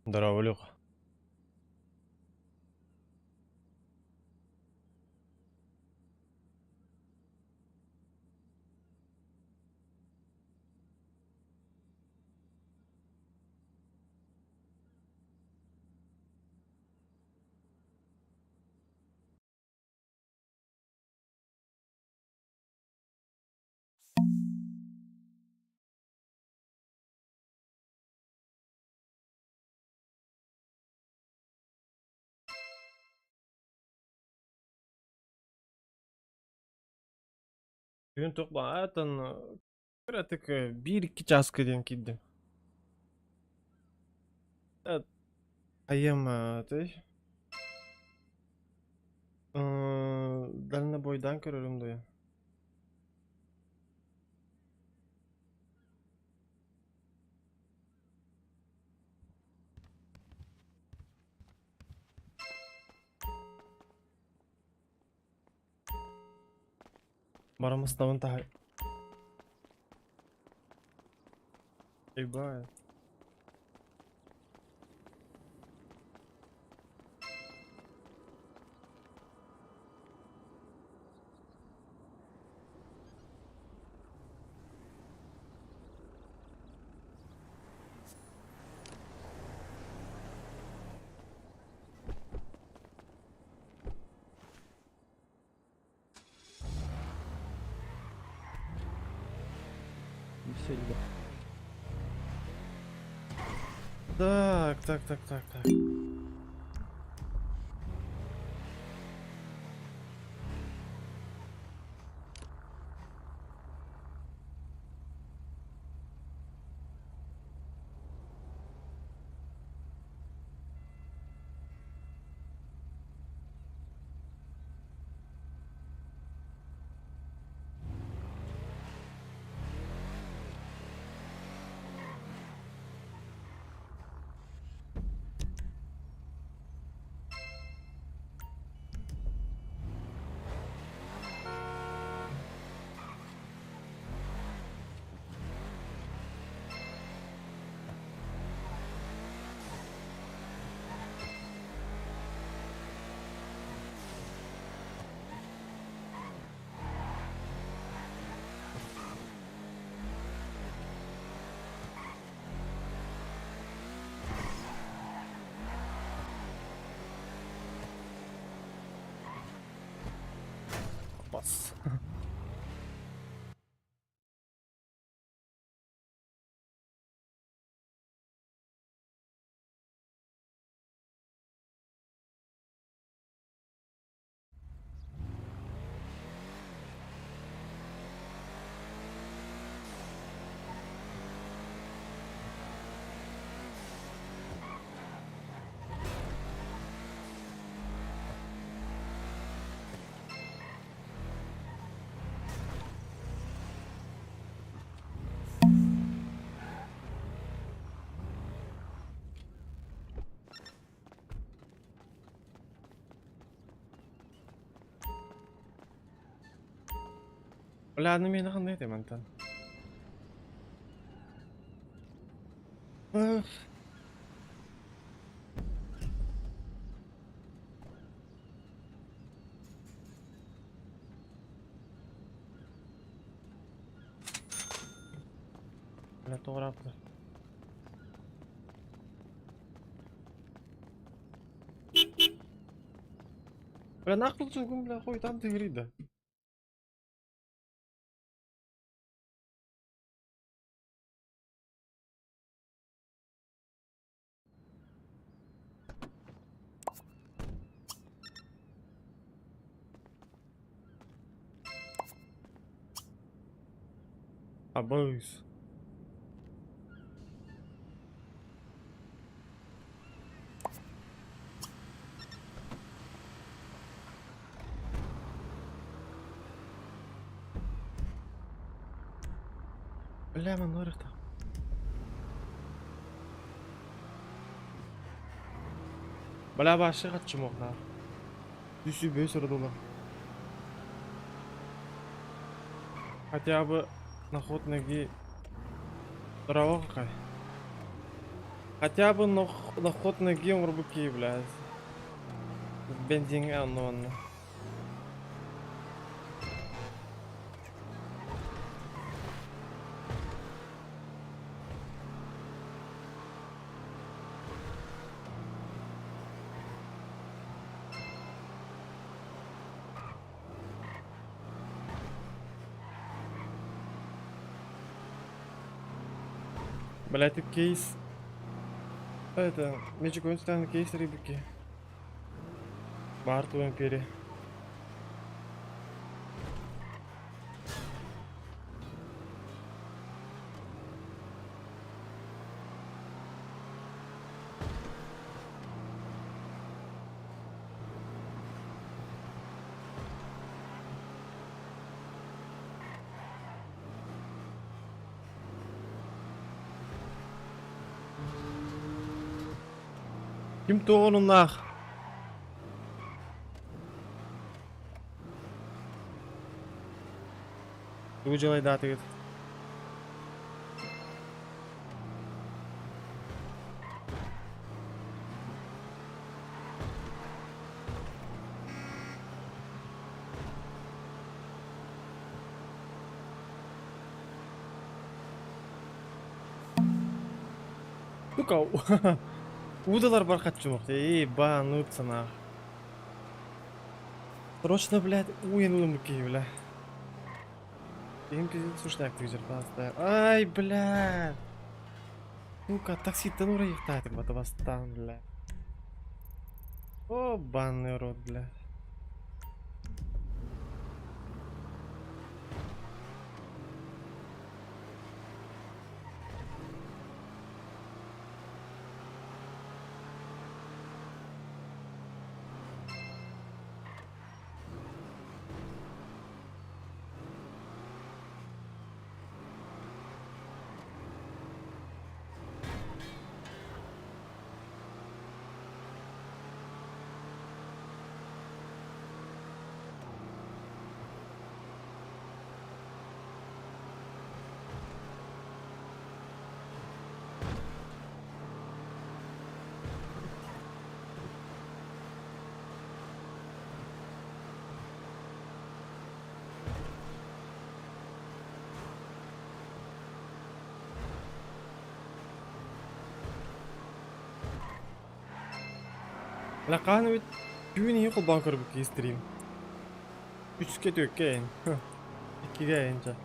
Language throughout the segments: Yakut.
Здорово, Люха. Бүгүн туох баатан кыратык биир-икки чааска диэн киирдим. Айым ты дальнобойдаан көрөрүм дуо? Барамыстабын таһай. Ебать. Так, так, так, так, так. Бас. Wala na may nakandete мантан. Ah. Тоҕурааппыта. Бля, нахуй сугум, бля, хуй там ты да. Абыыс. Бля, манна барыахтаах. Бля, вообще хаччымохнаах. Үс эрэ доллар. Хотя бы на ход ноги. Здорово какая. Хотя бы на ход ноги оҥорбут, блядь. Бензиҥҥэ онно. Блядь, ты кейс. Это, Magic Winston кейс рыбики. Барту империя. Ким туонуннаах? Тугу дьалайдаатыгыт? Сука, удалар бар хаччумах. Эй, ебануться нах. Срочно, блядь, уйнулым бля. Им пиздец сушняк ты. Ай, бля. Сука, такси-то ну бастан, бля. О, банный рот, бля. Бля, хаһан эбит түүн иһи холбоон көрбүт стрим. Үскэ түөккэ эн. Иккигэ эн ча.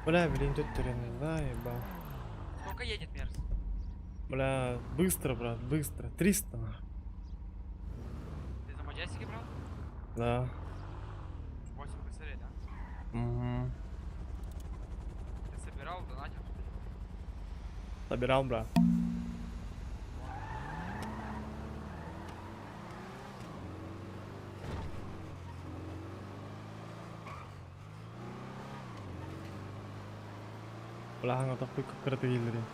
Бля, блин, төттөрүн, да, ебал. Сколько едет Мерс? Бля, быстро, брат, быстро. 300, нахуй. Ты за Маджестики брал? Да. 8 косарей, да? Угу. Ты собирал, донатил? Собирал, брат. Бля, хаҥатахпыт кып-кырата кииллэрин.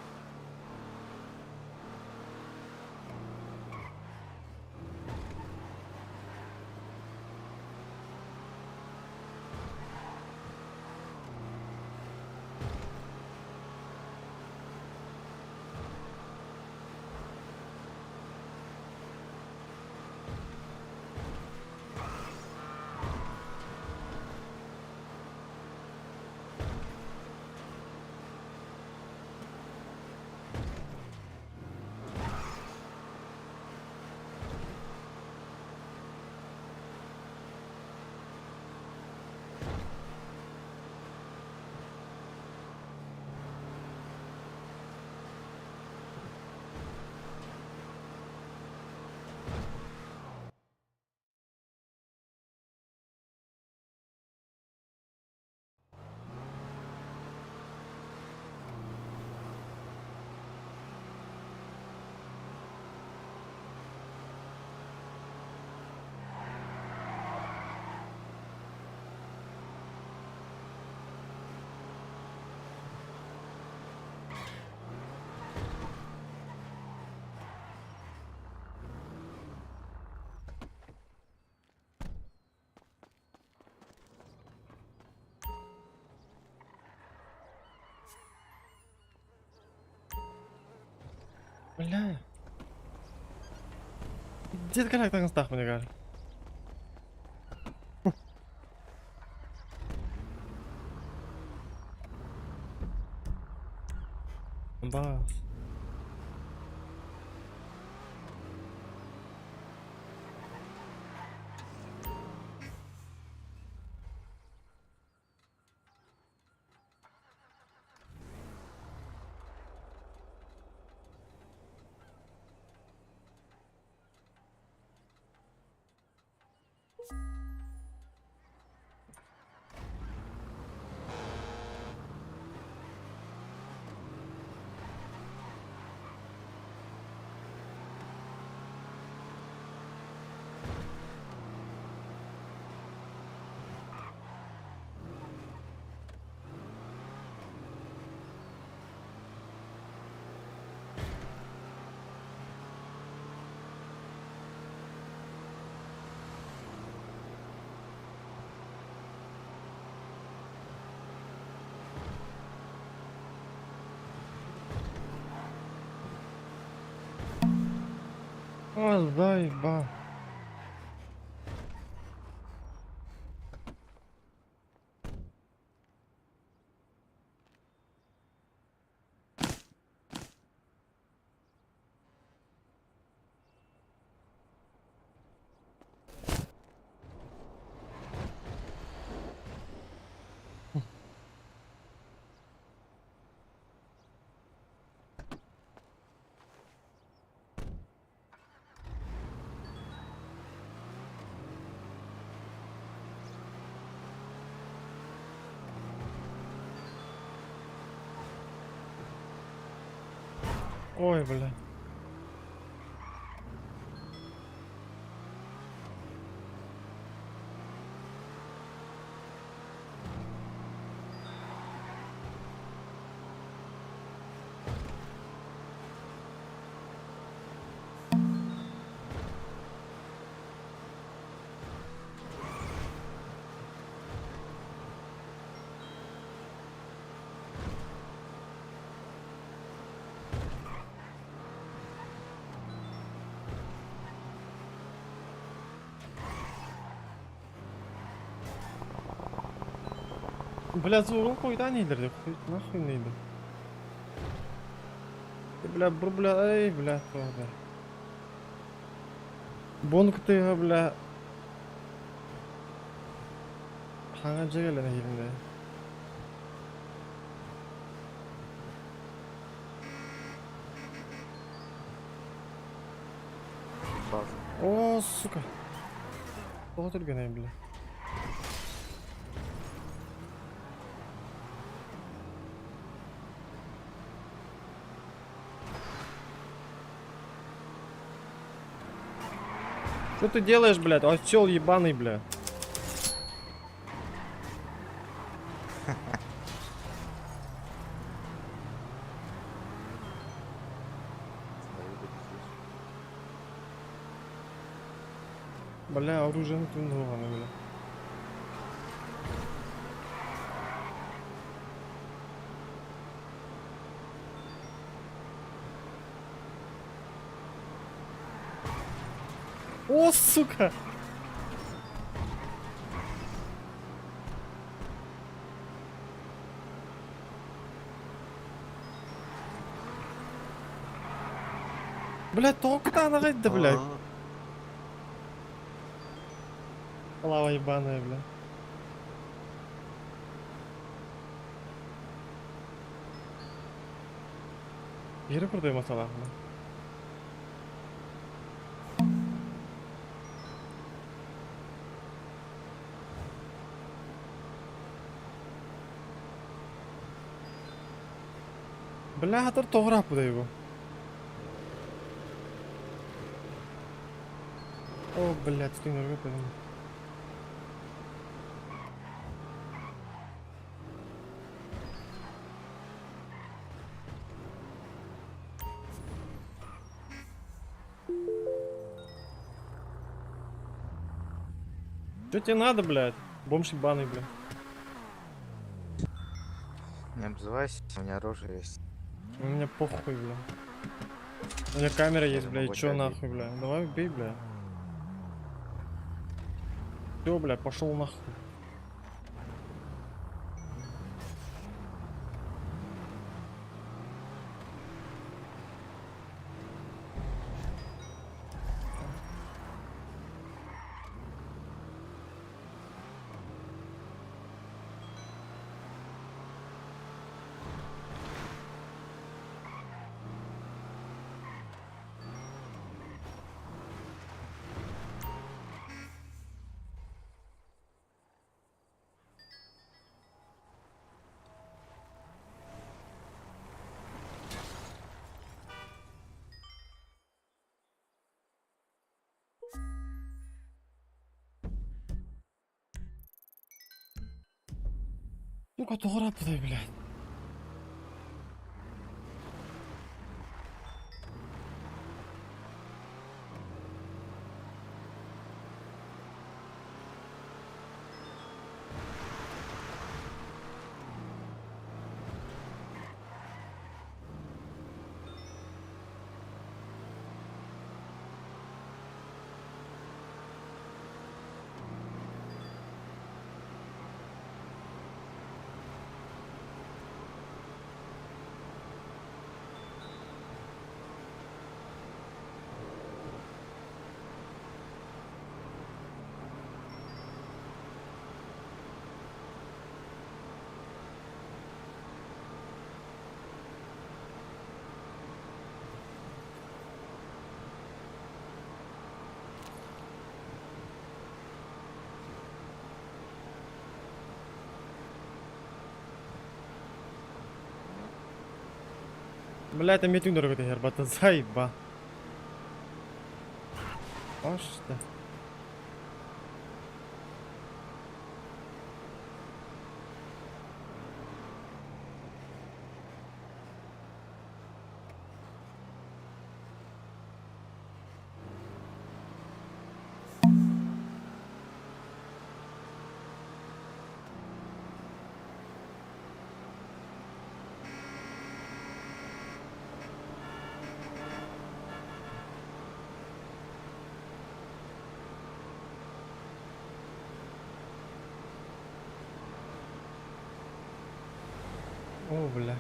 Бля. Дед как таҥастаахпын ыгаар. Бас. Ой, заеба. Ой, бля. Бля, зорун койдан иилдерди. Нахуй нейди. Бля, бр, бля, эй, бля, правда. Бонг ты, бля. Хаҥа дьиэ кэлэн иһилиннэ. О, сука. Тоҕо түргэнэй, бля. Что ты делаешь, блядь? Осел ебаный, бля. Бля, оружие на бля. О, сука! Бля, тоқтан да, блядь. Лава ебаная, бля. Yeri курдуй масалахна. Бля, хатыр тоғырап бұдай бұл. О, блядь, стыгнул выпадом. Что тебе надо, блядь? Бомж ебаный, блядь. Не обзывайся, у меня оружие есть. У меня похуй, бля. У меня камера есть, Я бля, и могу чё тебя нахуй, бля? Давай убей, бля. Всё, бля, пошел нахуй. Сука, тоҕо блядь. Блядь, там митинг дорогой хербата, заеба. А что? О, бля.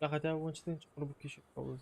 Да хотя бы 14 рубки еще пробовать.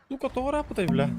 Сука, тоҕо бля.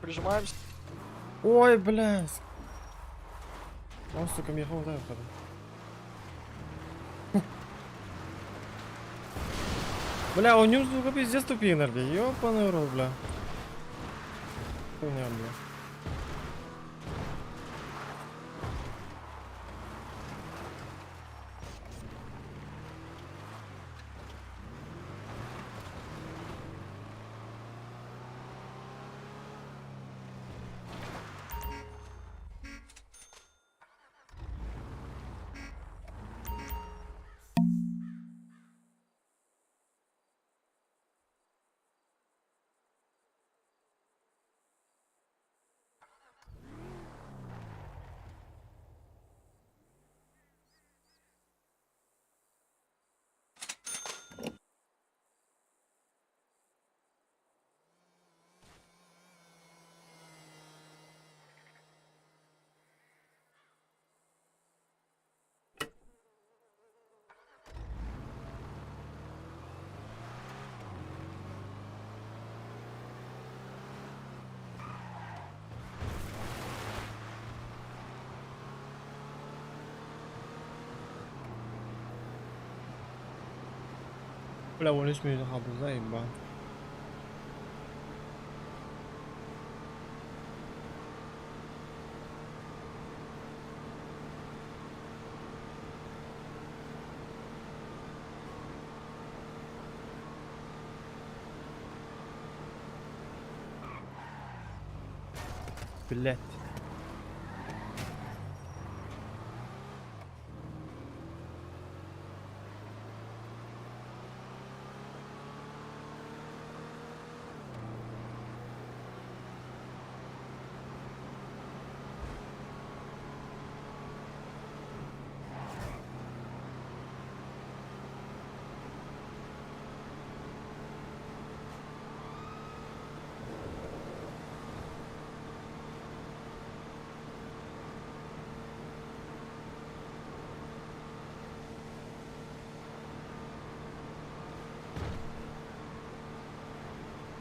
Прижимаемся. Ой, блядь. Он, сука, меня ударил потом. Бля, у него, сука, пиздец тупинер, бля. Ёбаный рот, бля. Хуйня, бля. Бля, 13 мүнүүтэ хаалбыт заебал. Блять.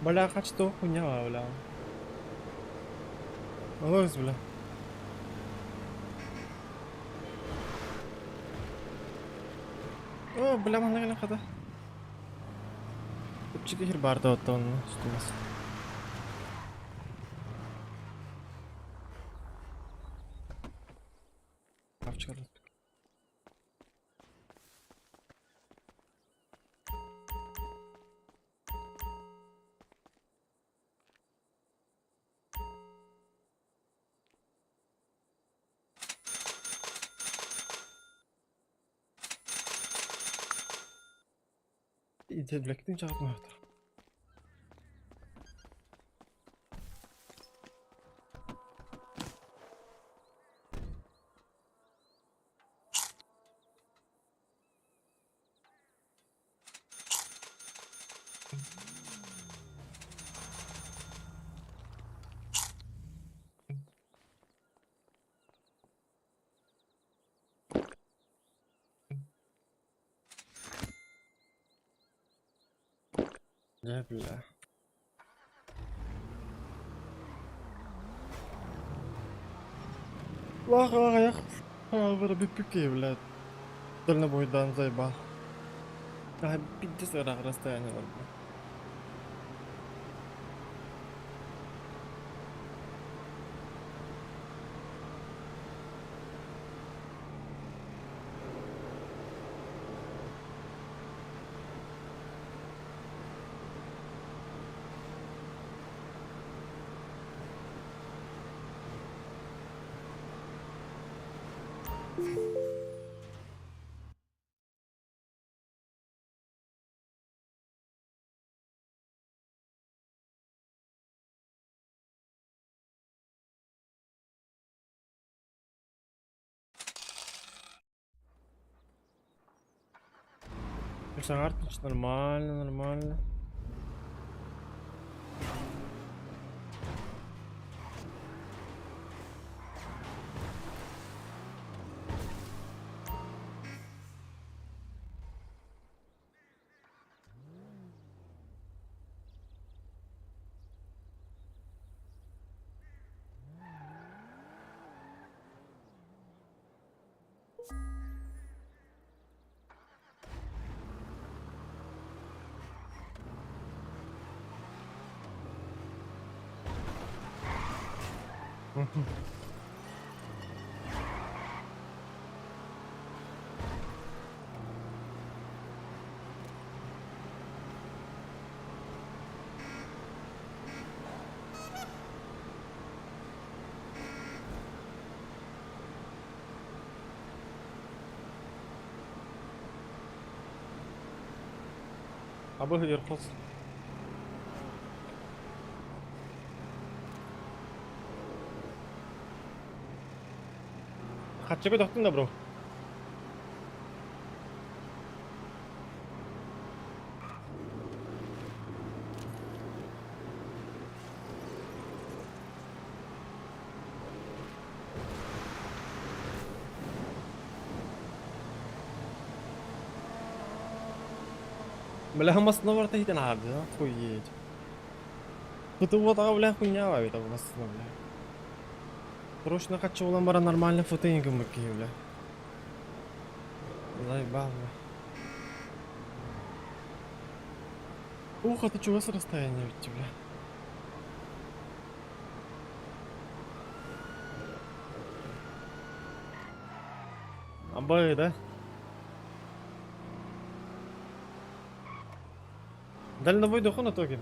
Бля, хачто хуйня, бля. Молодец, бля. О, бля, манна кэлэн хата. Чэпчэки сир баар да оттон устумас. Блэктин чаҕытмаахтар. Дьэ, бля. Лах аҕыйах хаалбыта бүппүккэ, блядь. Дальнобойдаан заебал. А, пиздец ыраах расстояние бля. Артыч нормально, нормально. Абы يرخص. Хаччыга тохтун да бро. Бля, массыына барыта иһитэн аһардыы, охуеть. Футу бля, хуйня эбит массыына, бля. Срочно хаччы булан баран нормально фото гыммыт киһи, бля. Заебал, бля. Ух, это чугас расстояние ведь бля. Абай, да? Дальнобой дохуна токен.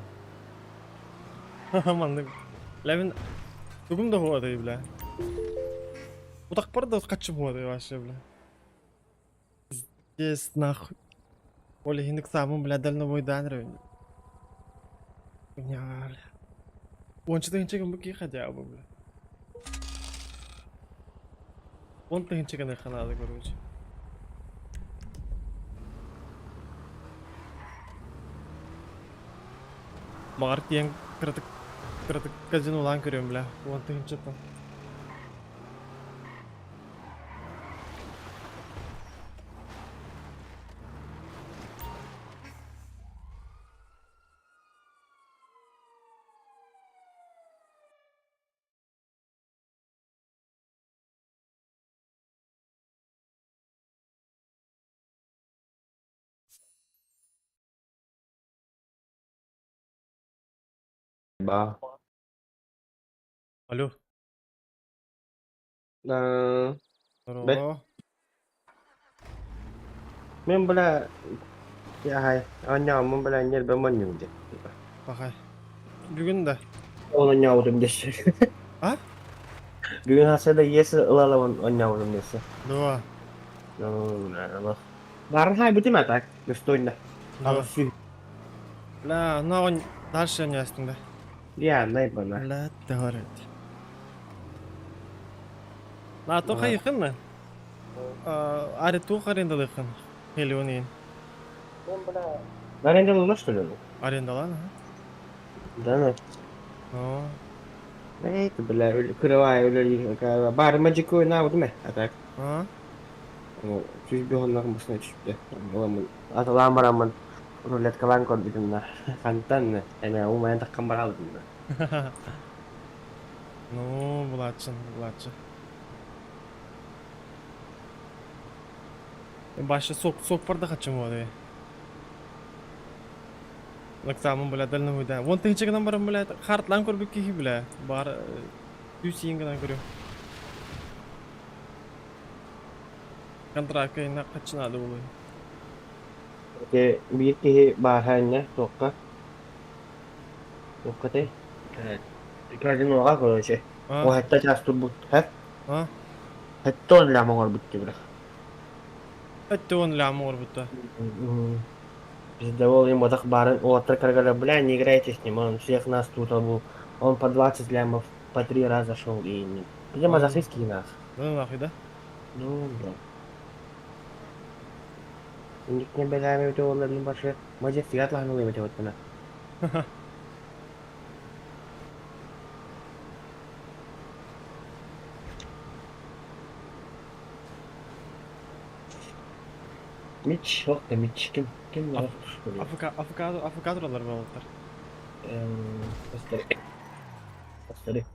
Маннык. Бля, мин тугум да хуадай, бля. Утахпар да хаччы хуадай вообще, бля. Пиздец, нахуй. Ол иһин ыксаабын, бля, дальнобойдаан эрэбин. Бля. Уонча тыһыынча гыммыт киһи хотя бы, бля. 10 тыһыынча гыныахха наада, короче. Баҕар тиийэн кыратык кыратык казинолаан көрүөм, бля, 10 тыһыынчаттан. Ба. Алло. Бэт. Здорово. Мин бля, яхай, оонньооммун бля ньиэрбэ монньуҥ диэн. Пахай. Бүгүн да. Ол оонньообутум диэссе. А? Бүгүн хаса да иэс ылалабын оонньообутум диэссе. Дуо. Ну, Барын хайбытым а так, достойно. Дуо. Аҕыс сүүс. Бля, ну он дальше не астында. Я, найбана. Бля, говорит. На то хайыхын Аре туох арендалыхын? Миллион Арендалана, что ли? Арендалан, ага. Да, ну. Ну. Эй, ты, бля, кырывай, үлэ, бар мажикой на вот а так. А? Ну, чуть бегон басна чуть. Аталаан бараммын рулеткалаан көрбүтүм на. Хантан, эме умайан таккан баралдым на. Ну, булааччын, булааччы. Башы сок сок барда хачым болады. Лаксамын, бля, дальнобойда. 10 тыһыынча гынан баран, бля, хартлан көрбүт киһи, бля. Бар 100 гынан көрү. Контрактка инна хачынады булы. Те биир киһи бааһаанньа туохха туохха тэй казиноҕа короче А? Уһатта чаас турбут һэ А? Хэттон лям оҥорбут бля. Өттө лям оҥорбута. Пиздовол им вот барын уоттар каргала, бля, не играйте с ним, он всех нас тут был. Он по 20 лямов по три раза шел и не. Где мазахистский нас? Да нахуй, да? Ну, да. Ник не белями өте башы. Мажестик атлахын өте вот мына. Мич, ох да Мич, ким, ким бар? АФК, АФК, АФК туралар буолаллар. Бастары. Бастары.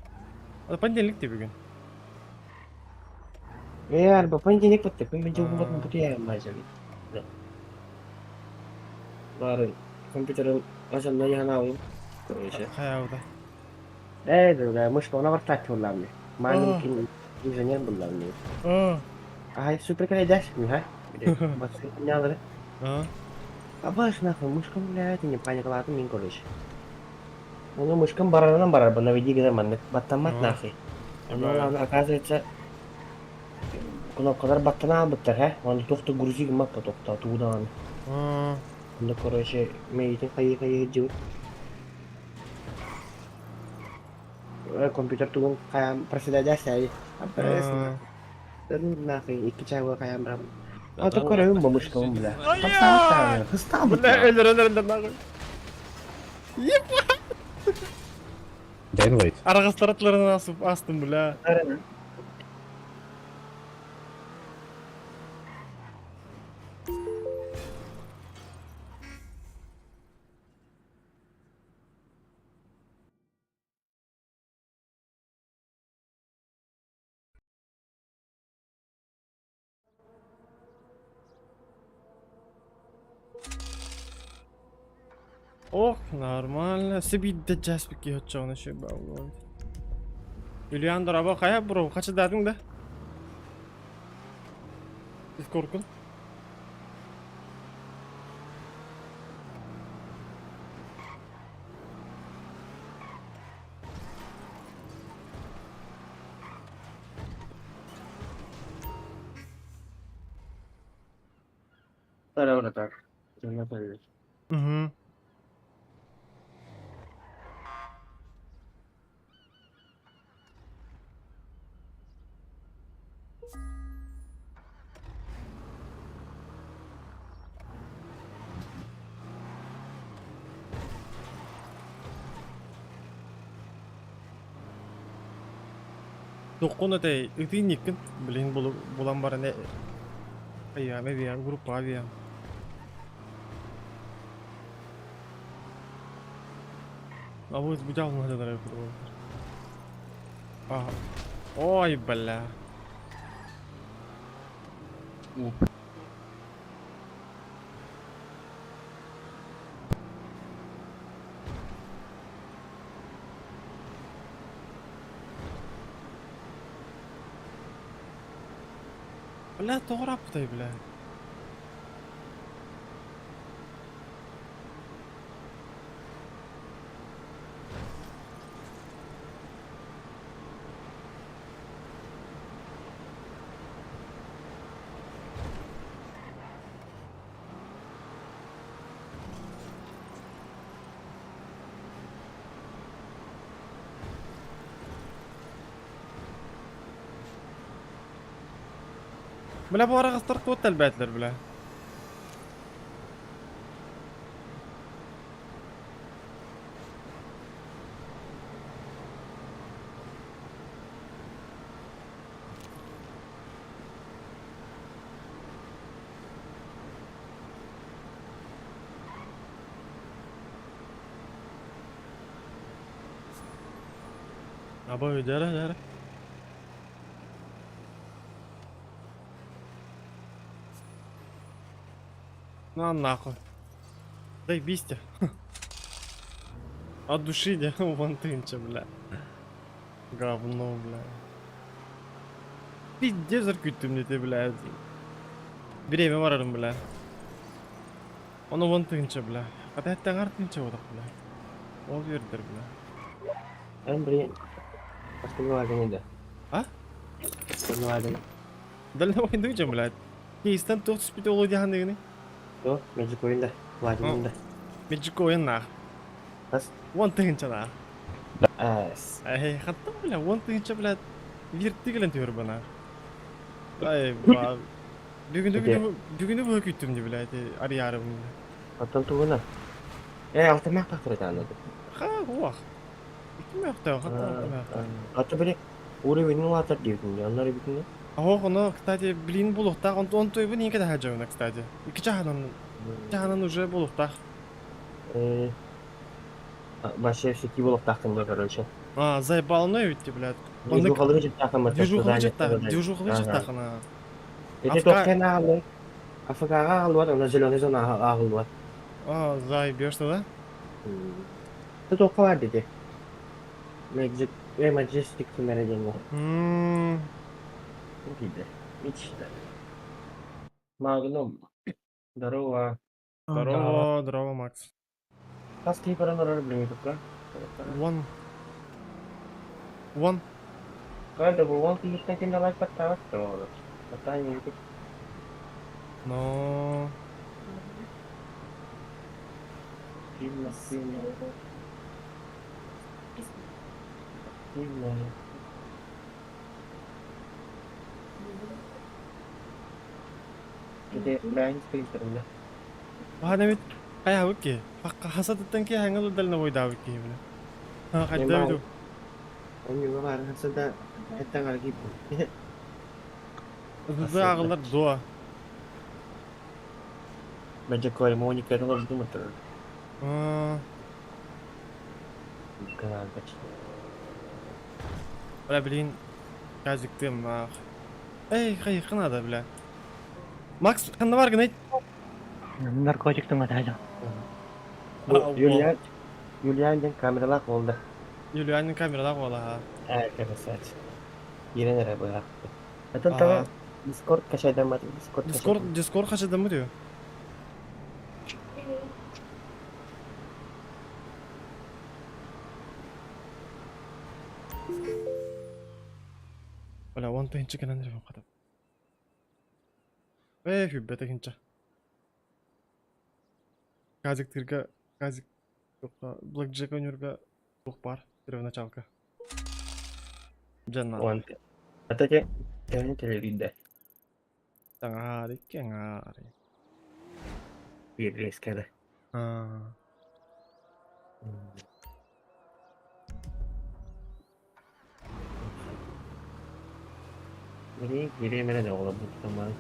Понедельник ти бүгүн. Э, арба понедельник баттı. Күн мен жолун батын бутуя мажали. Бары компьютер азанна яна короче. Хайауда. Э, да, мышка она вартать булларны. Маленький инженер булларны. Ай, супер кайдаш, миха. Басы не алыр. А? Абаш нахуй, мышкам, блядь, не паникалатым мин, короче. Оны мышкам барарынан барар, бына види генер маннык баттамат нахуй. Оны оказывается кнопкалар баттана албыттар, һэ? Оны тохто грузик маппа тохта туудан. Оны, короче, мейтин хайы хайы жибут. Компьютер тугун каям проседать сай. Нахуй, икки чайга каям брам. А то көрөм бу мышкам, бля. Хыстал Бля, өлөр, өлөр, өлөр, нахуй. Ебать! Инвайт. Арагастаратларынан асып астым, бля. Ох, нормально. Сибиирдэ дьааспыт киһи оччоҕуна үчүгэй баҕалаах. Юлиан дорообо, хайа бро, хачыдаатыҥ да? Дискоркун? Здорово, братан. Анатольевич. Угу. Тоххун этэй, ытыынньыккын, блин, булан баран эйиэм эбиэм, группаҕа эбиэм. Абыыс бу Ой, бля. Бля, тоҕо бля. Бля, бу араҕастар туот элбээтилэр, бля. Аба, дьэрэ, дьэрэ. На нахуй. Заебись тебе. От души, де, вон тынча, бля. Говно, бля. Пиздец күйттүм ты, бля. Время барарым, бля. Оны вон тынча, бля. Хата әттәң артынча бодақ, бля. Ол бердер, бля. Андрей, Остановили, да. А? Остановили. Дальнобой дуча, блядь. Кейстен туох түспүтэ олуо диэханныгыный? Что? Magic Coin да. Владимир да. Magic Coin нах. Хас? 10 тыһыынча нах. Эс. Эй, хаттан, бля, 10 тыһыынча, блядь, вирти кэлэн түһэр бана. Ай, ба. Бүгүнү Где? бүгүнү бу күүттүм ди, блядь, арыйаарым. Оттон тугуна? Э, алтымах тахтырытааны. Ха, уах. Икки мөхтөө, хаттан алты мөхтөө. Ата били уровень улаатар диэбитин, оннор эбитин. Ох, оно, кстати, блин, булуохтаах, он тойбун инке да хаджабына, кстати. Икки чаһанан, чаһанан уже булуохтаах. Э, вообще все киболов тахтын, короче. А, заебал, ну ведь, блядь. Движухалары жыттахын бата. Движухалы жыттах, движухалы жыттахына. Эти тохкен ағылы. АФК-ға ағылы бар, ана зеленый зона ағылы бар. А, заебешься, да? Ты тоққа бар dedi. Magic, e Majestic Meridian. Дейді. Мечта. Магнум. Здорово. Здорово, здорово, Макс. Хас кейпаран орар білмей тұпқа. One. One. Қайда бұл он киіттен кенде лайк баттават. Баттан не Но. Сильно, сильно. Сильно. Где лайн спринтерында. Баһана бит хайа ки. Хасатыттан ки хаңа дальнобой ки, бля. А, хайда бит. Он юга бар, хасада хаттан аргип. Зы агылар дуа. Magic Coin Моника это должен думать. А, бля, блин. Казиктым, нах. Эй, хай, ханада, бля. Макс, ханна бар гынайт. Наркотиктың атайды. Бу Юлиан Юлиан диэн камералаах уол да? Юлианын камералаах уола аһа. Ээ, красавчик. Киирэн эрэ быһаахпыт. Атын тоҕо Дискорд качайдаммат, Дискорд Дискорд Дискорд хачайдаммыт үһү. Бля, он тыһынча кэлэн эрэ хата. Ээ, хүббэ тыһынча. Казиктырга, казик Блэкджек ойнуурга туох баар первоначалка. Дьанна. Уон Ата те төһөнү төлөбүйдэ? Таҥаары кэҥаары. Биир резканы. Аа. Билигин киириэм эрэ да оҕолорбуттан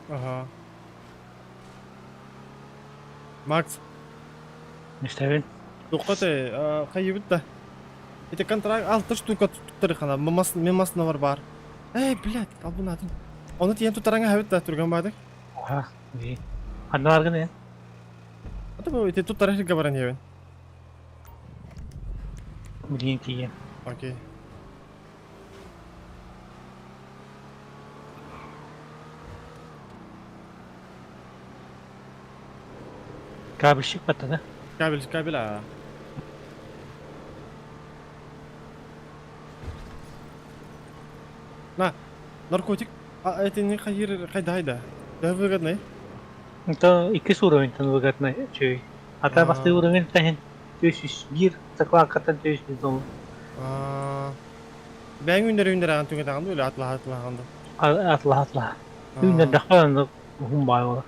Аха. Макс. Истэбин. Туохха этэй, хайыбыт да. Ити контракт алта штука туттарыхана, мемас бар. Эй, блядь, албынатын. Оны тиен тутараҥа хэбит да түргэн баадык. Аха, ии. Ханна баргын эн? Ата бу ити туттара сиргэ баран иһэбин. Билигин тиийэн. Окей. Кабельщик баттана. Кабель, кабель, а. На, наркотик, а это не хайыр хайда Да выгодный. Это иккис уровеньтан выгодный чүй. Ата басты уровень тахин 401 закладкаттан 400 доллар. Бэйэҥ үүннэр үүннэр түҥэтаҕын дуу или атылаһа атылаһаҕын дуу? Атылаһа атылаһа. Үүннэрдэххэ онно уһун баай буолар.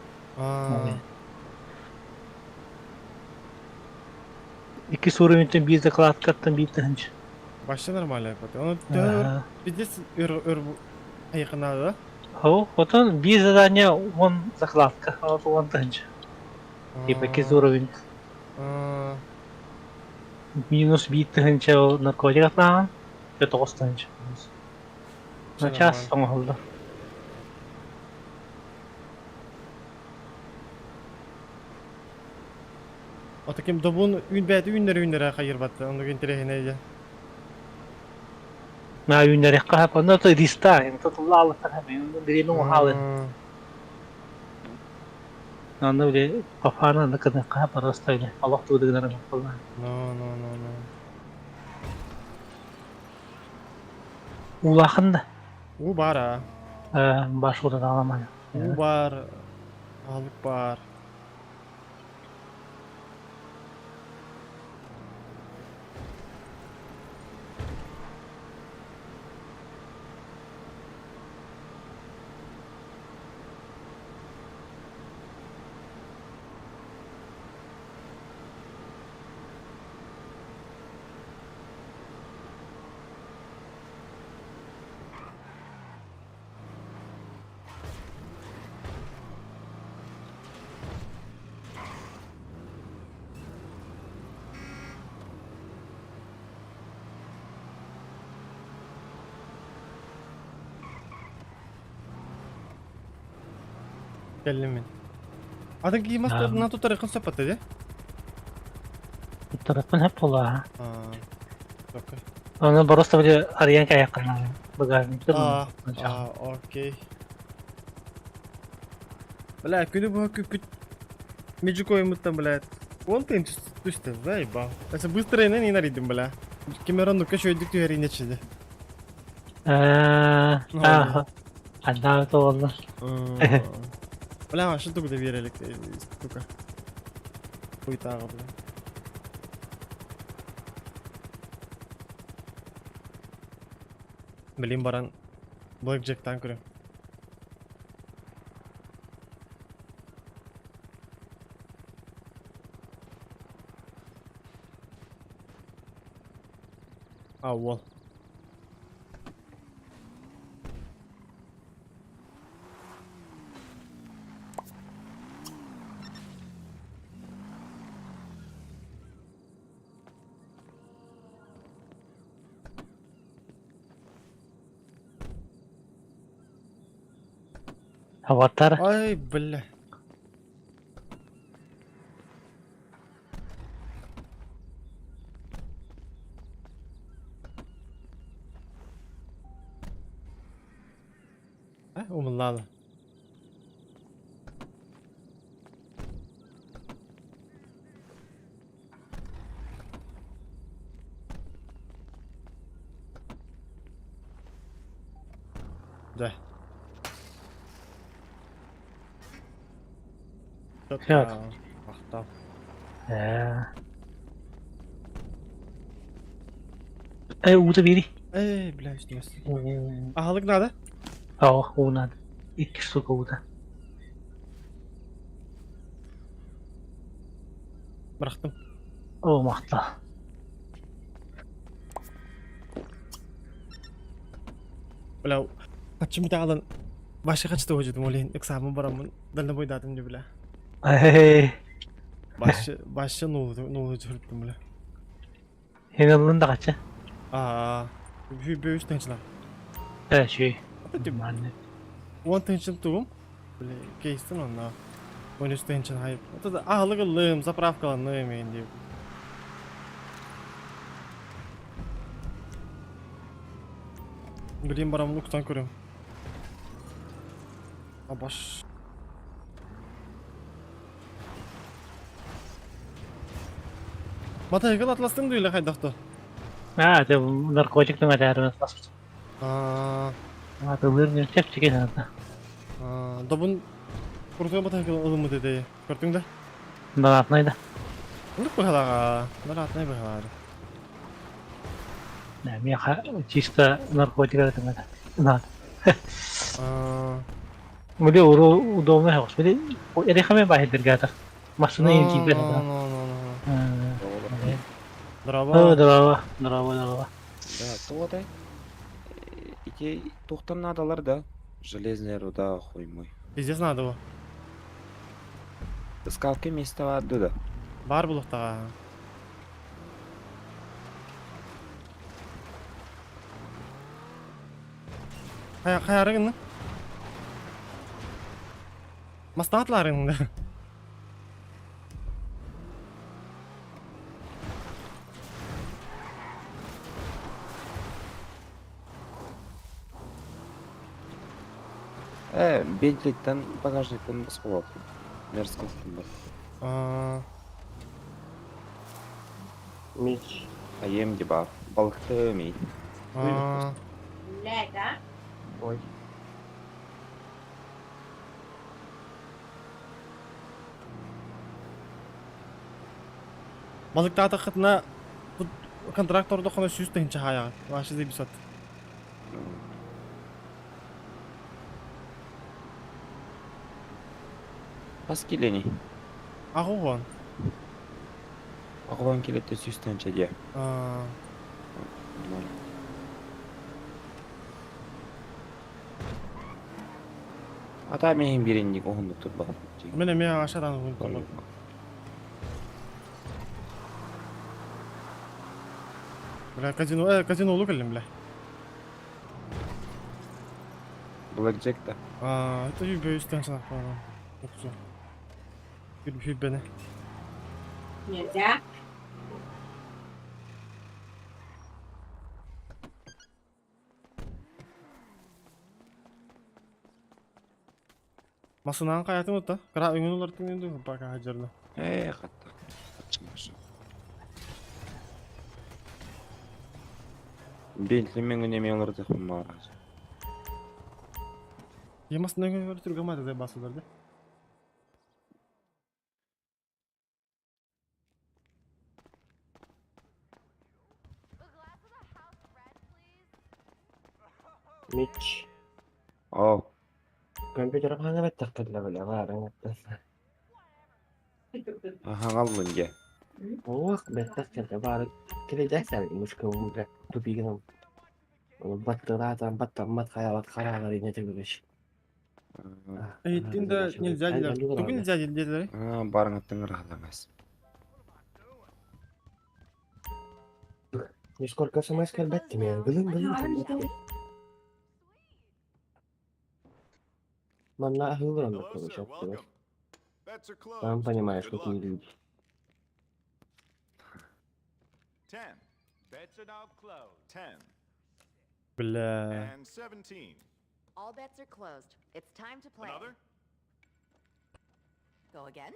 Иккис уровеньтан биир закладкаттан биир тыһынча. Вообще нормально. Оны пиздец өр өр айыкына да? О, потом биир задание он закладка, а он тыһынча. Типа иккис уровень. Минус биир тыһыынча наркотик атааҕын, тоҕус тыһыынча. Начаас оҥоһуллар. Ото ким добун үүн бэйэтэ үүннэр үүннэрэ хайырбат оннук интэриэһинэй дьэ. Маа үүннэриэххэ сөп. Онно то риста, тутулла алыттар бириэмэ уһаалы. Онно били папаана аны кыныахха просто или олох туудыгынарын буолла. No, no, no, no. Улахан да. Уу баар аа. Баш удаламан. Уу баар, аһылык баар. Кэллим мин. Атын киһи мастарынан туттарыаххын сөп этэ дии? Туттарыахпын сөп буоллаҕа. Окей. Оны просто били арыйан кайаккын багажникта. А, окей. Бля, күнү быһа күппүт Меджикоймуттан, блядь. Он ты түстэ, заебал. Это быстро и не наридим, бля. Кемерон ну-ка шөйдүк түһэрин эчиди. Аа, анда туолла. Бля, а что тугу доверили, сука. Хуйтага, бля. Блин, баран. Блэкджек танкеры. А, уол. Аватар. Ай, бля. Аллаала. Дьэ. Так. Махтал. Ээ. Э, уута биэри. Эй, бля, үстүмэс. Аһылык надо? Оо, уу надо. Икки штука уута. Бырахтым. Оо, махтал. Бля, хаччым даҕалан вообще хаччы туһужутум ол иһин ыксаабын бараммын дальнобойдаатым дии бля. Эй, Вообще, вообще нулу дьүрүттүм бля. һин ыллын да хачча. Аа, бүүс тыһыынчалаах. Э, үчүгэй. Аты Маннык. 10 тыһыынчан тугум? Бля, кейстин онно. 13 тыһыынчан хайып. Это аһылык ыллым, заправкаланным эҥин диэбит. Билим барамын уктан көрөм. Абаш. Матайгыл атластың дуу хайдах то? Аа, это наркотик түҥэтээр баспыт. Аа, Атылыр не чэпчэки саната. аа, добун куртуга матайгыл ылыммыт этэ. Көрдүҥ да? Донатнай да. Оннук быһалаҕа. Наратнай быһалаары. Миэхэ чисто наркотик эрэ түҥэтэ. Наат. Аа, Били уру удобно соҕус. Били эрэхэмэ баһыйдыргаатар. Массыына иһин киирбэт но, этэ. но, но, но. О, Здорово. здорово, здорово, здорово. Да, тоҕо Ити туохтан наадалар да? Железная руда, хуй мой. Пиздец надо его. Ыскалка место баар да? Бар булуктаҕа. Хайа хайарыгын? Мастатларың да. Э, Бентлиттен багажниктан босқолап. Мерзкостан бар. Аа, Мич. Аем де бар. Балыкты мей. аа. Ой. Балыктаатаххытына контракт ордоххуна 100 тыһыынча хаайаҕыт. Вообще заебись. Хас киилэний? 80. 80 киилэтэ 100 тыһыынча дии. Аа, Нормально. Ата мehen биринник оһуннук турбат. Мен эмиэ ашадан уһун. Бля, казино, казино кэллим, бля. Blackjack да. Аа, это 100 тыһыынча по-моему. Уксу. Бир бene. Нельзя. Масынаан каятын утта. Кара өңүн олартын енді пока хажарда. Э, хатта. Хатчымашы. Бентли мен неме оларды хуммар. Ямасын өңүн түргө мады басылар да. Мич. О, Компьютер хаҥа бэттэх кэллэ бile баарыҥ аха аллын ге. Ох, бэттэх кэллэ баары кэлэдээк мышка бля тупигынан. Баттыраатан баттаммат хаябат хараалар ине төгүрүш. Эйттин да нельзя дилер. Тугу нельзя дилер. А, барыңаттың рахалаңас. Несколько смс кэлбэтти мен гылын гылын кэлбэтти. Манна аһыылырам Hello, короче, sir. оптугар. Welcome. Bets are closed. Сам понимаешь, Good какие luck. люди. 10. Bets are now closed. 10 Бля. and 17. All bets are closed. It's time to play. Another? Go again?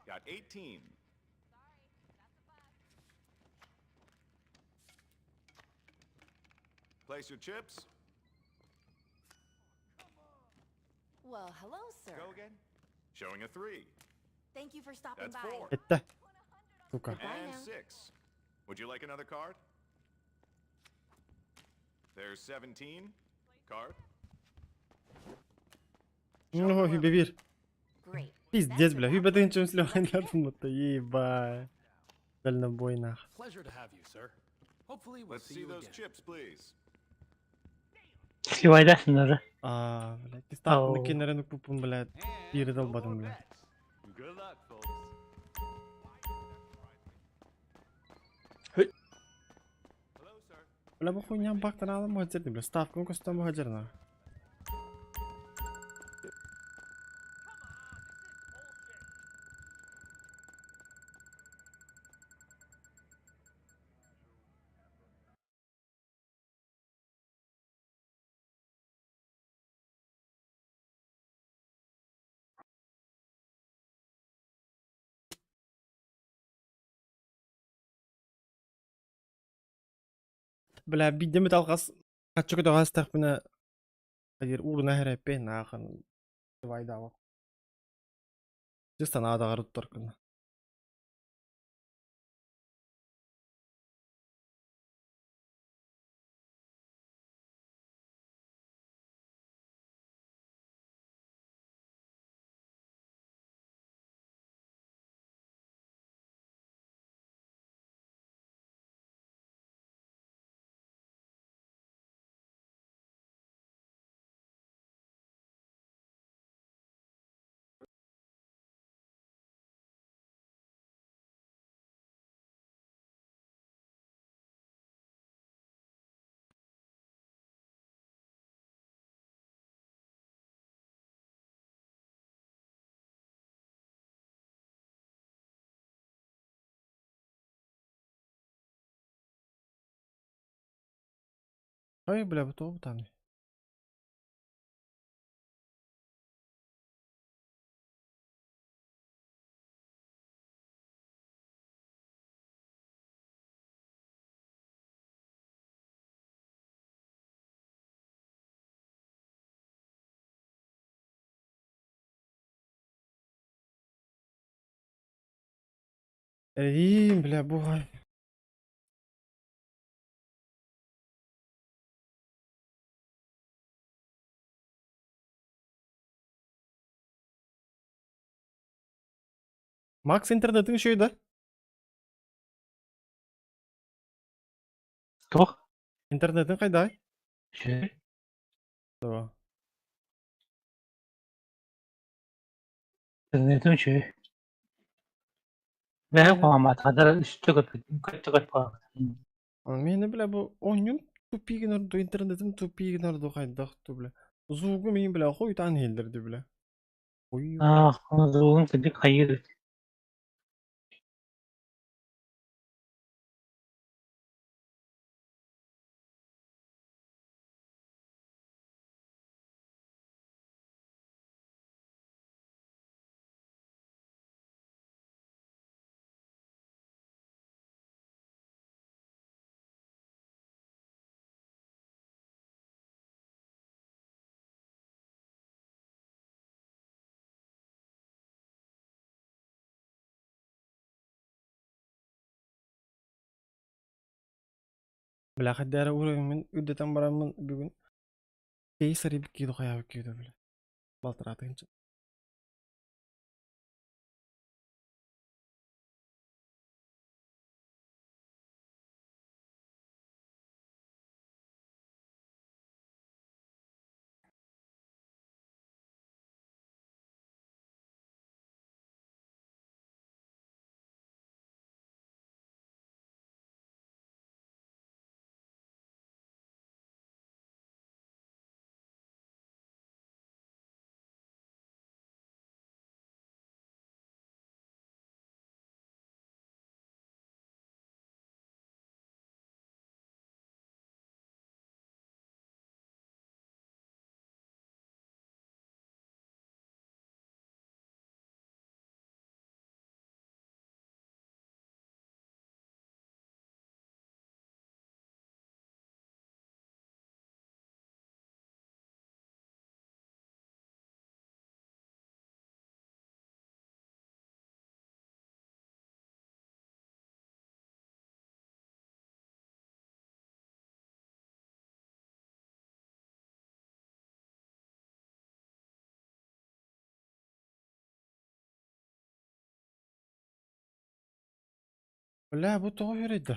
Got 18. Place your chips. Well, hello, sir. Go again. Showing a 3. Thank you for stopping That's by. 4. Эттэ. Сука. Goodbye And now. 6. Would you like another card? There's 17. Card. Ну, хүйбе бир. Great. Пиздец, бля. Хүйбе тыгынча сливайнадым будто. Ебать. Дальнобой нах. Pleasure to have you, sir. Hopefully we'll Let's see see you those again. chips, please. Сливайдасың да. А, блядь, ставканы Ау. кенерен укпупун, блядь. And Бири no долбадым, more блядь. bets. Good luck, folks. Хей. Hello, sir. Бля, бу хуйня бактан алым мухаджирни, бля. Ставканы көстөн мухаджир нах. Бля, бидеме талгас качы көтө тахпына Хайыр урна хәрәппе нахын. Вайдава. Чисто надо гарут торкын. Ой, бля, бу тоҕу там. Эй, бля, бугай. Макс интернетиң шөй да? Туох. Интернетиң кайда? Үчүгэй. Да. Интернетим үчүгэй. Бэйэ куһаҕан үстэ көппүтүм, көттө көт. Мени, бля, бу онньум тупигин орду, интернетим тупигин орду хайдах ту, бля. Зугу мин, бля, хуйтан хилдерди, бля. Ой, Аа, зугун кырдьык хайыыр. Бля, хайдара уровень үддетен бараммын бүгүн. Кейсари киду хаябы киду, бля. Балтыратыгынча. Бля, бу тоҕо үөрэйдэ?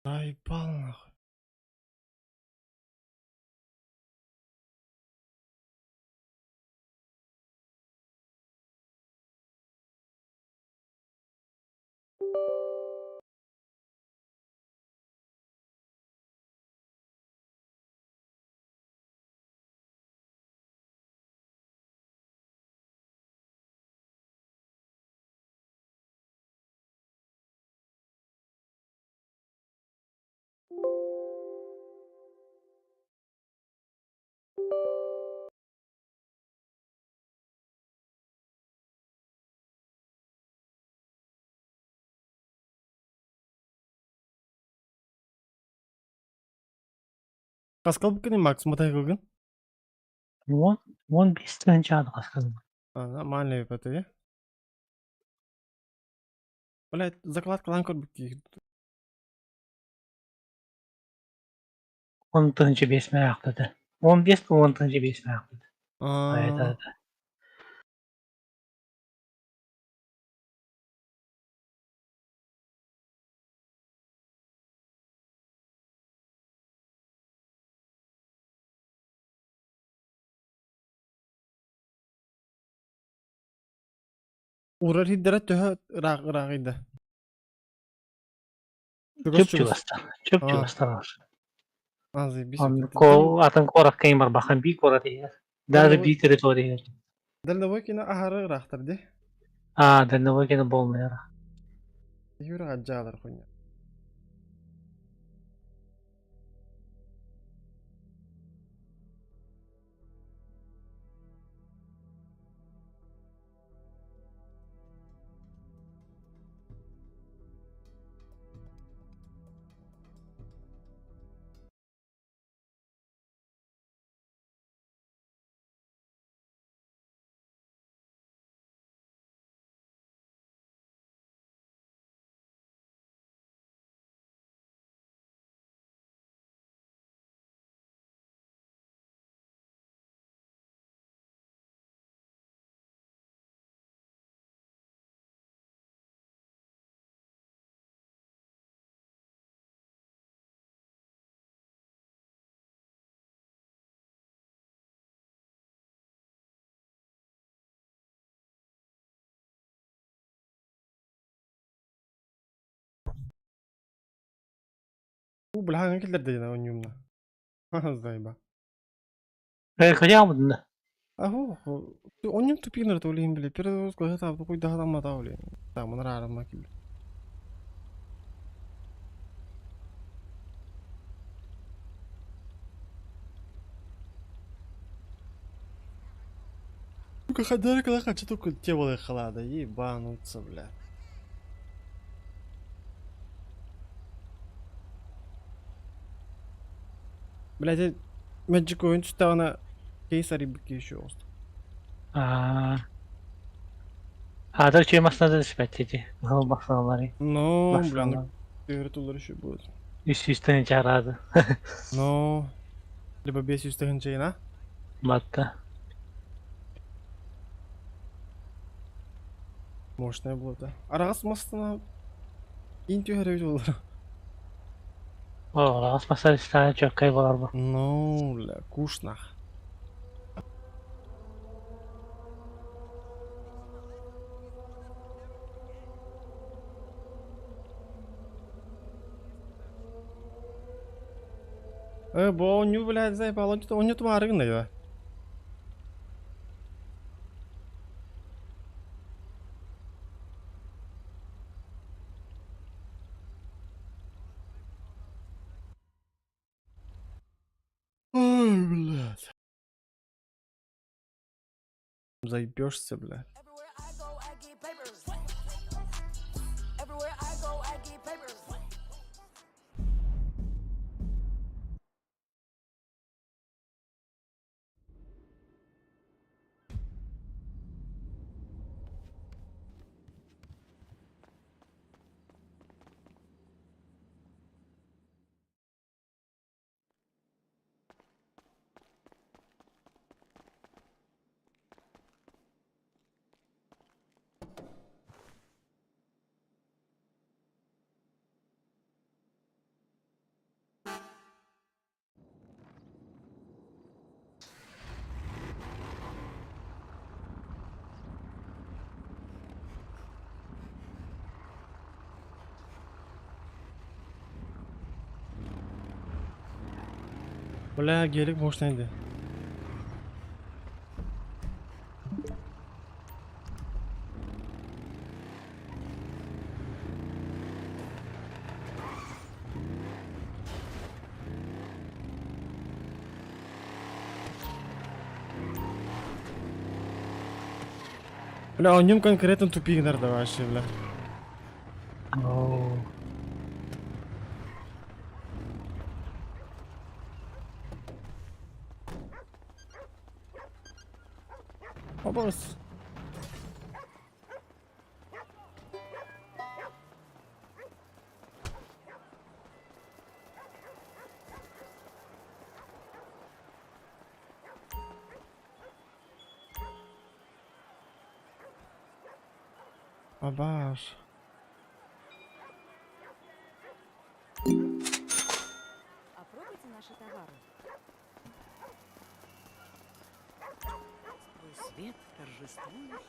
Заебал нахуй. Хаска ылбыккыный Макс мотоциклгын? 10, 15 тыһыынча хаскалбыт. А, нормальный ПТ. Блядь, закладкалаан көрбүт киһи. 10 тыһыынча 5 мээхтэтэ. 15 10 тыһыынча 5 мээхтэтэ. Аа, Айта Урар хиддара төһө ыраах ырааҕыйда? Чугас Чуп чугас. чугастар. Чуп Аа, чугастар. аа, заебись. Он ко атын куоракка им барбахан би куорат иһэр. Даже би территория иһэр. Дальнобойкина аһары ыраахтар дии. А, дальнобойкина болмайара. Юра дьаалар хуйня. Уу, бля, киллэрдэ онньуумна. Заеба. Э, хотя бы Аху, онньум тупинер то блин, первый раз когда такой да там матаули. Там он макил. Сука, ходили, когда хочу только тело халада, ебануться, бля. Блядь, Magic oyun tuttağına кейс арибки еще ост. А. А, чем основной спятите? Басалары. Ну, бля, ну, тулар еще будет. Үс тыһыынча арады. Ну, либо 500 тыһынчайна. Батта. Мощная была, да. Арагас мастына интю хэрэг болар. О, массажистаан чөккэй болар бу. Ну, бля, кушнах. Э, бу оонньуу, блядь, заебал, оонньуу тумаары гынна дии. Ой, блядь. Заебешься, блядь. Бля, гелик мощный ди. Бля, о нем конкретно тупик да вообще, бля. Оо. Вопрос. Абаш. Опробуйте наши товары. Твой свет торжествует.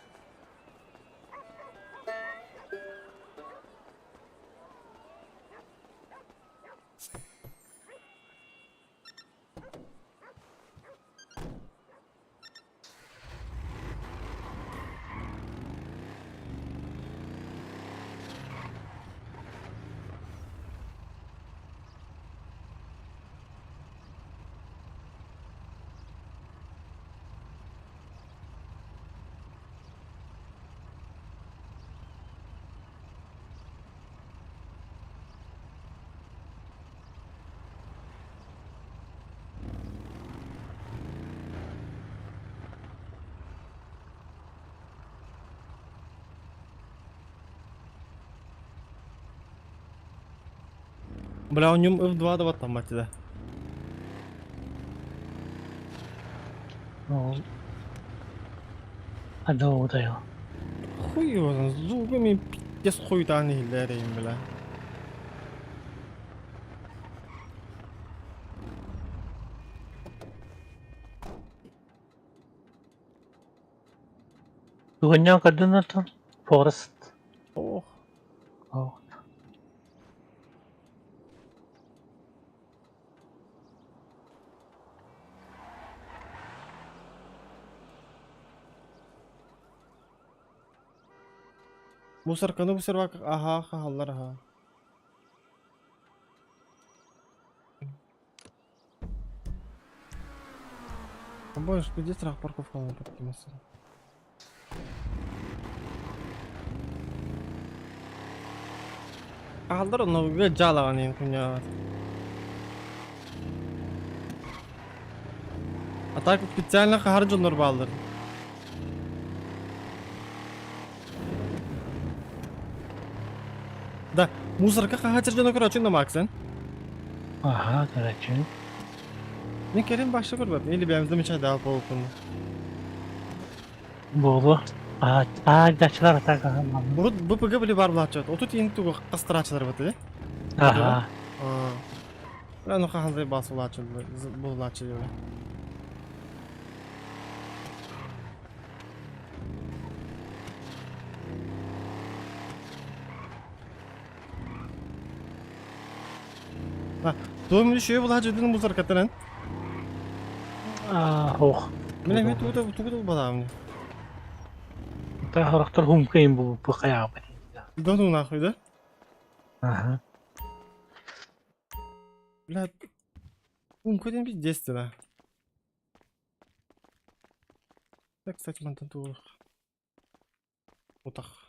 Бля, у нем F2 давать там, мать, да. Оо. Адоо утайо. Хуй его, знает, зубами пиздец хуй там не бля. Тугунньон көрдүн оттон? Форест. Ох. Оо. Мусорканы бу сервак аха хааллар аха. Больше где страх парковка на подкимался? Хааллар онно жалаган ен хуйня. А так специально хаар дьоннор бааллар. Да, мусорка хаачыр дьоно короче на Максен. Аха, короче. Не керем башы көрбөт. Или бәмізді мечай дал болупун. Буолуо. Аа, аа, дачалар атак аха. Урут БПГ били бар булачыт. Отут ең тугу кастырачылар быты. Аха. А. Бля, ну хаһан бас булааччы бля. Туом үшөө булааччы дын бузар каттанан. Аа, ох. Мен эми тугу тугу балаам. Та харахтар хумкайын бу бу каяга. Да ну нахуй, да? Ага. Бля, умка ден пиздец да. Так, кстати, мантан туох. Утах.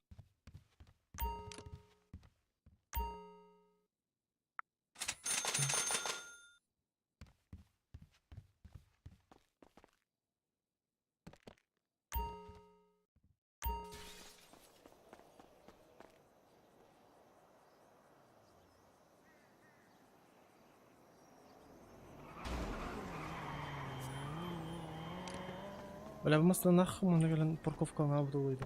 Бля, масла нахуй мы наверное парковка на буду.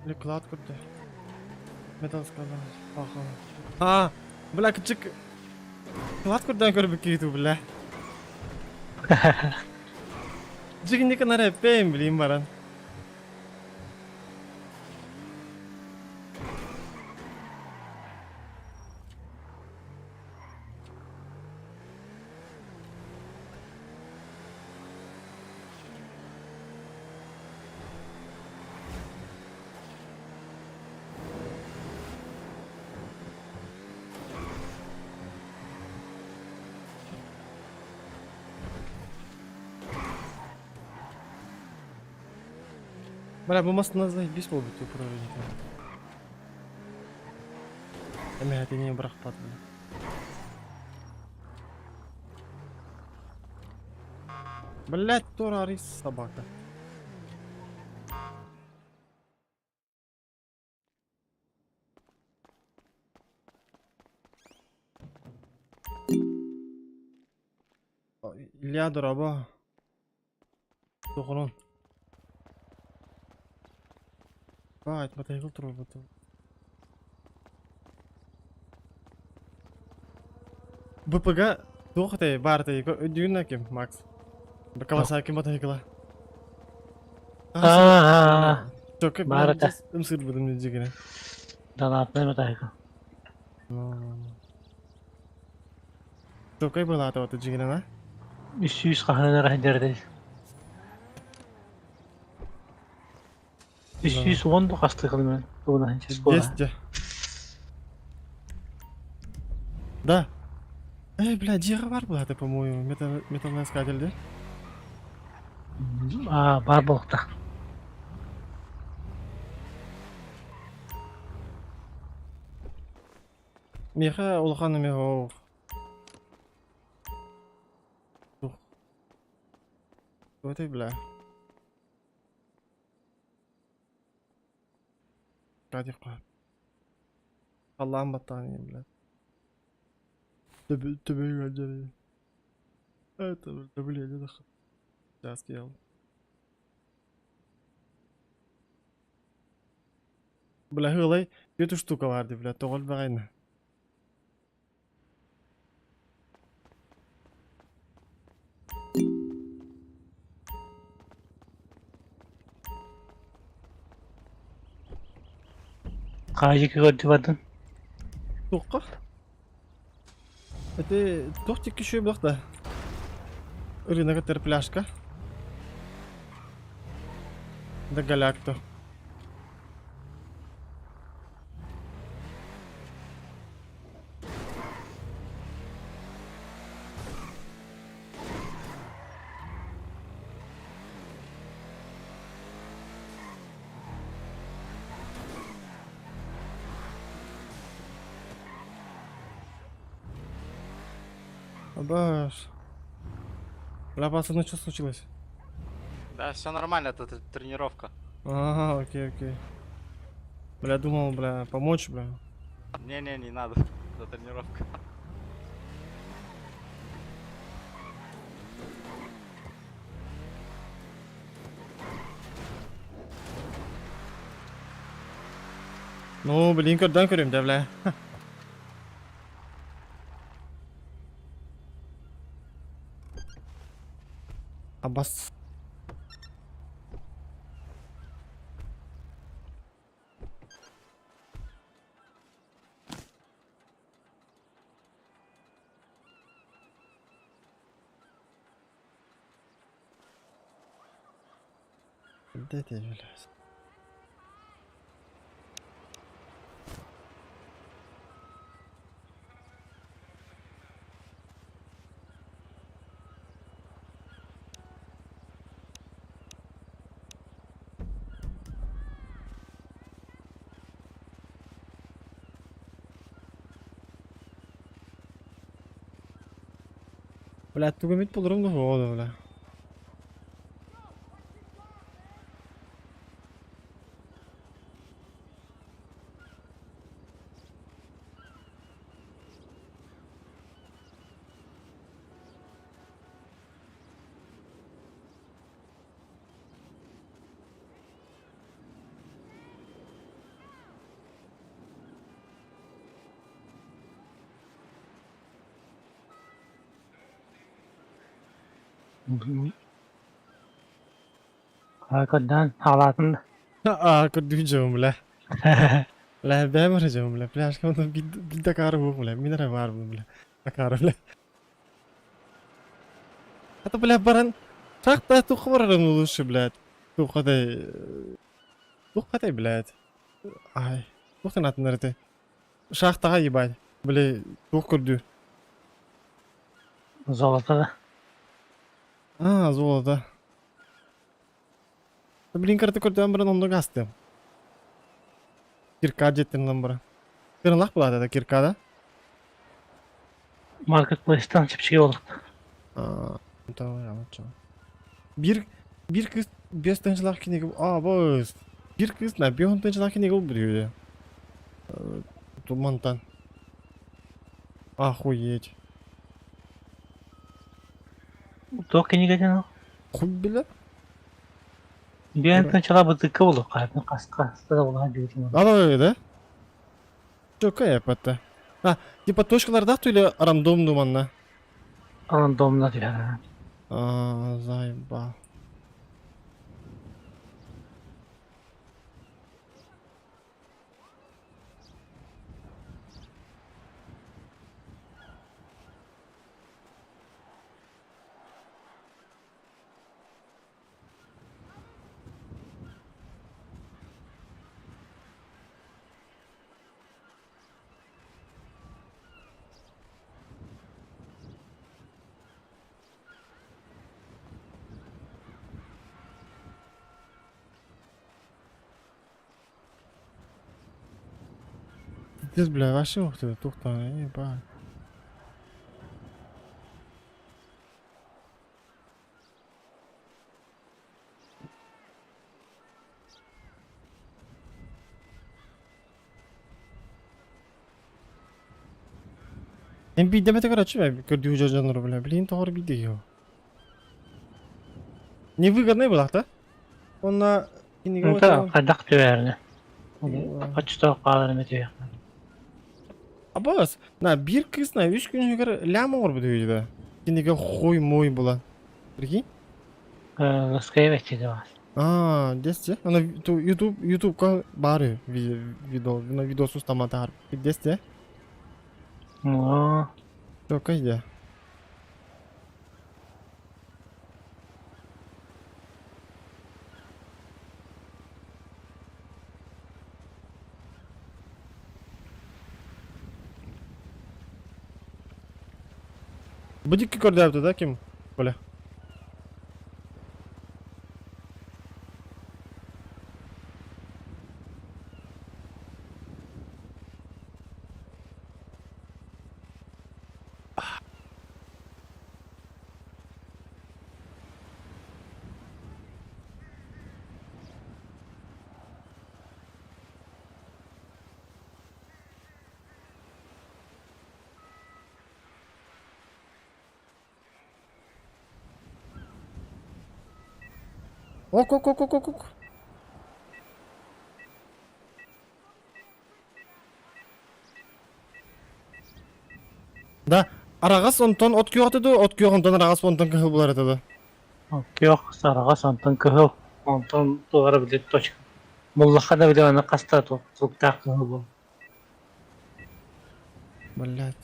Бля, клад курды. Металл сказал. Пахан. А, бля, кычык. Клад курдан көрбүк кейту, бля. Жигинники нара пейм, блин, баран. Бля, бу мастына заебись был бы управление. Эме это не брахпат, бля. Блять, тура рис собака. Илья дораба. Тоғырон. Бать, мотоцикл турбо. БПГ туохтай баартай өдүүнна ким Макс. Кавасаки мотоцикла. Аа, Только Баарата. ымсыр будем дигене. Донатный мотоцикл. Только была то вот дигене на. 300 каханар хадерде. 310 касты кылмен. Тугuna ханча 200. Да. Эй, бля, дьиэҕэ бар была ты, по-моему, металлоискатель, да? Аа, бар болта. Миэхэ улахан эмэ оох. Туох. Бля. Радио. Allah'ın battaniye бля. Төбө төбө Это блядь, это Да, съел. Бля, хылай, эту штука барды, бля, тоғыл бағайны. Кайжы көрдү бардын. Тоққа? Это тохтик еще да. Рынок пляшка. Да галякто. Абаш. Бля, пацаны, что случилось? Да, все нормально, это тренировка. Ага, окей, окей. Бля, думал, бля, помочь, бля. Не-не, не надо. Это тренировка. Ну, блин, көрдөн көрүм да, бля. Абас. Де ты, блядь? Бля, тугу эмит булурум да буолуо, бля. Көрдөөн хаалаатын Аа, көрдүү бля. Бля, бэйэм эрэ бля. Пляжка онно биир да акаары буох, бля. Мин эрэ баарбын, бля. Акаары, бля. Это, бля, баран шахта туохха барарым лучше, блядь. Туоххатай... Туоххатай, блядь. Ай, туохтан атын эрэ Шахтаҕа ебать. Бля, туох көрдүүр. Золото да. А, золото. Блин, карта көрдөөн баран онно гастым. Кирка дьиэттэн ылан баран. Кыралаах буолаата да кирка да? Маркетплейстан чэпчэки буолуохтаах. А, Биир биир кыыс биэс тыһыынчалаах кинигэ аа бос биир кыыс на биэс тыһыынчалаах кинигэ ылбыт үһү Тумантан. Охуеть. Туох кинигэтин ол? Хуй билэр. Биэс тыһыынчалаах бытыыкка буолуохха, хаска да буолаха диэтим. Да, да? Чөкө эппэтэ. А, типа точкалардаах или рандомнуу манна? Рандомно түһэр. А, заебал. Пиздец, бля, вообще ух ты, тухта, ебать. Эн биирдэ эмэтэ көрөөччү көрдүү дьоннору бля, блин, тоҕо биирдэ киһи. Невыгодный была, да? Онно кинигэ Онто хайдах түһэринэ. Оччотоох хаалар эмэ түһүөх. Абаас, на биир кыыс на үс күнүгэр лям оҥорбут үһү да. Кинигэ хуй мой була. Прикинь? Ласкай бэччи баас. А, десте. Ана YouTube YouTube-ка баар видео, на видео устаматаар. Десте. Оо. Только иде. Бу дикки көрдөөбүтэ да ким? Бля. Ок, ок, ок, ок, ок, ок. Да, араҕас онтон от күөх этэ дуо, от күөх онтон араҕас онтон кыһыл булар этэ дуо? Күөх, араҕас, онтон кыһыл, онтон туора били точка. Буллахха да били аны хаста туруктаах кыһыл буол. Блять.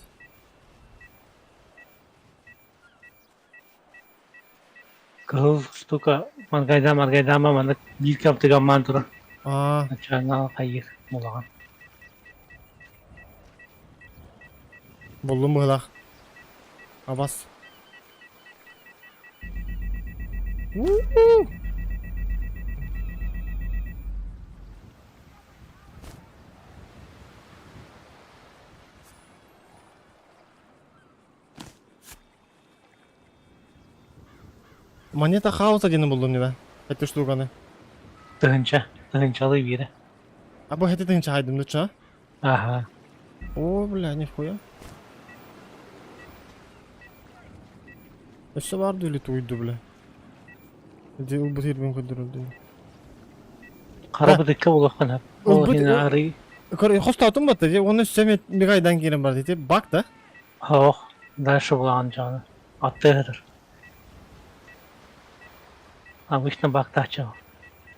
Кыһыл штука маргайда маргайдаама маннык биир кэмтигаммаан турар. Аа. Начальнал хайыр мулаҕан. Буллум быһылаах. Абас. У-у! Монета хаоса диэни буллум дии Эти штуканы. Тыһынча, тыһынчалыы биирэ. А бу эти тыһынча хайдым дуча? Аха. О, бля, нихуя. Өссө бар или туйду, бля. Иди ылбыт ирбин көрдөрүлдү. Хара бытыкка булуоххун Ол иһин арый. Хостоотум батта, оны өссө мегайдан киирэн бар дии. Бак да? Ох, дальше булаҕын дьону. Аттыһытыр. Обычно бактааччы.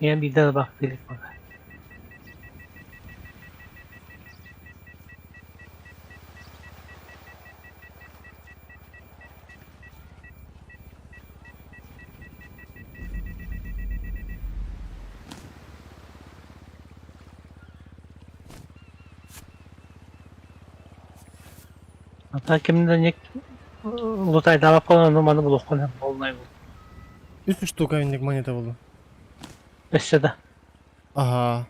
Ийэм биирдэ да бактыы илик буолла. Ата кимден ник лутайдаабаппын ону маны булуоххун сөп буолунай бул. Үс штука инник монета булду. Өссө да. Аха.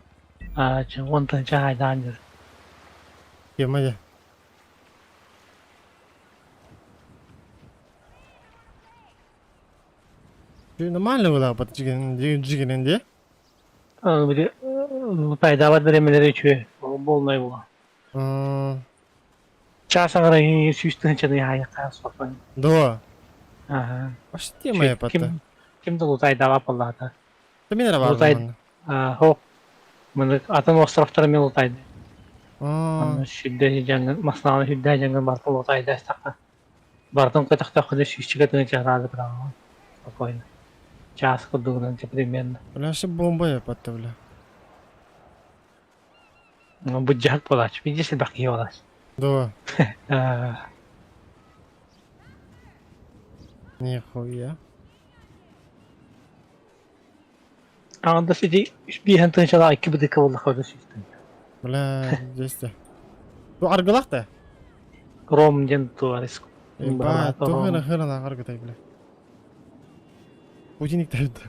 Аа, уонтан чаайдаан дьэр. Тема дьэ. Нормально было под джигинен де? Били лутайдаабат бириэмэлэри үчүгэй буолунай була. Чаас аҥара сүүс тыһыынчаны хаайыахха суохпун. Да. Аха. Вообще тема я Ким ким да лутайдаабат буоллаҕа. Мин эрэ Лутай баарбын. Хоп. Маны атын островтары мен лутайды. Аны сүрдэ дьаҥын маслааны сүрдэ дьаҥын барытын лутайды астахха. Барытын көтөхтөххүнэ сүүсчэкэ тыһыынча араады быраҕаҕын. Спокойно. Чаас курдугунан примерно. Бля, вообще бомба я патта, бля. Быдьаһык буолааччы. Видишь, элбэх киһи буолааччы. Да. Нихуя. Аҥардас ити биэһэн тыһыынчалаах икки бытыыкка буоллахха да сүүстэн. Бля, 200. Бу аргылах да? Ром диэн туарис. Ебать, туох хырана аргытай, бля. Путиник тайда.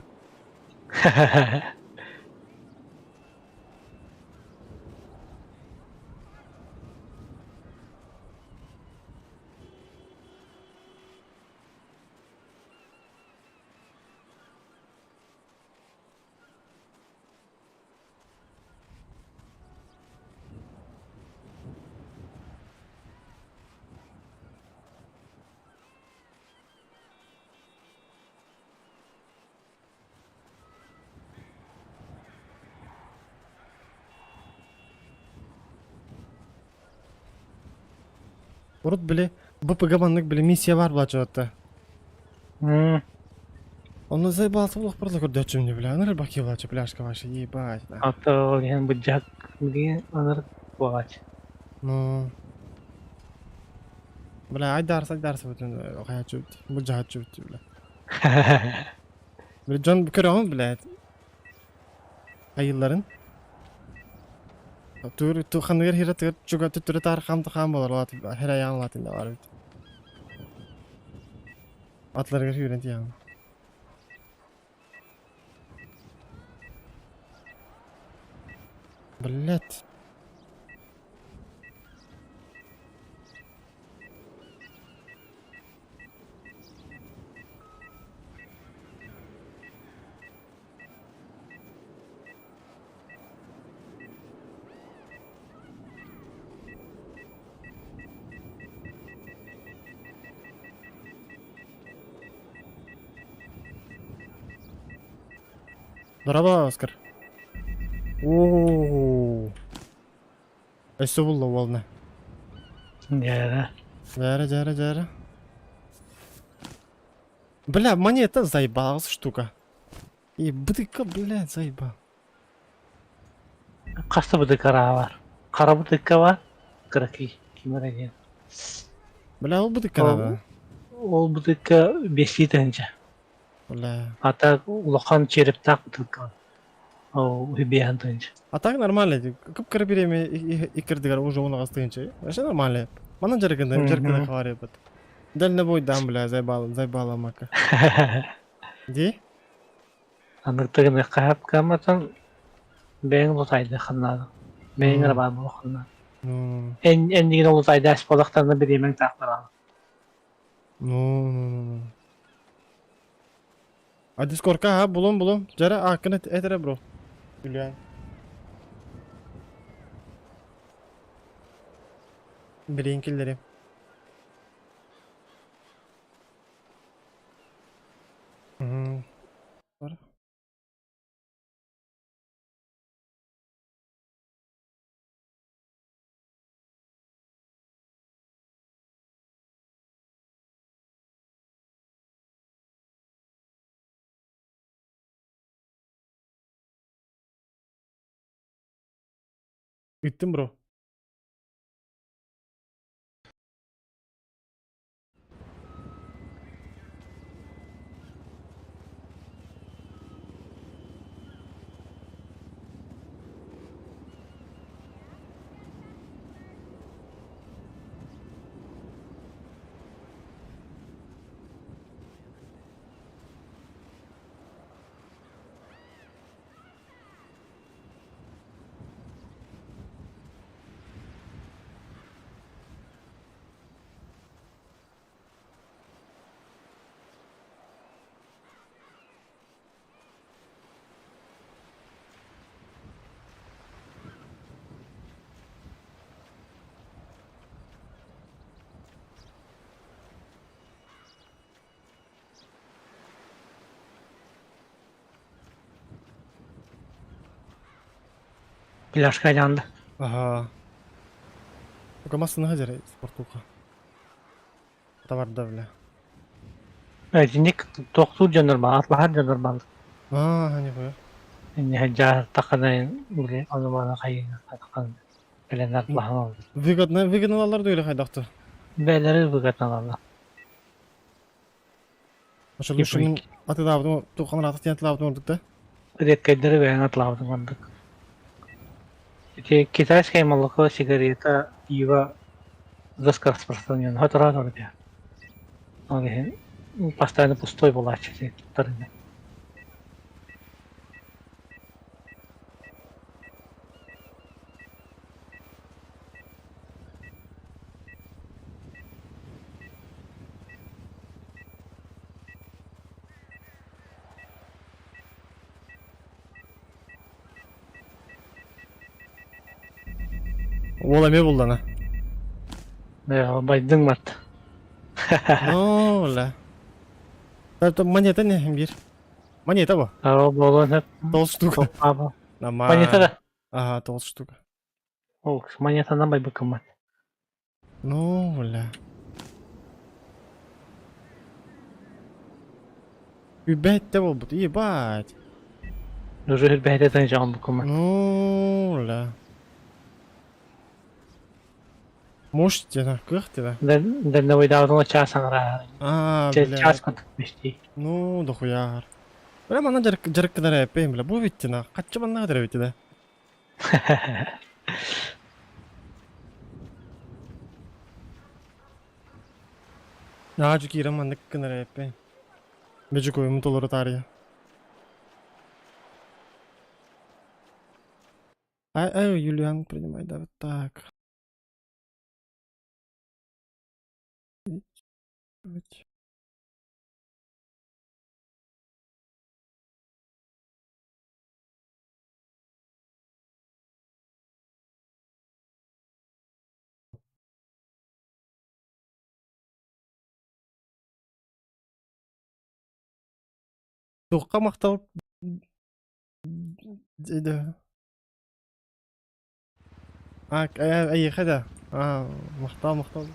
Урут били БПГ маннык били миссия бар буолааччы Онно заебался буолуох барыта көрдөөччүм дии бля. Ыныры баки буолааччы пляжка ваша, ебать. Ата ол иһин быдьаһык билигин ынырык буолааччы. Ну. Бля, айдаарса айдаарса бүтүн хайааччы былдьаһааччы бүттү бля. Бля, дьон көрөҕүн блядь. Айылларын. Тур ту ханныгар хира тыгар чуга түттүрэ таар хам хаам болар лат хера яан латын да бар бит. Атларыгар сүүрэн тиийэҕин. Блядь. Дорообо, Оскар. Оо. Өссө булла уолна. Дьээрэ. Дьээрэ, дьээрэ, дьээрэ. Бля, монета заебалась штука. И бытыка, блядь, заебал. Хас да бытык араа бар. Хара бытыкка бар. Кыракый ким эрэ диэн. Бля, ол бытыкка Ол, надо. ол бытыкка биэстии тыһыынча. Бля. А так улахан черептаах бытыыкка ол үбиэһэн тыһыынча. А так нормально. Кып-кыра бириэмэ иккирдигэр уже унаҕас тыһыынча. Вообще нормально. Манан дьарыгында дьарыгында хаварыйбыт. Дальнобой дам, бля, заебала, заебала мака. Ди? Аныктыгын хаһап каматан бэйэҥ лутайды ханнаады. Бэйэҥ эрэ баар буолуоххун Ну, Эн эннигин олутайдаас буолахтарына бириэмэҥ таахтараан. ну, ну, ну, ну. А дискорка, а, булум, булум. Жара, а, кын этере, бро. Юлиан. Билин киллери. Бар. Ыттым, бро. Пляжка дьаанды. Ага. Только массаны хазер спортуха. Товар да, бля. Итинник тохтуур дьоннор баар, атлаһар дьоннор баар. А, нихуя. Инниһэ дьаһалтаххына били ону-маны хайыҥ кэлэн атлаһан ол. Выгодно, выгодно алар дуйлы хайдахты. Бээлэри выгодно Ошо лучше атыдаабытым, туханар атык тиэн тылаабытым ордук да. Редкайдары бэйэҥ атлаабытыҥ ордук. Ити китайское молоко, сигарета, пиво жестко распространен. Хотора ордук. Ол иһин постоянно пустой буолааччы ити туттар ини. Ол эме буллана. Ээ, байдың мат. Ну, бля. Это монета не бир. Монета бу. Ол буолуон сөп. Тоғыз штука. Аба. Нормально. Монета да. Ага, тоғыз штука. Ол монетанан байбыккын Ну, бля. Үбәт болбут, ебать. Уже үрбэһитэ тыынчаҕын буккуммат. Ну, бля. Можете, на, кых да. Дальнобойдаабытын чаас аҥара. А, бля. Чаас курдук бэстии. Ну, дохуяр. Бля, манна жарык кынар эппейм, бля, бу битти на. Каччы манна кадыр битти да. Наажу киирэн маннык кынар эппейм. Бежи койумун толору таарыйа. Ай, ай, Юлиан, принимай, да, вот так. Пять. Туохха махтал. Да. А, эйиэхэ да? А, махтал, махтал.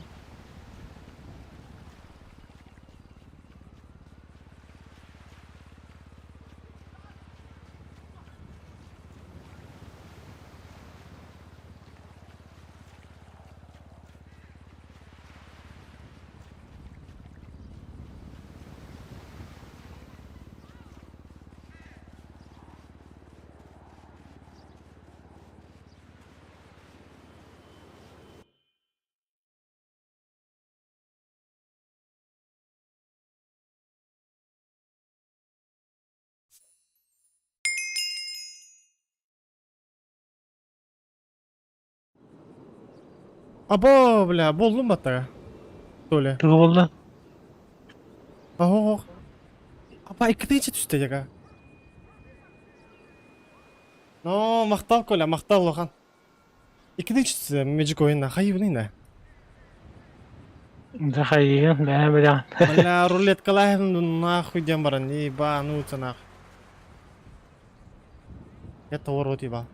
Або, бля, буоллум баттара. Толя. Тугу буолла? Оһох. Апа иккитинчи түстэ яга. Но, махтал Коля, махтал улахан. Иккитинчи түстэ Magic ойунна, хайыбын да. Да хайыгын, бээ бэлэҕин. Бля, рулеткалаахын нахуй диэн баран, ебануться нахуй. Я того рот ебал.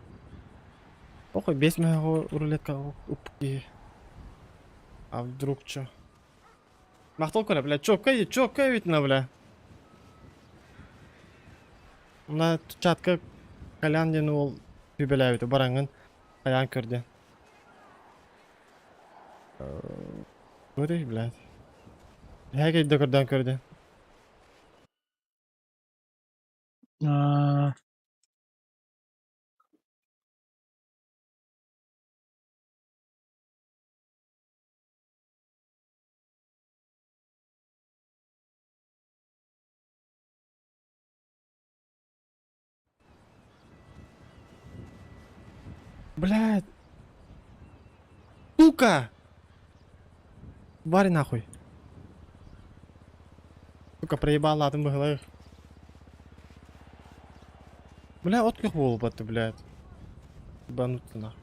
Похуй, без моего рулетка упки. А вдруг чё? Махтал Коля, бля, чё, кай, чё, кай ведь на, бля. Мына чатка Колян диэн уол сүбэлээбитэ бараҥҥын хайаан көр диэн. Көрүй, блядь. Эһэ да көрдөөн көр диэн. Блядь. Сука! Вари нахуй. Сука, проебала атын быһылаах. Бля, от көх буолбатты, блядь. Ебануться нахуй.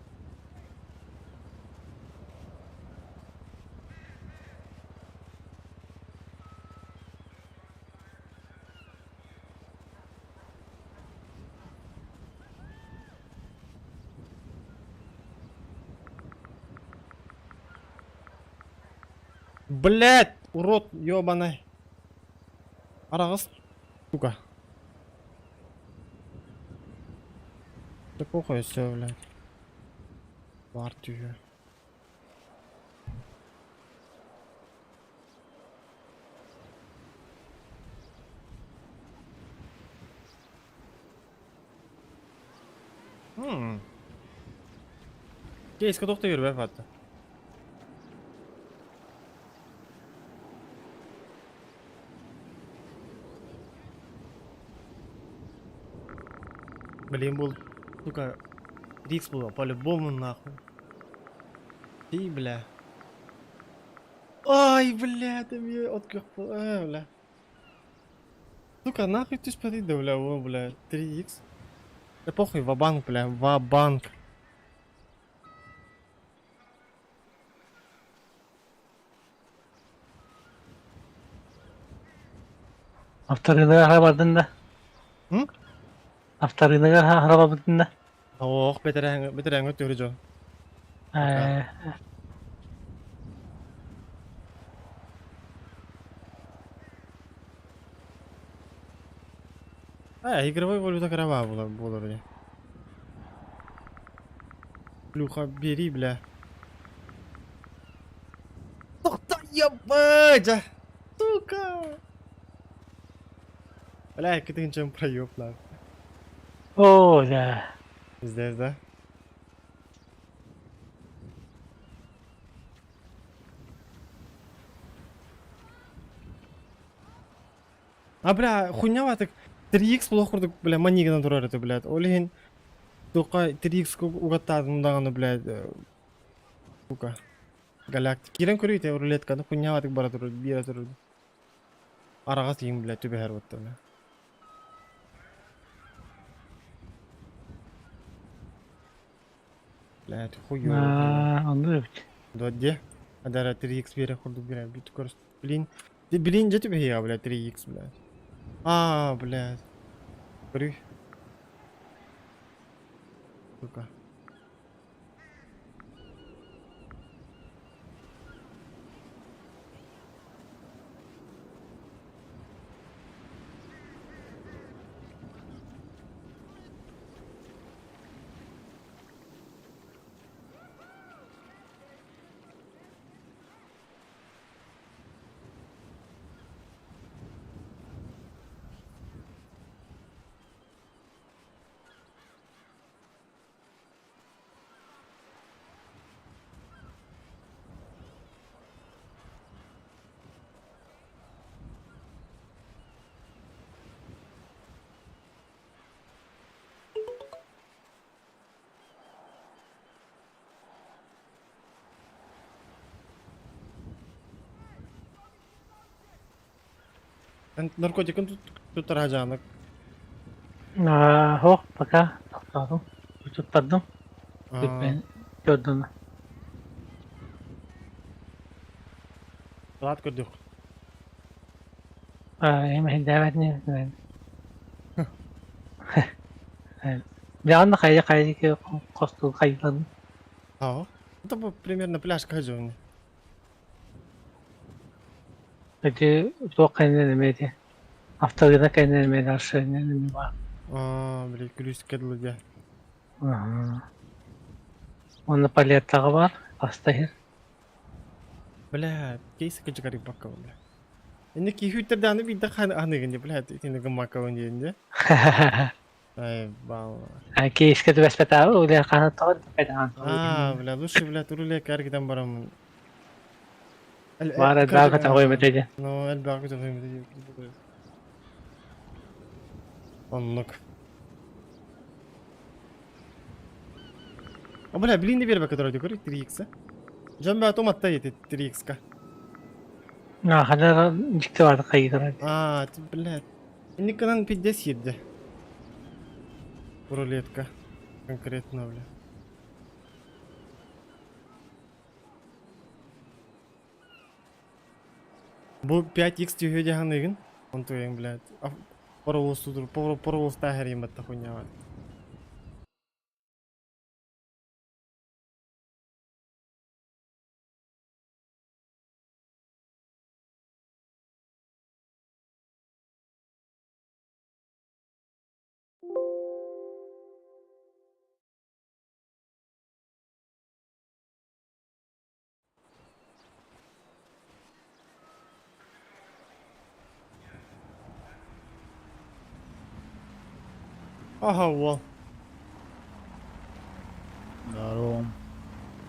Блядь, урод ебаный. Араҕас, сука. Да похуй все, блядь. Бар түһүө. Hmm. Кейска тохто yürü hatta. Блин, был, сука, Рикс был, по-любому нахуй. Ты, бля. Ай, бля, ты мне открыл, а, бля. Сука, нахуй ты смотри, да, бля, о, бля, 3х. Да похуй, ва-банк, бля, ва-банк. Авторыыныгар аһара бардын да? М? Авторыыныгар аһара барбытын да? Ох, бэтэрээн, бэтэрээн өттүгэр дьон. Ээ, А, игровой валюта кыраба буолар буолар дии. Плюха, бери, бля. Тоқта, ебать! Сука! Бля, кытынчам проеб, нахуй. Оо, да. Пиздец, да? А, бля, хуйня так 3x буолуох курдук, бля, маннигынан турар этэ, блядь. Ол иһин туохха 3x угаттаатым даҕаны, блядь, сука. Галактик. Киирэн көрүүй те рулетканы хуйняватык бара турар, биэрэ турар. Араҕас иһин, блядь, түбэһэр буотта, бля. Блядь, хуёво. Аа, оннук эбит. Дуо дьэ. Адара 3x биэрэ курдук биэрэ бүт көрс. Блин. Блин, дьэ түбэһиэҕэ, блядь, 3x, блядь. Аа, блядь. Көрүй. Сука. Наркотикын туттар хадьаанык. Суох, пока тохтоотум. Туттардым. Көрдүм. Салат көрдүк. Эм Бяғын хайы хайы косту хайдан. Аа. Это примерно пляжка хадьони. Эти туох кайнен эмеди. Автогына кайнен эмеди аршы неме бар. Аа, блядь, күлүс кедлы дя. Оны палеттағы бар, астайыр. Бля, кейс кычыгарик бакка, бля. Эне кихүттерде аны бидде хан аныгын бля, тини гымакка диенде. Ай, бал. Кейске түбәспәтәбі, үле қаны тоғыр пайдаған. Аа, бля, лучше, бля, туруле кәргиден барамын. Бар элбәгы тагой метеди. Ну, элбәгы тагой метеди. Оннук. А, бля, блин, не бербе, который ты говоришь, 3х. Жан бә томатта ети 3х-ка. А, хәләр дикте барды кайдыр. А, ты, блядь. Никонан пиздец едде. Рулетка. Конкретно, бля. Бу 5х түйөде ханыгын. Он туйын, блядь. Паровоз тудыр, паровоз тахер батта хуйня бар. Ага, во. Здорово.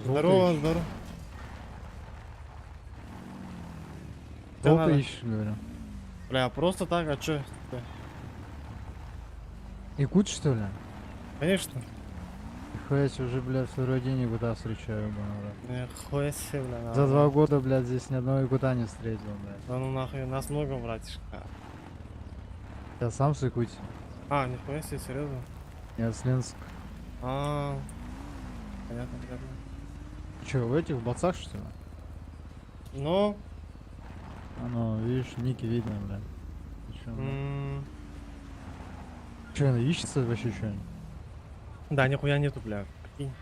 Здорово, здорово. Золото ищешь, говорю. Бля, просто так, а чё? Якут, что ли? Конечно. Нихуя себе, уже, блядь, второй день якута встречаю, брат. Нихуя себе, бля. За 2 года, блядь, здесь ни одного якута не встретил, блядь. Да ну нахуй, нас много, братишка. Я сам с Якутии. А, нихуя себе, серьезно? Я с Ленск. А, понятно, понятно. Че, в этих, в бацах, что ли? Ну? А ну, видишь, ники видно, блядь. Ты чё, блядь? Че, она ищется вообще что-нибудь? Да, нихуя нету, бля. Прикинь.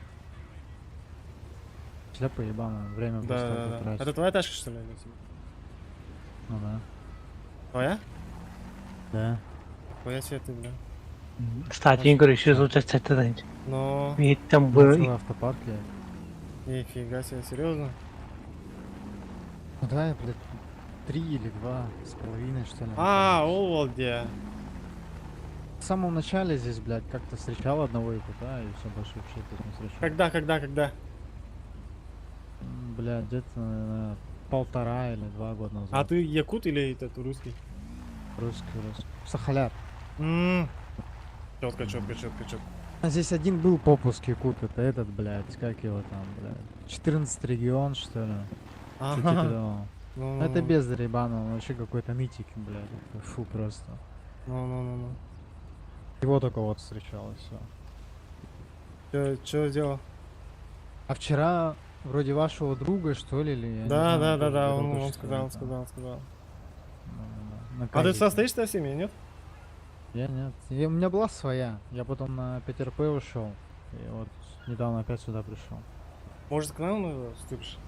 Шляпа ебаная, время Да, просто да, да. потратить. Это твоя тачка, что ли? Ну да. Твоя? Да. Твоя себе ты, бля. Кстати, Игорь еще звучит это. Но... Там Ну, был. целый автопарк, я. Нифига себе, серьезно? Ну да, я, блядь, 3 или 2,5, что ли. А, обалде. В самом начале здесь, блядь, как-то встречал одного якута, и все, больше вообще тут не встречал. Когда, когда, когда? Бля, где-то, наверное, 1,5 или 2 года назад. А ты якут или этот русский? Русский, русский. Сахаляр. Четко, четко, четко, четко. А здесь один был попуск якут, это этот, блядь, как его там, блядь, 14 регион, что ли? Что типа Ага. того. Ну, Это ну, ну. бездарь ебаный, он вообще какой-то нытик, блядь, фу просто. Ну-ну-ну-ну. Его только вот встречал, и все. Чё, чё сделал? А вчера вроде вашего друга, что ли, или я не Да, знаю, да, да, тоже да, говорил, он, тоже, он что сказал, это. сказал, сказал. На А ты казике. состоишь в семье, нет? Я нет. У меня была своя. Я потом на 5РП ушел. И вот недавно опять сюда пришел. Может, к нам вступишь?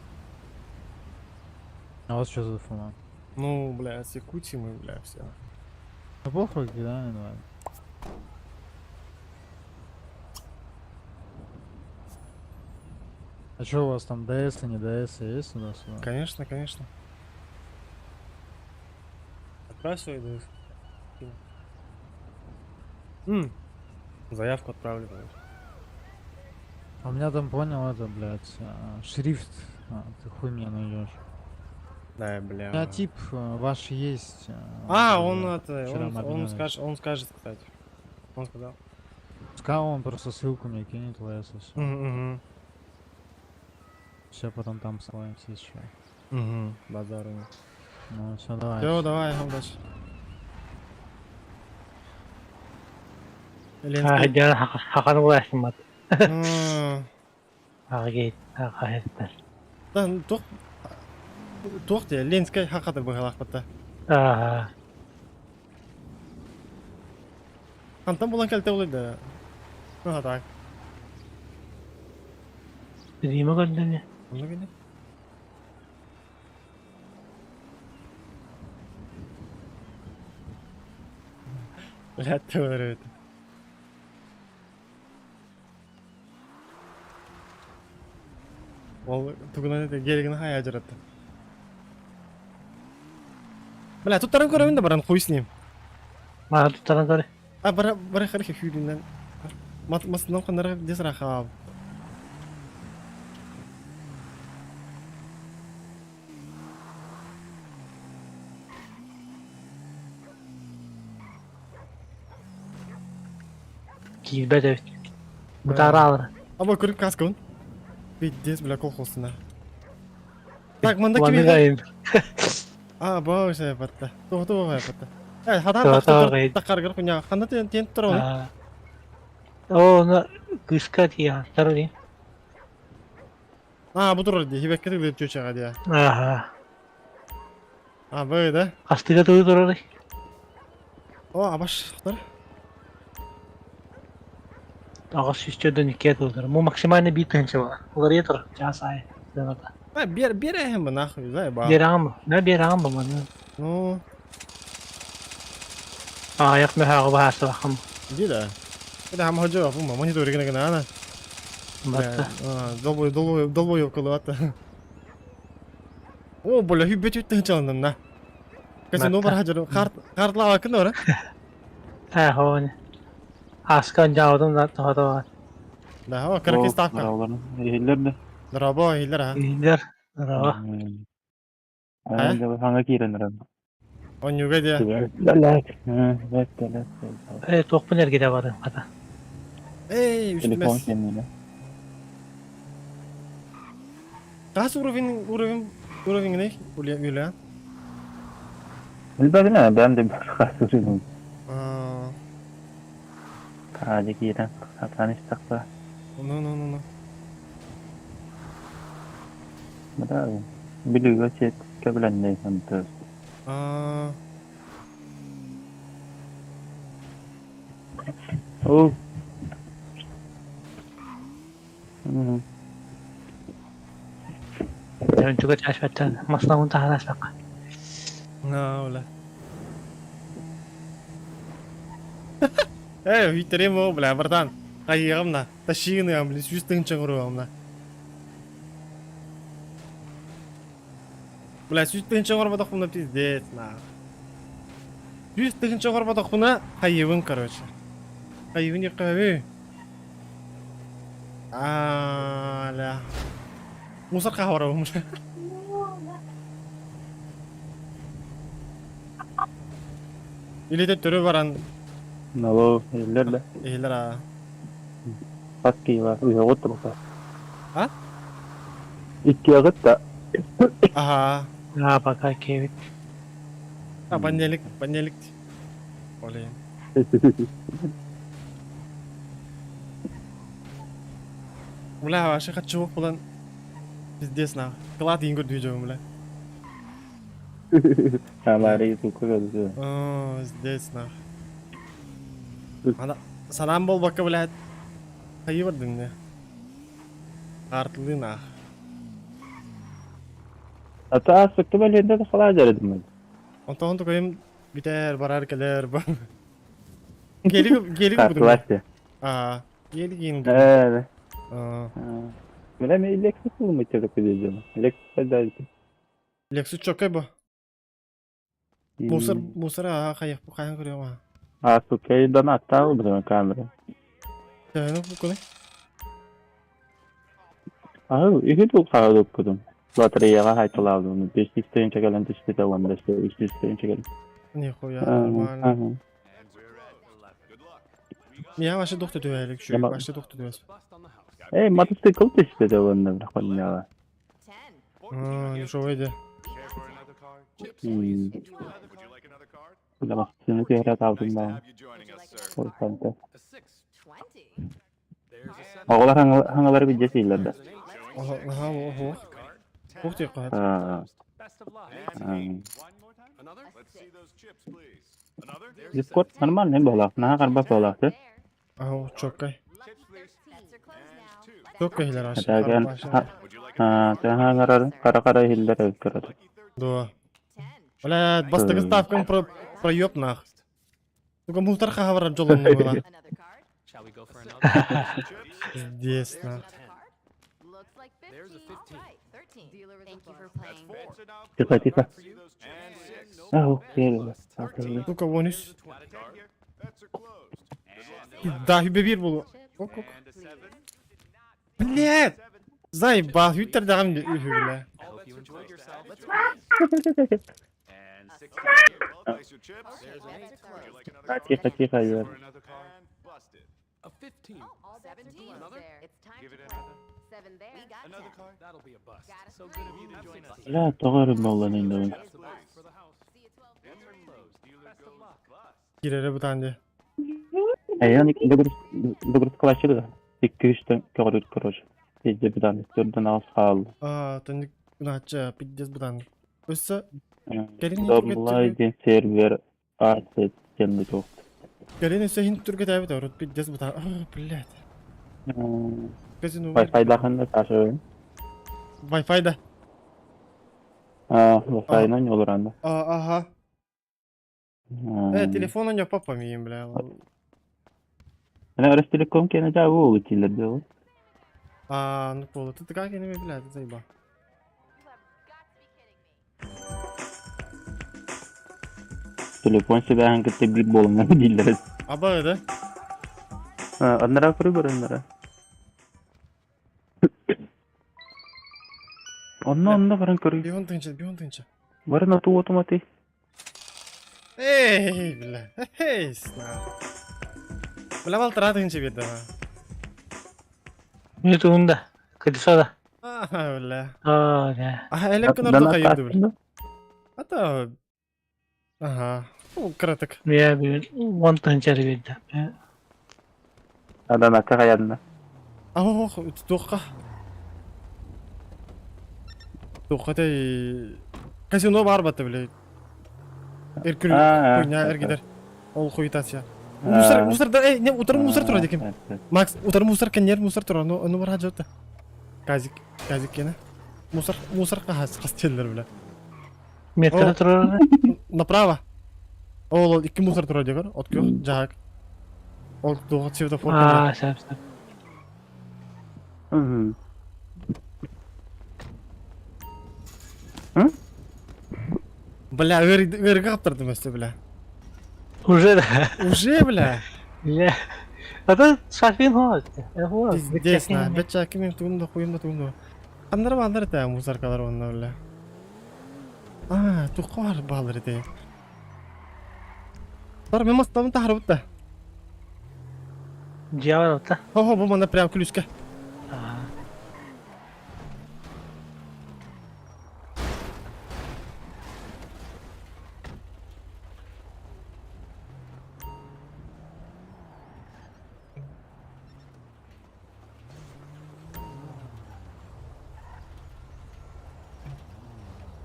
А у вас что за ФМА? Ну, бля, с Якутии мы, бля, все. Да похуй, кидай, давай. А что у вас там, ДС и не ДС есть туда-сюда? Конечно, конечно. Отправь свой ДС. Заявку отправлю, блядь. А у меня там, понял, это, блядь, шрифт. А, ты хуй меня найдешь. Да, У бля. меня тип ваш есть. А, он это, вчера он, мы он обменялись. скажет, он скажет, кстати. Он сказал. Сказал, он просто ссылку мне кинет в ЛС и всё. Угу. Все, потом там словимся еще. Угу, базару нет. Ну, все, давай. Все, давай, удачи. А, дьон хаканы буласын М. Агейт, ахайттар. Да, ну, туох туох дии, Ленскэй хаката быһалаах бата. Ага. Хантан булан кэлтэ улайда. Ну, так. Дима көрдүнү. Онно гene. Блядь, ты это. Ол тугунан это гелигин хая жаратты. Бля, тут таран көрөмүн да баран хуй с ним. Мага туттаран көрө. А бара бара хархи хүйдүнен. Мат масынан канара десраха. Киирбет эбит. Бутара алар. Аба көрүп каскын. Пиздец, бля, колхозсына. Так, манда Уаны кими? гайын. А, бау, батта. Тоо тоо батта. Э, Тоо, хадан тоо, гайын. такар хуня. Ханда тен тен турабын. О, на кыска тия, таруни. А, бу турар ди, хибекке тыгды чөчөга ди. Ага. А, бу да. Астыга туу турар. О, абаш, хтар. Ага, сүстөдөн икке турар. Му максимально бит тынчы бар. Улар тур. Час ай. Сената. А, бер бер эм нахуй, заеба. Берам, на берам бу маны. Ну, А, як мэ хага баасы бахам. иди да. Это хам ходжо, бу монитор гына гына ана. Батта. А, долбой долбой долбой кылып О, бля, хүббет үттен чалындым на. Казино бар хажыр, карт картлава кын ора. Э, хоны. Аскан жаудым да тоото. Да, о, караки ставка. Драба, хиллер а. Индер. Здорово. А? Он юга де. Э, токпун эргеде барын ката. Эй, үстүмэс. Кас уровень уровень уровень не? Уля уля. А, ну ну ну ну. А, Жөнчүгө чашпаттан. Маслауын таханас бакка. на, бля. Эй, витерем о, бля, братан. Кайыгым на. Ташигын я, блин, сүз тыңча көрөм на. Бля, сүз тыңча көрбөдөх мына пиздец, на. Сүз тыңча көрбөдөх мына кайыбын, короче. Кайыбын яккабы. А, ля. Мусор кабарабым. Илете төрө баран. Эхилер а. А? Ага. А, пока кебит. А, понедельник, понедельник. Оле. Бля, вообще хочу булан. Пиздец на. Клад ингөр дүйжөм, бля. О, здесь на. Ана санам болбакка, блядь. Хайыы бардын не? Хаартылыын аах. Ата ааспыкка бэлиэнтэ да халаа дьарыдым. Онтон тукайым бүтээр барар кэлэр ба. Гелик гелик будум. Картыласты. Аа, гелик иин будум. Э. Аа. Бля, мен Lexus булмай деп көйдüm. Lexus да. Lexus чокай бу. Мусор мусор аа хайах бу хайан көрüyorum аа. Ааспыкка донаттаа булдum камера. Төһөнү бу куны? Аһы, иһи тул хаалыппытым. Лотереяга хайталаабым. 500 тыһыынча кэлэн түспүтэ уонна 300 тыһыынча кэлэн. Нихуя нормально. Меня вообще доктор түһэлик şu. Вообще доктор түһэс. Эй, мотоцикл түспүтэ уонна бир хонняга. Аа, дешевый де. Бля, түһэрэ таабытым баа. Ой, Оҕолор хаҥалары билдьэ сииллэр да. Аха, ого. Ух ты, кат. Дискорд нормальный буолаах, наһаа харбас буолаах ты. Аха, чоккай. Чоккай хилер ашы. Этээген хаҥарар кара-кара иһиллэр эбит көрөр. Да. Бля, бастакы ставкам про проеб нах. Сука, мусор хавар жолун была. Здесь нах. Тихо, тихо. Ах, Сука, вон үс. Да, хүбе бир болу. Ок, ок. Блядь! Заебал, хүттер дагам үхү, бля. Тихо, тихо, Юр. Бля, тоҕо эрэ буоллан иннибин. Кирере бутан де. Эйэн загрузкалачы да. Икки үстэн көҕөрүт короче. Пизде бутан, төрдөн аҕыс хаалла. А, төнүк нача, пиздец бутан. Өссө Кэлин Доблай диэн сервер AC диэн туох. Кэлин өссө хин түргэ тәбит орут пиздец бутан. О, блядь. Казино. Wi-Fi дахында Саша. Wi-Fi да. А, Wi-Fi-нан олоранда. А, ага. Э, телефон у него папа миим, бля. Ана Ростелеком кене жабы болу тилер дeo. А, ну пола, ты как я не блядь, заеба. Телефон себәһин кытта бир болуңа дилер. Аба, да? Аннара көрү бар аннара. Онно онно баран көрү. Бион тынча, бион тынча. Барын ату отомати. Эй, бля. Эй, сна. Бля, балтыра тынча бирди. Не тугунда. Кыдысада. А, бля. А, да. А, элек күн орду кайырды, бля. Ата. Ага. Ну, краток. Я бир он тынча бирди. Адан акка каядына. А, ох, туққа. Туққа тай казино бар батты, бля. Эркүл хуйня эргидер. Ол хуйтация. Мусор, мусор, да, эй, не, утар мусор тура деким. Макс, утар мусор кенер мусор тура, ну, ну бар хаджота. Казик, казик кене. Мусор, мусор кахас, хастеллер, бля. Метр тура. Направо. Ол, икки мусор тура дегер, от көх, жак. Ол туға светофор. А, сәп, сәп. Бля, өргі қаптырдым өсті, бля. Уже да. Уже, бля. Бля. Ата шафин хо. Пиздец, на. Беча, кимим тугум да хуйым да тугум да. Аннары балдар это мусоркалар онна, бля. А, туққа бар балдар это. Бар, мен мастамын тахарып да. Дьявол та. Хо-хо, бу мана прям ключка.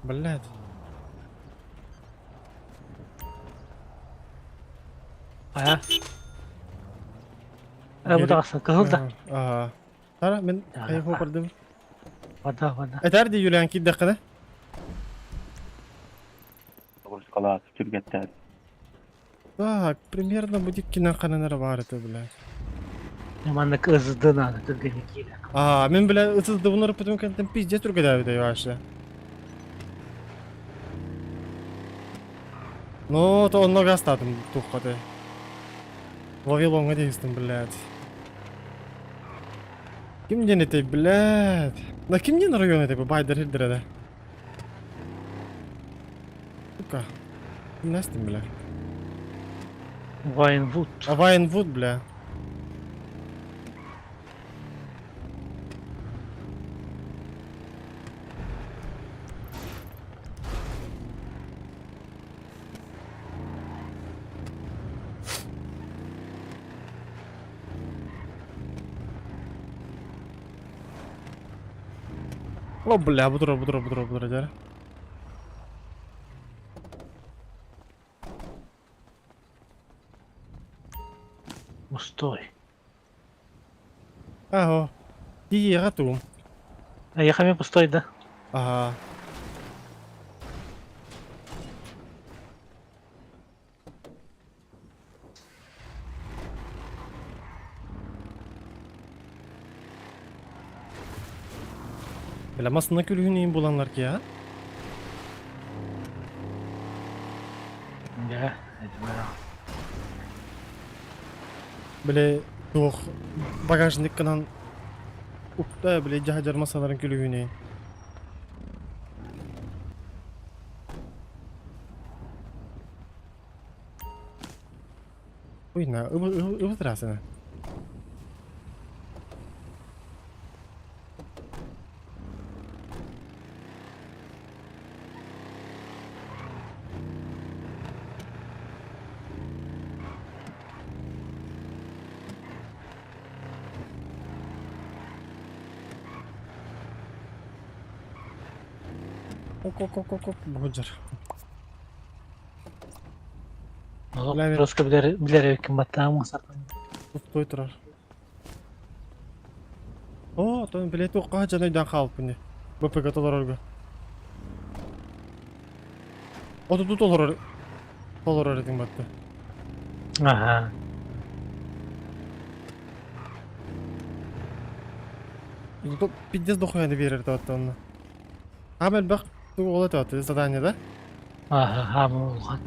Блядь. А? Бу тахсан кыһыл да. Ага. Тара мен хайа көрдүм. Вода, вода. Этэр ди Юлиан киирдэххинэ. Скалат, түргэттэр. Так, примерно бу диккинен ханан эрэ баар этэ, бля. Манна ызды надо түргэнник киирэ. А, мен бля ытылдыбын ырыппытым кэнтэн пиздец түргэдээбит вообще. Ну, то онно гастатым туххаты. Вавилонга дейстим, блядь. Ким диэн этэй, блядь? Да ким диэн район этэй бу байдар хирдэрэ да? Сука. Кимнэстим, бля? Вайнвуд. А Вайнвуд, бля. О, бля, бутура, бутура, бутура, бутура, дьэ. Пустой. Аһо. Тиийэҕэ тугум. Эйиэхэ эмиэ пустой да? Аһаа. Бля, масына күлүһүн иин буланнар ки, а? Дьэ, Бile туох багажниккынан укта бile дьаһадьар масаларын күлүһүн иин. Уй, на, ыбытрасына. Ок-ок-ок-ок, буһудьар. Просто билэр билэр эбиккин баттаам сатан. Пустой турар. Оо, тон билет туохха дьон өйдөөн хаалбыппын дии. БПГ толорорго. Отуту толорор толорор этиҥ батта. Аха. Пиздец дохуяны биэрэр батта онно. Аам элбэх тугу ол этэ батта задание да? Аха, аам улахан.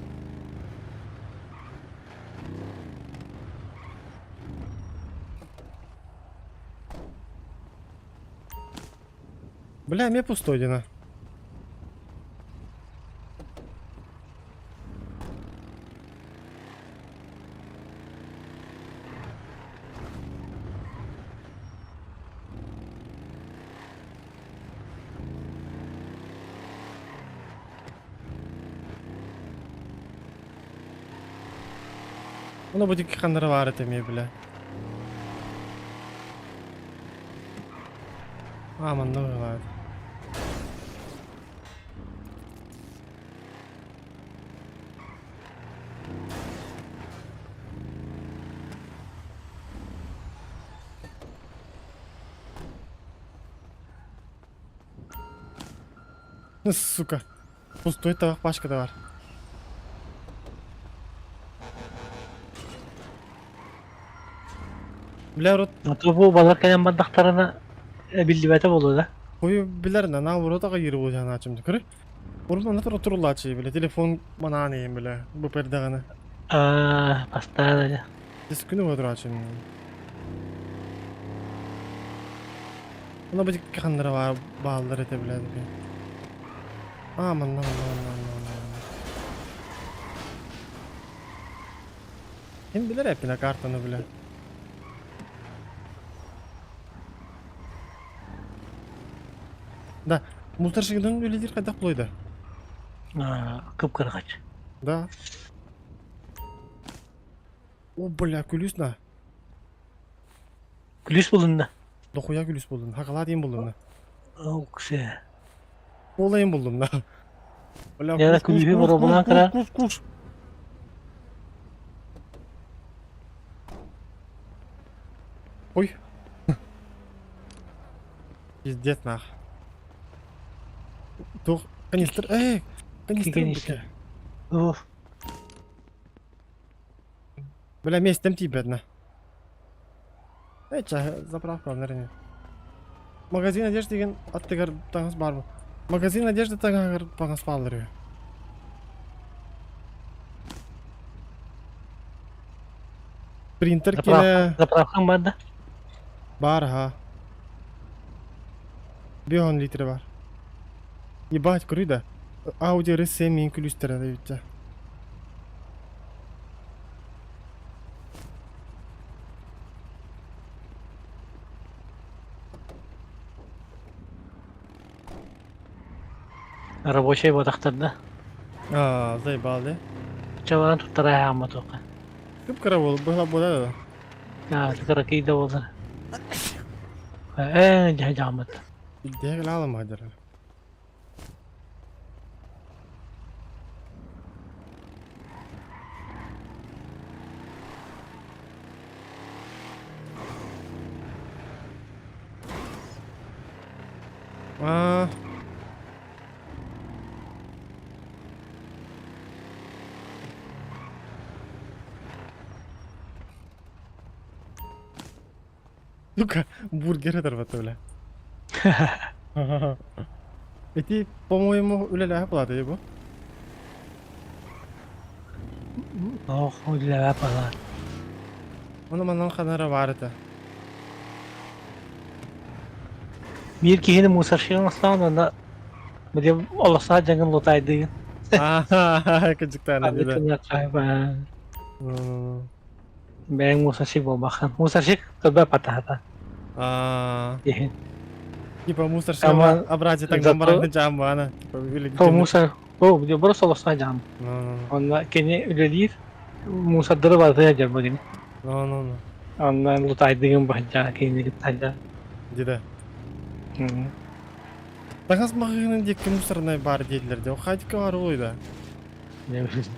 Бля, эмиэ пустой дина. Ону бу дикки ханнара баар этэ эмиэ бля. Аа манна быһылаат. Сука. Пустой табах пачкада бар. Бля, рот. А бу балар кэлэн бардахтарына биллибэтэ буолуо да? Хой билэр на наоборот аҕа йыр буолуон ачым көрө. Урут манна тура турулааччы бile телефон манаан иһин бile бу пердаҕына. Аа, бастаан дьэ. Дис күнү буо турааччы. Оно бу ханнара баар бааллар этэ бile Аа манна манна манна манна манна. Ким билэр эппинэ картаны билэ. Да, мусорщигынан үлэлиир хайдах булуой да? Кып-кыраҕач. Да. О, бля, күлүүс на. Күлүүс булунна. Дохуя күлүүс булдум. Хакалаа диэн булдум на. Оксе. Олайын булдум на. Бля, Яра куш, куш, күлүүһү куш, боруобалаан куш, кыра. куш, куш. Ой. Пиздец нах. Туох канистр, эй, канистр Канистр. Уф. Бля, миэстэм тиийбэт на. Эй, ча, заправка, наверное. Магазин одежды деген аттыгар таҥас баар бу. Магазин одежды таҥаһыгар таҥас бааллар үһү. Принтер киэнэ Заправкаҥ баар да? Баар аһа. 5 литр бар. Ебать, көрүй да. Audi RS7 мин күлүстэрэ да Рабочай буотахтар да. Аа, заебал, да? Чабаран туттара аамма туохха. Кып-кыра буол, быһа буола да. Аа, кыракый да буолар. Ээ, дьэ дьааммыт. Илдээх илаалам хадьар. Аа. Сука, бургер тарбатта бля. Эти, по-моему, үлэлээх плата бу. Ох, үлэлээх плата. Ону манан ханара бар этэ. Биир киһини мусорщигын остоон онно били олохсоох дьаҥын лутаайдыгын. Аа, кыдьыктаана дии. Бэйэҥ мусорщик буолбаххын. Мусорщик кылбай патаһата. Аа. Иһин. Типа мусорщик обратно так замаран жаамбаана. То мусор, о, просто олохсоох дьаам. Онно кини үлэлиир мусордары барытыгар дьарба кини. Ну-ну-ну. Онно лутаайдыгын баһдьаа кинини кытта Дида. Таҥас маҕаһыынын диэки мусорнай баар диэтилэр дии. Хайдыкка баар буолуой да?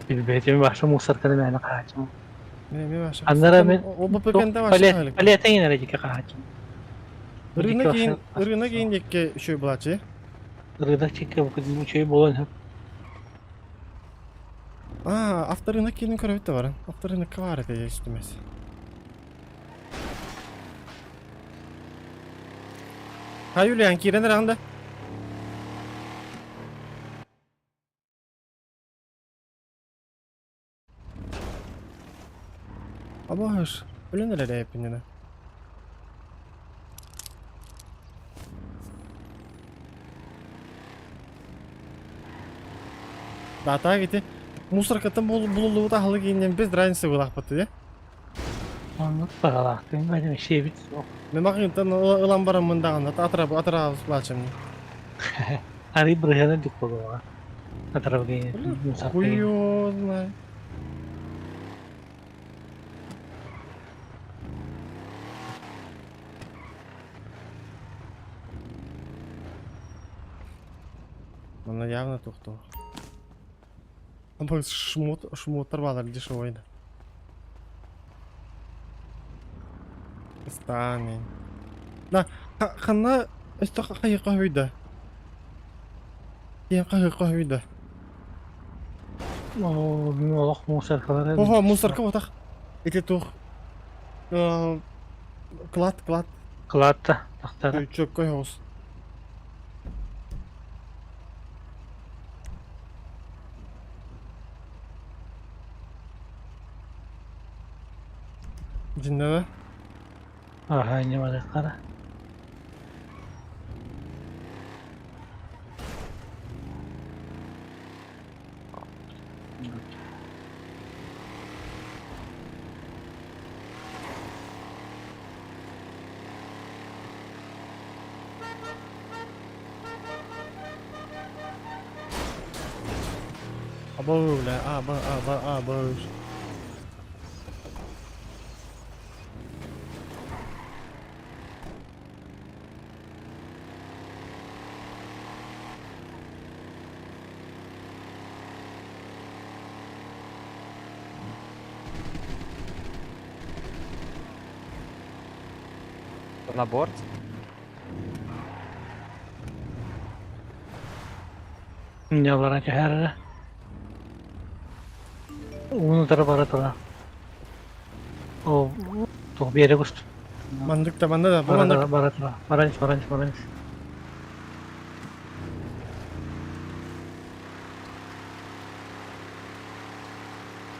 Билбэтим баша мусорканы мээнэ хаачым. Мен эмиэ баша. Аннара мен ОБПК-нда баша. Палета эрэ диэки хаачым. Рынок кийин рынок кийин диэки үчүгэй булааччы. Рынок диэки үчүгэй буолан сөп. Аа, авторынок киинин көрөбүт да баран. Авторынокка баар этэ истимэс. Ха, Юлиан, киирэн эрэҕин да? Абаһыш, өлөн эрэр эппиннэнэ. Даатаак ити мусоркаттан булуллубут аһылык ииннэн без разницы буолаахпыт дии. Оннук баҕалаахтыын бэйэм сиэбит суох. Мен махыынтан ылан бараммын даҕаны атырабы атырабыс былаачым. Арый бырыһыана үрдүк буолуоҕа. Атырабы Хуй его знает. Манна явно тохтоо. Шмот, шмоттар баалар дешевой да. Ыстаан Да, ханна өстө хайыка хүйдэ. Киэн хайыка хүйдэ. Оо, мин олох мусоркалары... Ого, мусорка отах. Ити тух. Клад, клад. Клад тахтара. Чөккөй хоус. Дьиннэбэ? Аха, инньэ барыахтара. Абы, бля, абы, абы, абы. На борт? Ньалара түһэр эрэ. Ууну утары бара тура. Ол туох биэрэ устун. Маннык да манна да бу Бара маннык. тура, бара тура. Баран ис, баран ис, баран ис.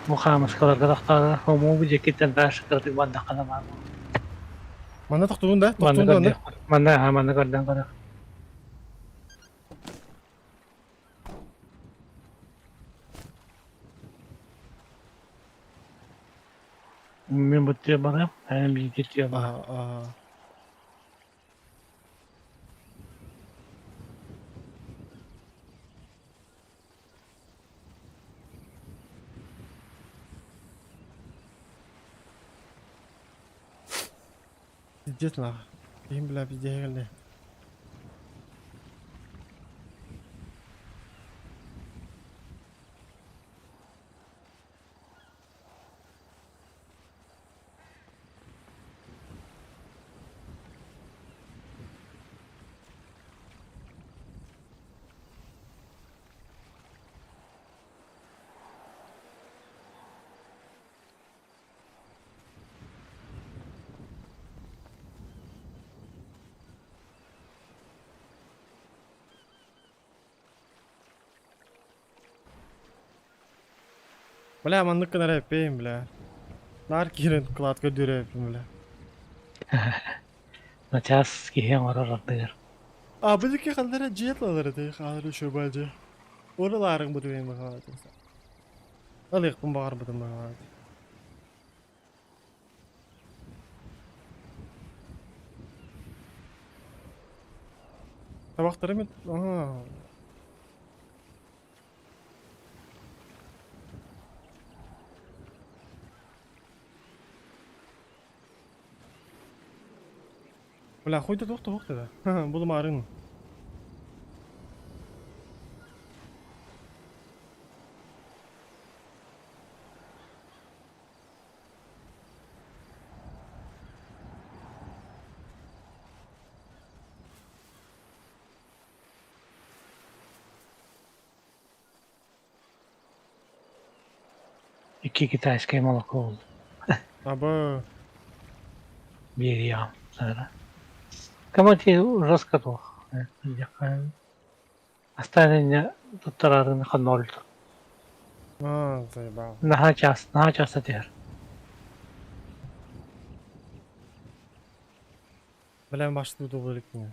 Бу хаамыскаларга тахтаара хомуу бу диэкиттэн тааш кыратык бардаххына баар буолуо. Манна тохтуун да, Манна тохтуун да онно. көрдүөххэ. Манна аха манна көрдөөн көрө. Мин бу тыа барыам, эн бииргэ тыа бар. Аа, аа. Пиздец нахуй. Киһим бля пиздец кэллэ. Бля, маннык гынар эппиин, бля. Наар киирэн кладка дүрэ эппин, бля. Начаас киһи оҥорор ардыгар. А, бу дики ханнара дьиэ тылалар этэ, хаалар үчүгэй дьиэ. Уралаарыҥ бу түгэн баҕалаатым. Алыахпын баҕарбытым баҕалаат. Табахтарым аа. Бля, хуй да туох туох да. Булумаарын. Икки китайскай молоко буолла. Аба. Биэриэҕим саара. Кому жестко туох. Оставление туттарарын ноль. Аа, заебал. Наһаа часто түһэр. Бля, башты туту иликпин.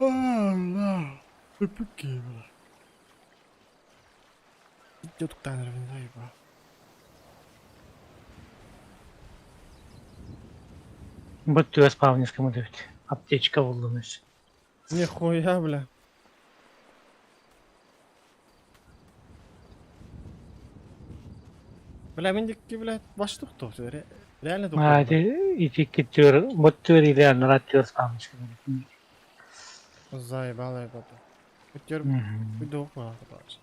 Allah. Öpük gibi. Идет к заебал. Бу түөс павнискамы дөбүт. Аптечка булдум үс. Нихуя, бля. Бля, мен дикки, бля, баш тухту. Реально тухту. Аа, ити икки түөр, бу түөр или анара түөс павнискамы. Заебал, ебать. Өтер үйдө окуп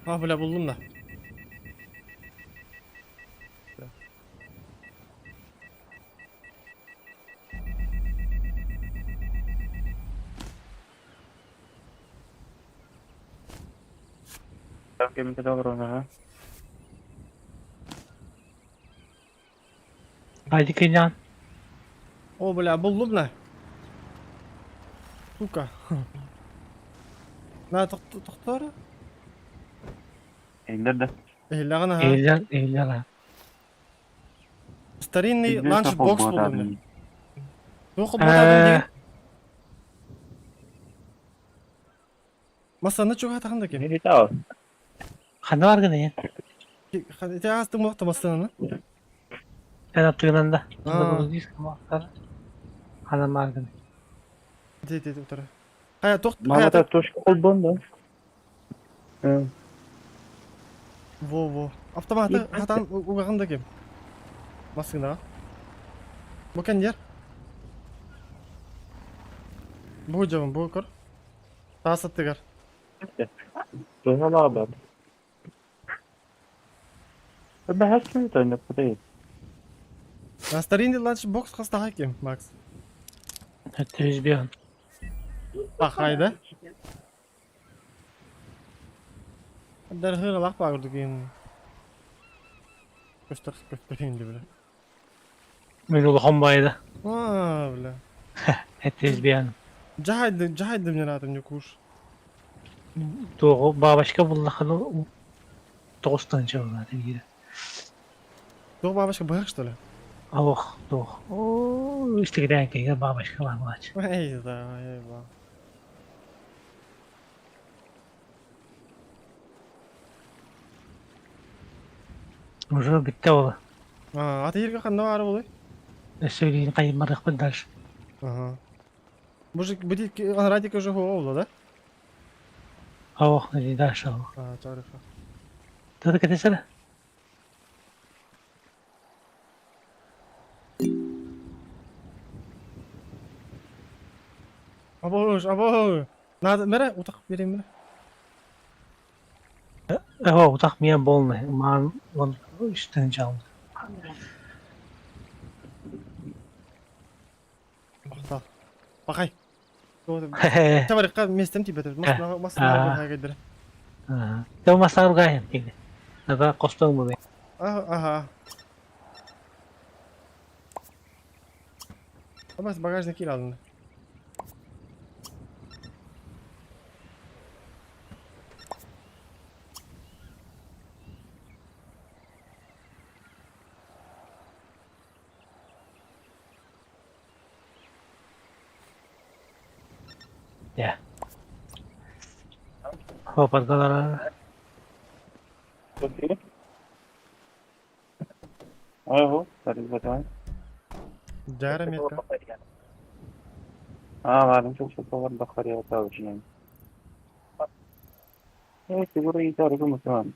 Ah бля, булдум да. Кемде добро, ага. Хайди кыйнаан. О, бля, буллум на. Сука. На, тохтор. Эйлер да. Эһиллэҕин аха. Эһиллэр, эһиллэр аа. Старинный Эйлер ланчбокс сахал буллум. буотаатын. Туох буотаатын диэн? Масаны чугаһатаҕын да ким? Ханна баргын ийэн? Ити аастыҥ буолта массыынаны? Эн аттыгынан да. Ханна баргын? Ити ити утары. Хайа туох Мамата точка холбон да. Во во. Автоматы хатан угаҕын да ким? Массыынаҕа. Бу кэннигэр. Бу дьабын бу көр. Таас аттыгар. Туһалаабат. Бэһэс төннөппүтэй. Старинный ланчбокс хастаха ким, Макс? 705. Пахай да? Дархыналаах баар курдук көстөр көстөр инди бля. Мин улахан байда. А, бля. 705. Жахайды, жахайды мне надо мне куш. Туоҕу бабочка буллахына тоҕус тыһыынча буолла биирэ. Туох бабочка быһах что ли? Ох, туох. Оо, истигирээн киһигэ бабочка баар буолааччы. Эй, да, эй, ба. Уже бүттэ ол. А, аты ханна баара буолуой? Өссө билигин хайыммарыахпыт дальше. Ага. Мужик, будет радик уже голову, да? Ох, дальше. А, чарыха. Тады кэтесene. Або, або. Надо, мере, утах берем, мере. О, утах мия болны. Маан он үстен жалды. Бахта. Бакай. Табарыкка местем тип этеп. Масна масна кайдыр. Тау масна гайым киди. Ага, костон бу. Ага, ага. Абас багажник кил алынды. Я. Хопат галара. Ого, сари Жара метка. А, ладно, что повар бахария таучнен. Э, сигурно и таргу мусулман.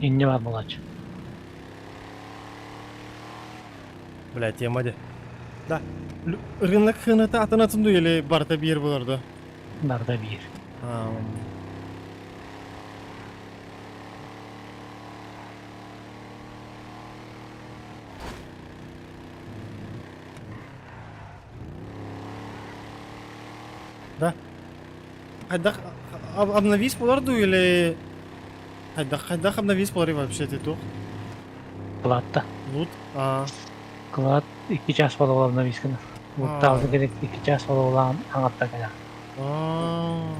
Инне бар булач. Бля, тема де. Да. Рынок хыныта атын или барта бир буларды? Барда бир. Да. Хайдах обновись буларду или хайдах хайдах обновись булары вообще ты тух? Клад-та. Лут. А. Клад 2 час бола обновись гына. Луттаабы керек 2 час бола аңатта кэлэ. А.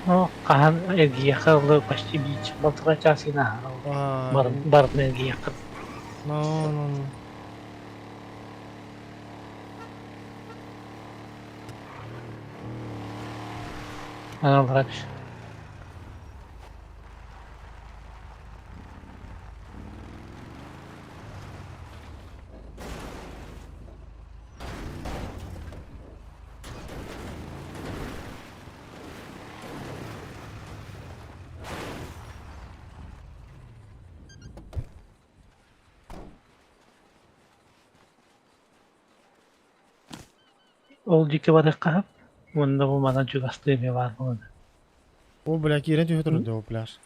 Ну, хаһан эргийиэххэ ылы почти бич балтара час гына А. бардын эргийиэххэ. Ну, ну, ну. Аналлара Ол диэки барыахха уонна бу манан чугастыы эмиэ баар буолан. О, бля, киирэн түһэ турда о пляж.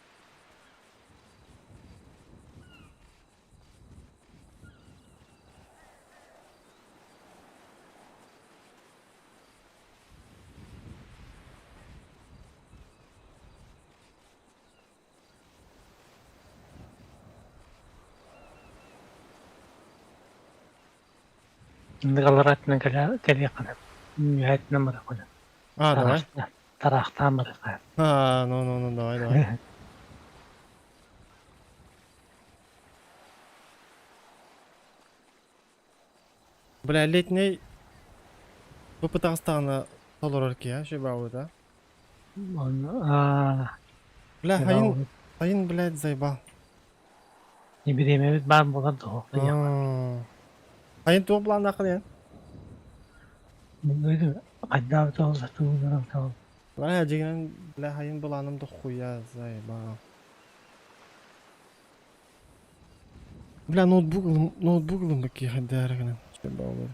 Ындыгаларатынан кэлиэххэ үөһээтинэн барыахха А, давай. Тараахтаан барыахха. А, ну, ну, ну, давай, давай. Бля, летний попытался толорор киһи, шибауы, да? Бля, хайын, хайын, блядь, заебал. Бириэмэбит баар буолар дуо? Хайын туох планнааххын эн? Хайдах тугунан Бля, дьиҥинэн, бля, хайын былааным да хуя заебал. Бля, ноутбук ноутбук ылыммыт киһи хайдары гынан. Шибауы.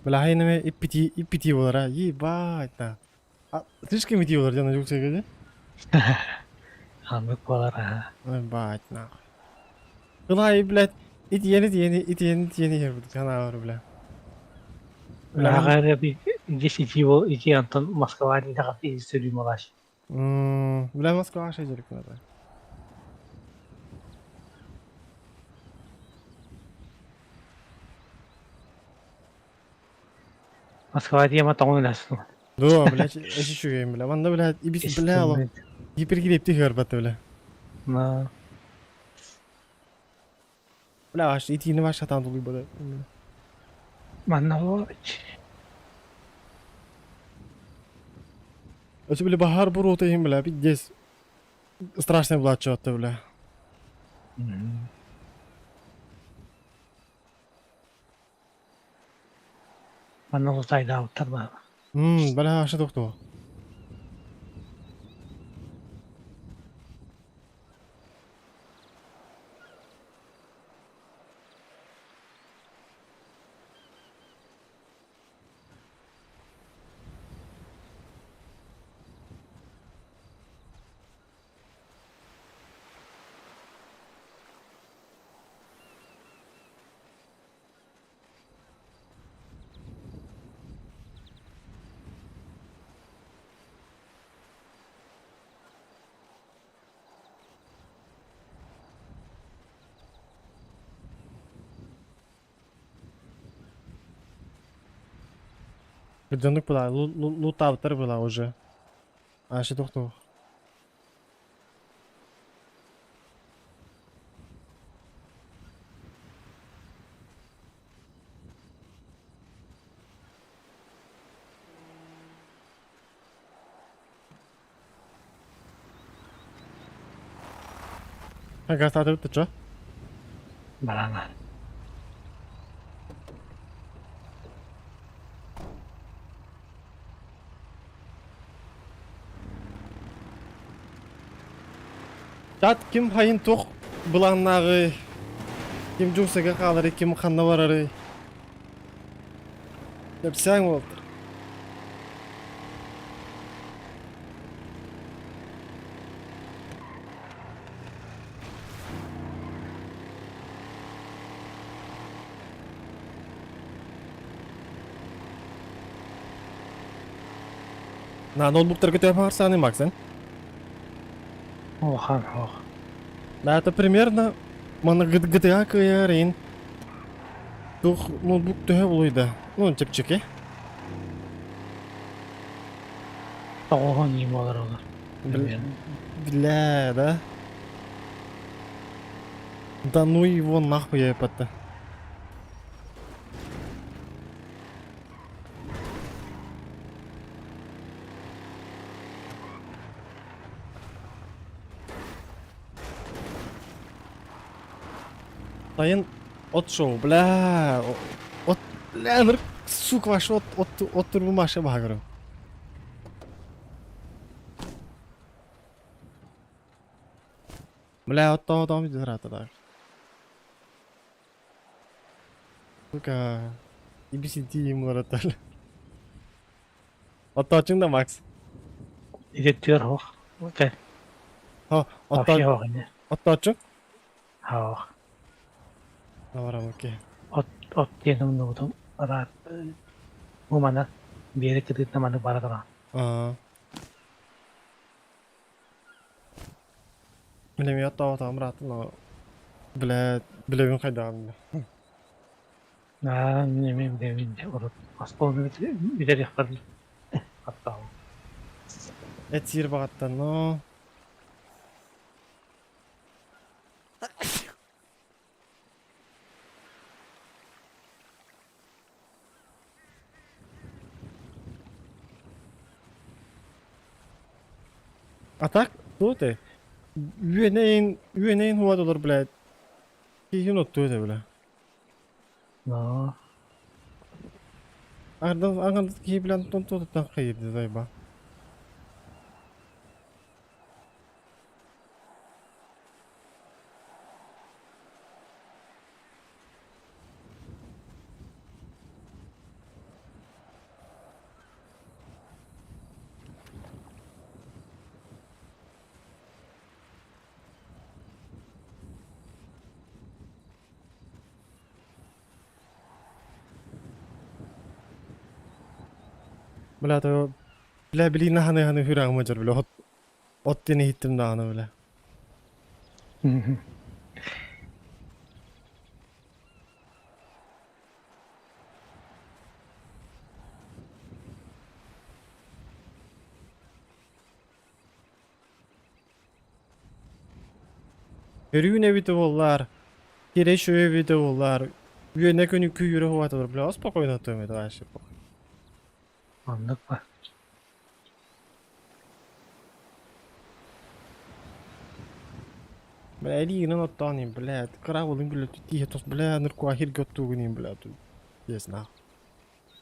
Бля, хайын эме иппити болар, а? Ебать, на. А, слишком ити болар, дьон жүксеге Ханнык буолар аа. Ебать, нахуй. Ылай, блядь, итиени, итиени, итиени, итиени ербит, жанавар, бля. Бля, здесь ити бол ити Антон Москва диэтэҕэ сөдүмалаш. Бля, Москва шайдерик надо. Москва диэма тоҥон үлэсин. Да, блядь, эчи чугайым, бля. Манна, блядь, ибис, бля, алло. Гипергилепти хөрбатты, бля. На. Бля, аш итини баш шатан тулуй бада. Манна бол. Өсө бля бахар буруота иһин, бля, пиздец. Страшный была чё-то, бля. Манна лутайдаабыттар баа. Бля, аша тохтоо. Гүрдөнүк была, лутаабыттар была уже. Аша тохтоо. Гастатыбыт чо? Барана. Чат ким хайын туох былааннааҕый, ким дьуҥсага хааларый, ким ханна барарый? Кэпсээҥ уолтар. На ноутбуктарга төһө баҕарсааны Максен? Улахан ох. Да, это примерно маны GTA кыайар туох ноутбук төһө булуйда? Ну, чэпчэки. Тоҕоһон ии буолар олор. Бля, да? Да ну его нахуй я это. Сайын от шоу, бля, от, бля, ныр, сука, ваш от, от, от турбу маша багырым. Бля, оттоотоом дьараатылар. Сука, ибисинтии уларытар. Оттоочуҥ да Макс? Идеттигэр суох. Окей. О, Вообще суох ини. Оттоочуҥ? Суох. Барам, окей. От от диэн умнубутум. Араат бу мана биэри кытыытына маннык бара туран. Аа. Мин эмиэ оттоотоҕум ыраатта, но блядь, билэбин хайдаҕын да. Аа, мин эмиэ билэбин дьэ урут оскуоланы бүтэриэхпэр оттообум. Эт сиир баҕаттан, но А так, кто ты? Үөнэйин, үөнэйин хуадалар, блядь. Киһин оттуо этэ, бля. Но Ардан аңан киһи билэн тон туотуттан хайырды зайба. Бля, то бля билигин ханы ханы хүрээҕим дьор бля от от диэн иһиттим даҕаны бля. Өрүүн эбитэ буоллар, кире үчүгэй эбитэ буоллар, үөнэ күнү күүрэ уһаатылар, бля, спокойно туом это вообще похуй. Оннук ба. Бля, илиигинэн оттоон иһин, блядь, кыра уолун билэ тииһэ тос, бля, ныркуа хиргэ оттуугун иһин, бля, тут, ясно.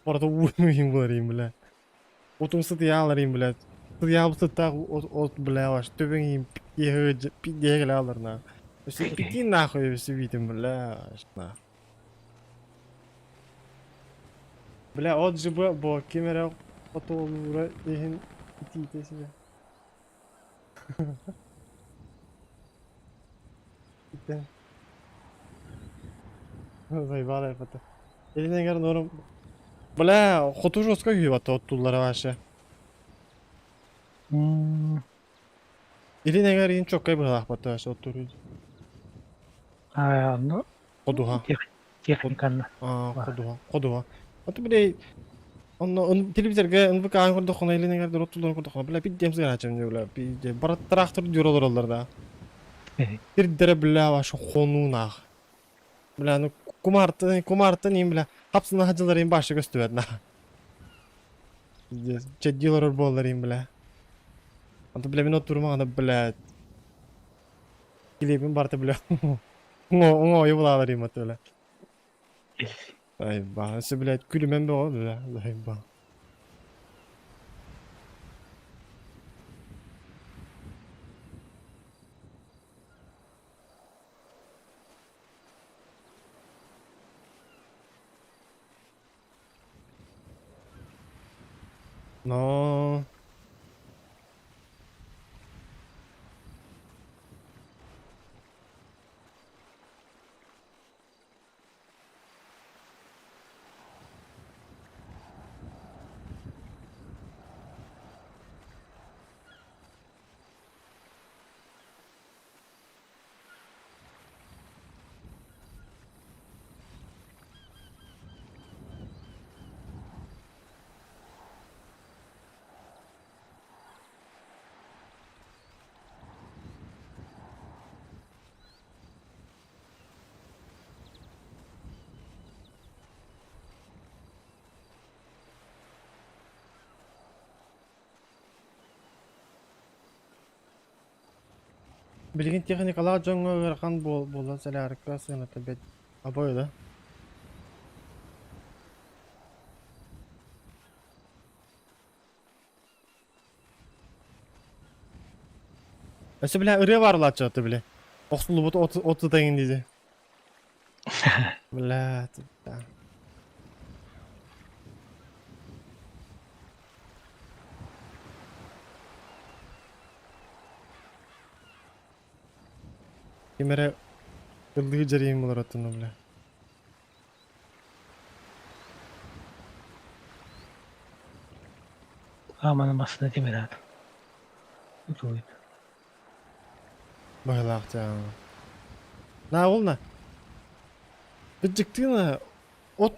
Порто ууну иһин булар иһин, бля. Утум сытыйаалар иһин, блядь. Сытыйаабыт сыттаах от, от, бля, ваш төбөҥ иһин пиздеһэ кэлэ на. Иди нахуй все видим, бля, на. Бля, от жыбы бо ким эрэ хотуолуура иһин итиитэ сибэ. Итен. Заебал это. Илин эҥэр норум. Бля, хоту жестко күйбатта оттуллара вообще. Илин эҥэр иин чоккай быһалаахпатта вообще оттуур. Аа, ну, Ходуһа. техниканы. Аа, ходуһа, ходуһа. Аты бile онно телевизорга НВК көрдөххүнэ илин эҥэр оттулларын көрдөххүнэ бля пиздем сыгаачым бля пизде барат трактор дюр олороллор да. Сирдэрэ бля вообще хонуунаах. Бля ну кумартын кумартын им бля хапсына хадьылар им башы көстүбэт на. Пиздец. Чэдди олорор буоллар им бля. Антон бля мин оттурмаҕына бля килиэбин барыта бля оҥо булаалар им бля. Айба, өссө блядь күлүмэн бөҕө бля, айба. Но Билигин техникалаах дьоҥҥо ыарахан буолан сэлээриккэ сыаната бэт абой да. Өссө бля ырыа баар улааччы бile. Охсуллубут от от ытайын диди. Блядь. Да. Ким эрэ ыллыы дьэриим булар оттон бля. Ааманы массыына тимирэт. Утуйт. Быһылаах дьаама. На ол на. Быдьыктыына от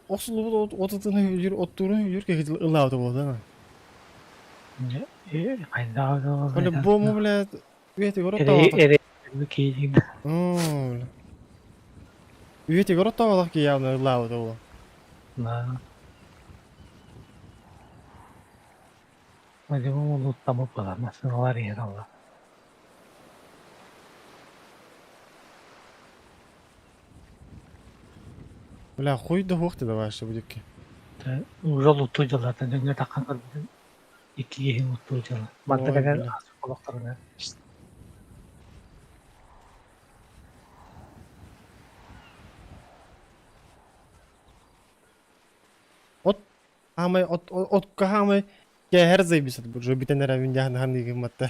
охсуллубут от отытыны үр оттуурун үр киһи ылаабыта буолда. По-любому, блядь, үйэтигэр оттообото. Эре киһи. Бля. Үйэтигэр оттооботох киһи явно ылаабыта буолла. На. По-любому луттамы была, массыналар иһэр алла. Бля, хуй да хух ты давай, что будет. Уже луттуу дьаллата дөҥҥө таххан көрбүтүм. Икки киһи луттуу дьалла. Манта Ой, кэлэн бля. олохторуна. От хаамай от отка хаамай кээһэр заебись уже бүтэн эрэ мин дьаһан ханныгымматта.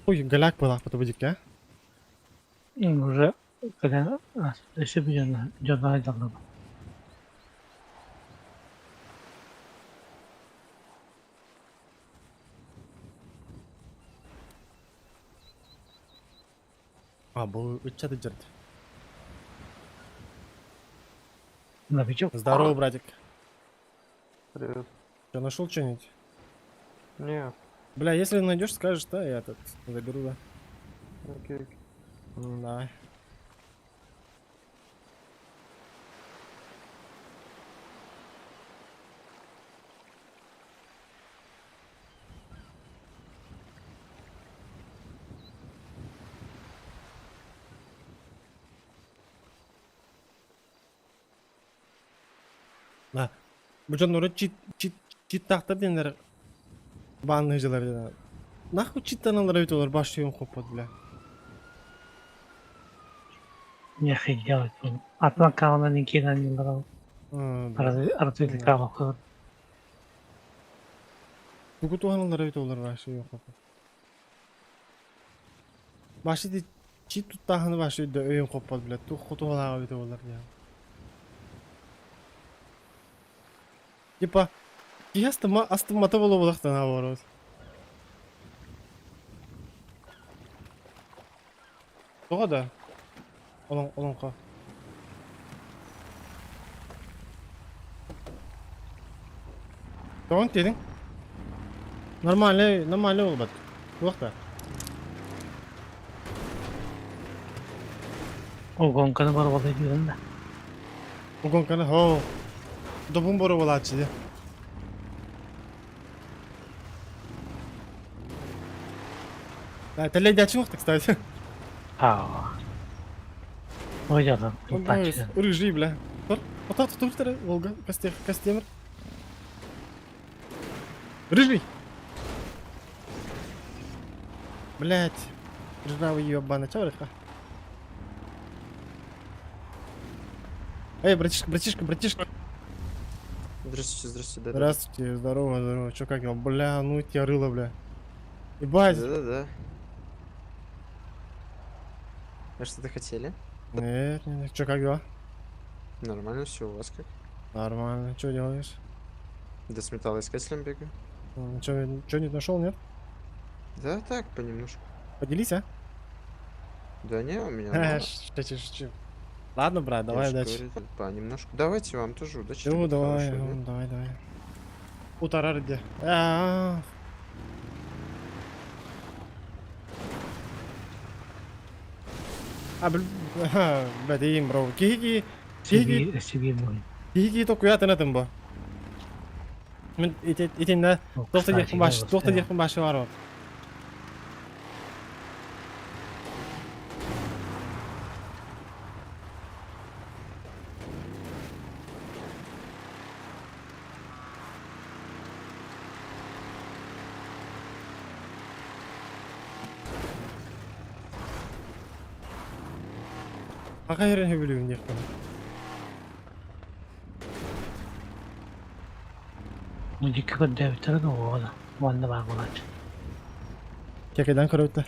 Ой, голяк была будет, а? Уже кэлэн өссө дьоно дьоно дьаллаба. А, бұл ыччаты жерді. Новичок. Здорово, братик. Привет. Что, нашел что-нибудь? Не, Бля, если найдешь, скажешь, да, я этот заберу, да. окей. Давай. На. Бу дьоннору чит чит читтаахтар диэннэр баанныһы дьылар диэн. Нахуй читтаналар эбит олор баш сүйүн хоппот бля. Нехай делать. Атын аккаунтан иккиэн анньыллар. Разведка көр. Тугу туһаналар эбит олор баш сүйүн хоппот. Башы ди чит туттаахыны башы өйдө өйүн хоппот бля. Тух хотуһалаах эбит олор диэн. Типа, киһи астыма астыммата буолуо наоборот. Тоҕо да? Олон олоҥхо. Тоҕон тиэдиҥ? Нормальный, нормальный буолбат. Туох да? Угонканы бар буолай диэн да. Угонканы хоо. Добун боро буолааччы дии. Да, тэлэйдээччи уохта, кстати. Аа. Ой, дьалла. Ой, рыжий, бля. Тур, отак тутур Волга, костер, костемир. Рыжий! Блять, ржавый ебаный, чё рыха? Эй, братишка, братишка, братишка. Здравствуйте, здравствуйте, да. Здравствуйте, здорово, здорово. Чё, как дела? Бля, ну тебя рыло, бля. Ебать. Да-да-да. А что-то хотели? Нет, нет, нет. Чё, как дела? Нормально все, у вас как? Нормально. Чё делаешь? Да с металлоискателем бегаю. Чё, чё не нашел, нет? Да так, понемножку. Поделись, а? Да не, у меня мало. Шучу, шучу. Ладно, брат, Я давай же удачи. говорю, понемножку. Давайте вам тоже удачи. Ну, ребят, давай, хорошего дня. давай, давай. Утарар где? А, А, блядь, им, бро. Киги, киги, Себе мой. киги токуятын этим бо. Мен итинне тоқта диэхпин баш, тоқта диэхпин башы бар вот. Хака хэрэн хөбүлүүн диэхпин. Мудикка көрдөөбүттэрэ да оҕо уонна баар буолааччы. Кэкэдэн көрөбүттэр.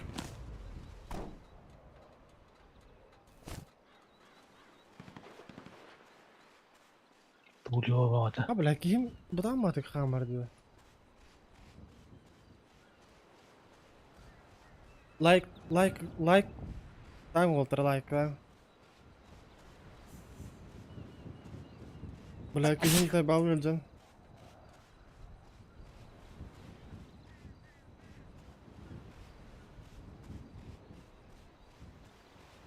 Пулева баҕата. А, бля, киһим бытаамматык хаамар дии. Лайк, лайк, лайк. Таң уолтар лайка. Бля, киһим тайбал өлдьөн.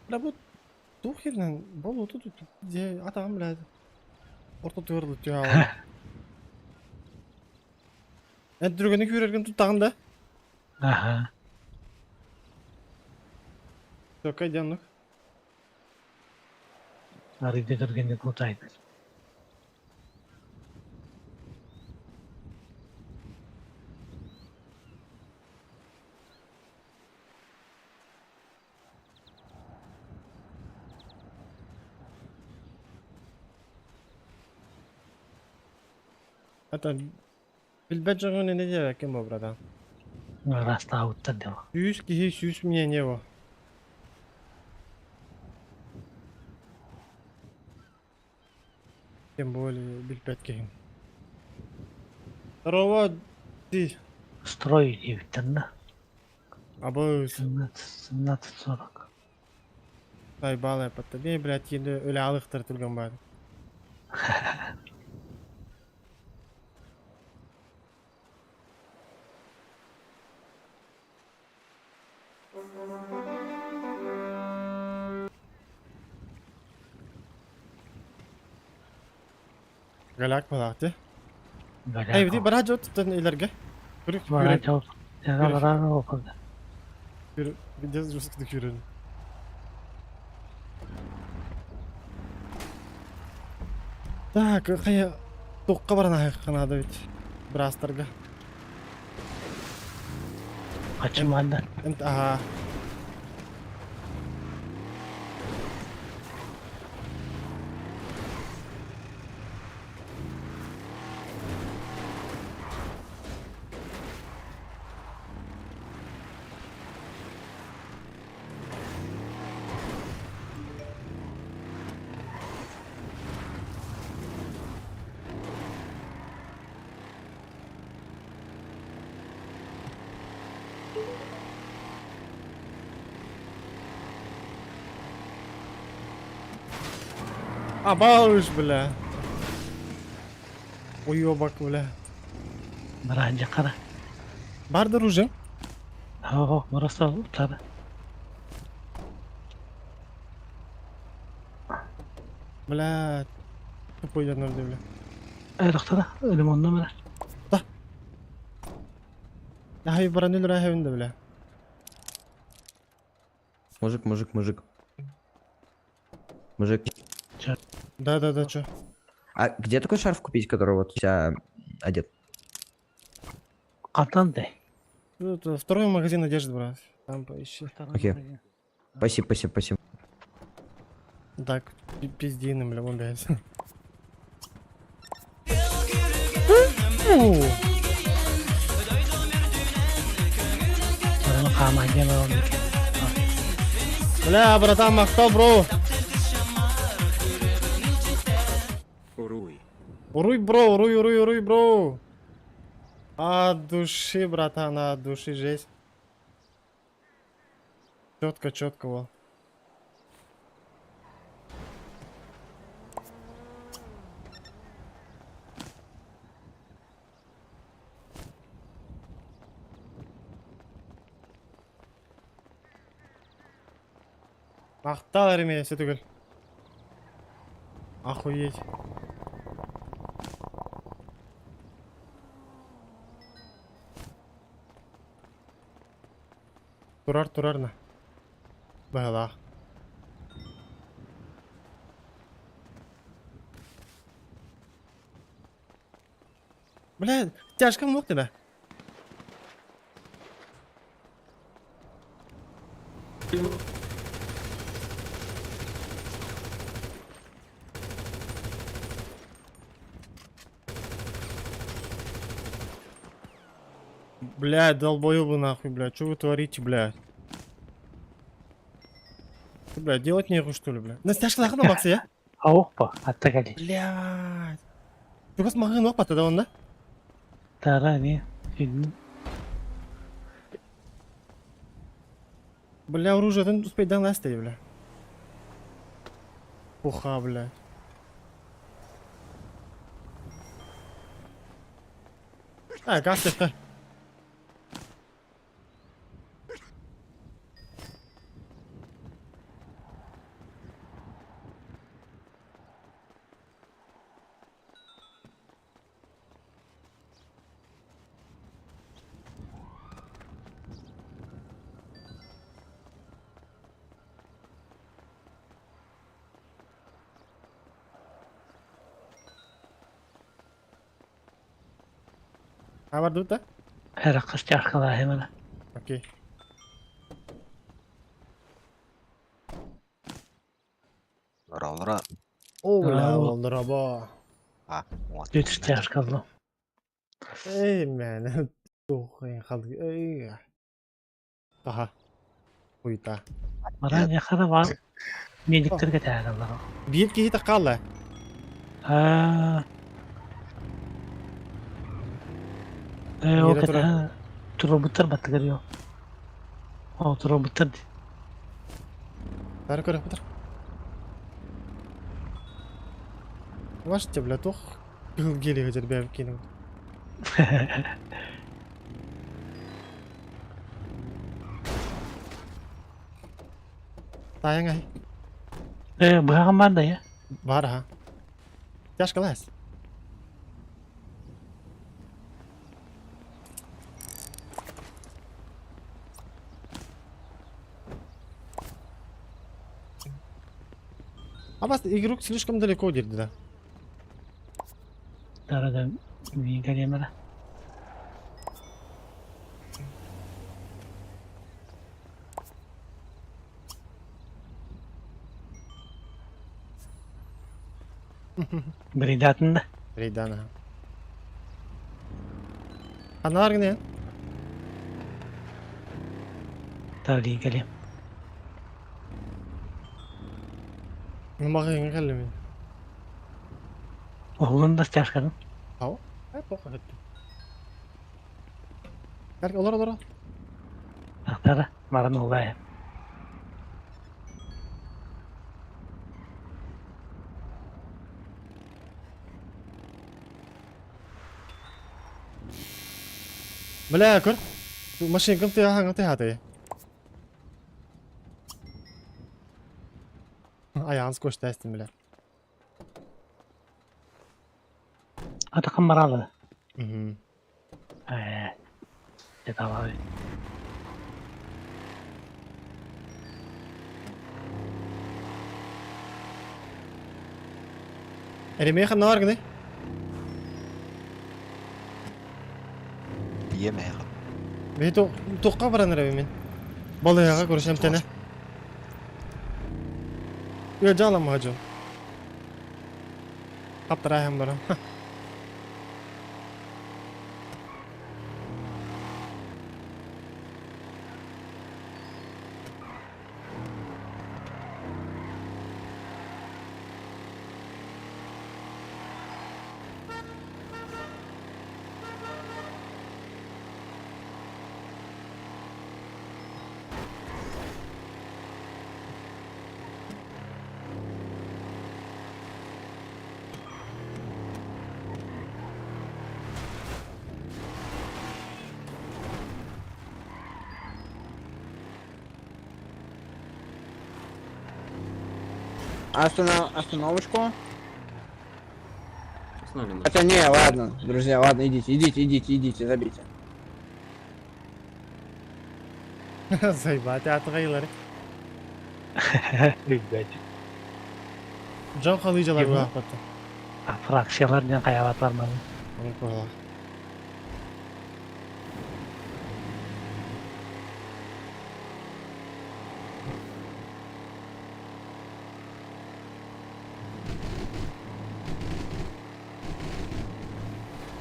Бля, бу туох херинэн болуоту тут дьэ атаҕым блядь ортотугар түһэ Эн түргэни күүрэргин туттаҕын да? Аха. Только дианнык. Арыйда түргэнник лутайдыр. Это билбэт дьоҥҥун инньэ диэбэккин буо, братан. Ыраастаабыттар дела. Сүүс киһи сүүс мнение во. Тем более билбэт киһиҥ. Здорово, ты. Строй диэбиттэр да. Абы 17:40. Сайбаалай паттабе, блядь, енді өлі алықтыр түрген бар. Галак балақты. Эй, бити бара жот туттан илерге. Бара жот. Бара оқылды. Где жесткий күрін. Так, хайа тоққа баран айқанады бит. Брастарға. Качыманды. Ага. А, балыш, бля. Уёбок, бля. Баранжа қара. Бардыр уже. О, мұраса ұтады. Бля. Тупой янырды, бля. Айрықтара, өлім онны міне. Да. Ахай баран өлір ахай бля. Мужик, мужик, мужик. Мужик. Да-да-да, чё? А где такой шарф купить, который вот у тебя одет? Қантан дей. Ну, это второй магазин одежды, брат. Там поищи. Окей. Спасибо, спасибо, спасибо. Так, пиздиным, бля, блядь. Бля, братан, махтал, бро. Уруй. Уруй, бро, уруй, уруй, уруй, бро. От души, братан, от души, жесть. Четко, четко, во. Махтал армия, түгел. Охуеть. Турар турар на. Бала. Бля, тяжко мог тебя. Блядь, долбоёбы нахуй, блядь, что вы творите, блядь? Ты, блядь, делать нехуй, что ли, блядь? Настяшка нахуй на Макса, я? Аопа, аттагали. Блядь. Ты просто магазин опа тогда он, да? Тара не. Бля, оружие, ты успеть да Настя, бля. Пуха, бля. А, газ это. А бардыбыт да? Эрэ кыстяшкалаах Окей. Роллера. О, бля, олдура А, вот. Түстяшкаллы. Эй, мэн. Тухын халгы. Эй. Аха. Уйта. Маран яхара бар. Медиктерге тәәралар. Биир киһи таққалла. Аа. Э, ол Мира тура. ката туробуттар баттыгар yo. О, туробуттар. Бары көрө бутар. Ваш те, бля, тух. Гели хотел бя кинул. Таяң ай. Э, быһаган бар да я. Бар ха. Тяжко лаз. А вас игрок слишком далеко дерди, да? Тарада мин калемара. Бридатында. Рейдана. Аналар гыне? Тали калем. Мага кэллим мин. Оғлун да стяжкадан. Ау? Э, плохо хэтти. Кәрк, олар, олар. Ахтара, маран олай. Бля, көр. Машина кым ты аһаң ты хаты. Аяғын скотч тәстім, бля. Ата камаралы. Мгм. Э. Это Эремей ханналар гыны? Еме. Бей тоққа баран эре мен. Балаяға көрішем тәне. Йо, жалам хажу. Хаптарайхам барам. Остановочку. Хотя не, ладно, друзья, ладно, идите, идите, идите, идите, забейте. Заебать, атғайлар. Жан қалыжалар бұлақ батты. Фракциялар ден каябатлар маны. Оны қойла.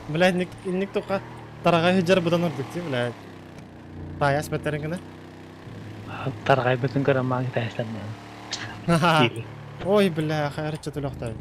Блядь, ник тоқа. Тараҕай сылдьар быдан ордук дии, блядь. Таайас бэтэрин гына. Тарҕайбытын көрөн маан китайстан. Ой, бля, хайарычча төлөхтөйт.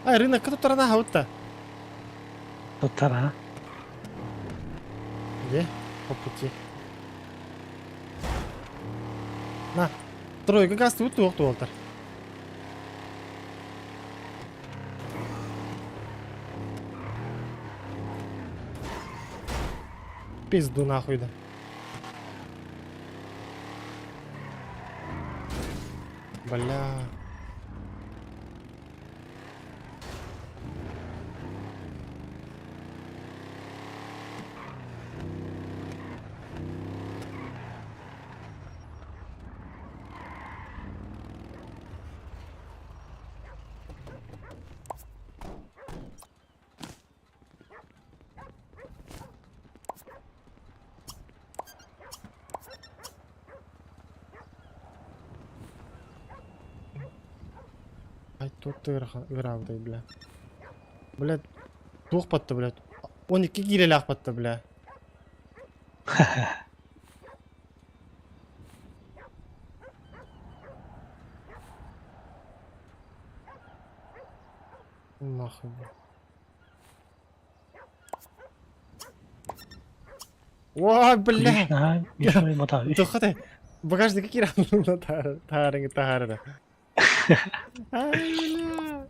Ай, рынокка туттарана хаутта. Туттара. Где? По пути. На. Тройка газ тут туох туолтар. Пизду нахуй да. Бля. Ай, тут ыраабытай, бля. Бля, туох батта, бля. 12 киилэлээх батта, бля. Нахуй, бля. Ой, бля! Тухаты. Багажник киран таарың таарына. Ай, бля.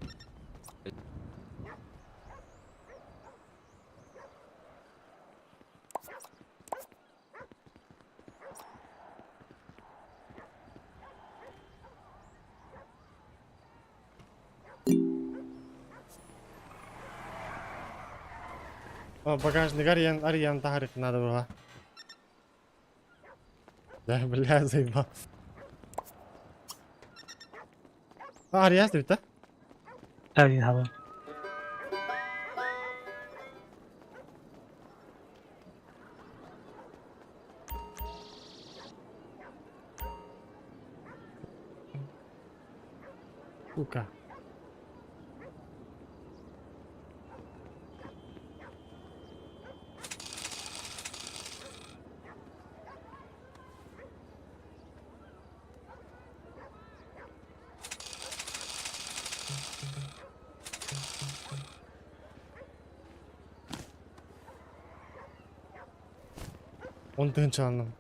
Багажник арыйан, арыйан таарык надо было. Да, бля, заебал. А, арыйас дейт, да? Арыйан хаба. Сука. Он тыынчаланным.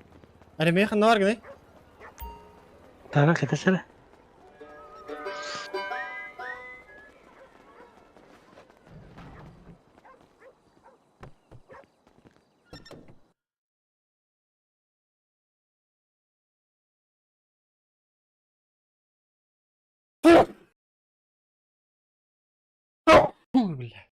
Аре меха нар гыны? Тара кетесere. Ой, бля.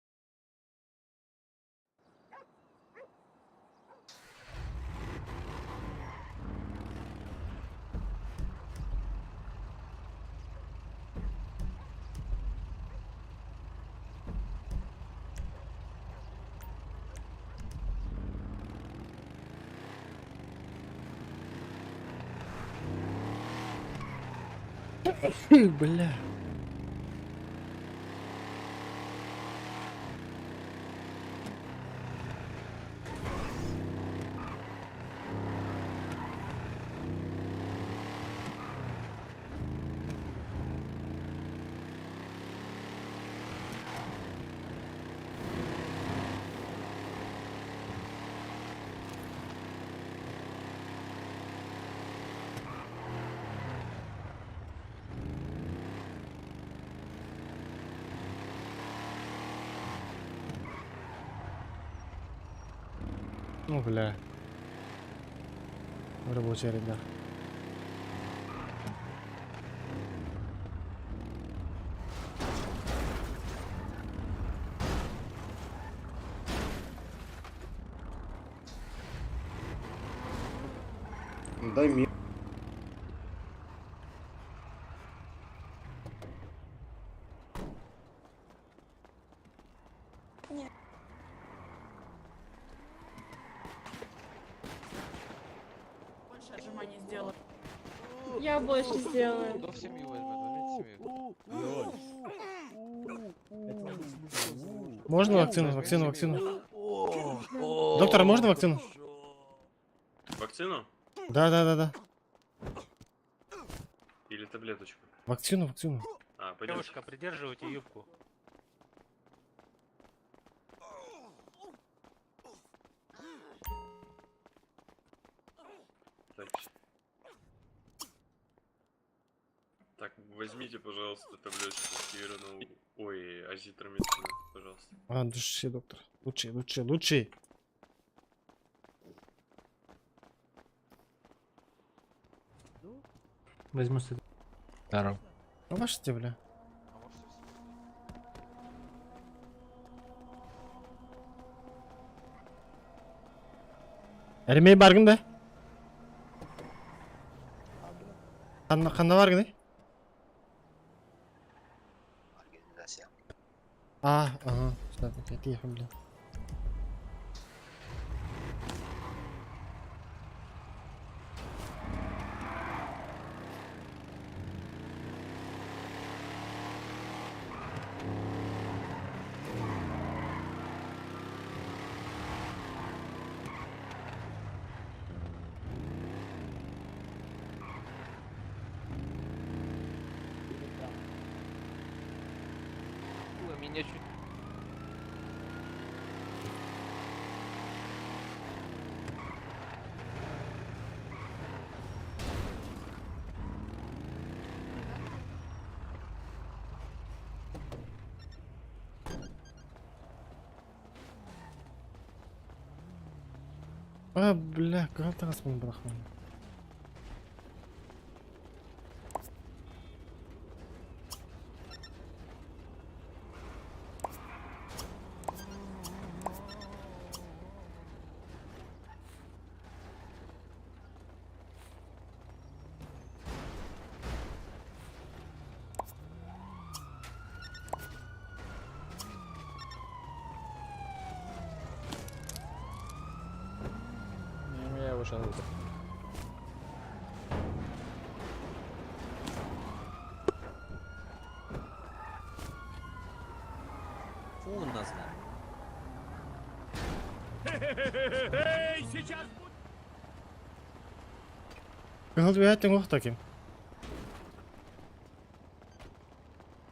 Бля. Ну, бля. Рабочая ребят. Дай мне. Больше отжиманий сделаю. Я больше сделаю. Кто в семью возьмет? Возьмите семью. Можно вакцину, вакцину, вакцину? Доктор, а можно вакцину? Вакцину Да. или таблеточку? Вакцину, вакцину. А, пойдемте. Девушка, придерживайте юбку. Так. Так, возьмите, пожалуйста, таблеточку Кирану. Ой, азитромицин, пожалуйста. А, души, доктор. Лучший, лучший, лучший. Возьму с Здорово. А ваш тебе, бля. Эремей баргын да? Ханна, ханна баргын, Организация. А, ага, сюда, тихо, бля. Меня чуть А, бля, как ты раз брахман. Не, я его сейчас Фу, нас Кыһыл бэйэтин уох таким.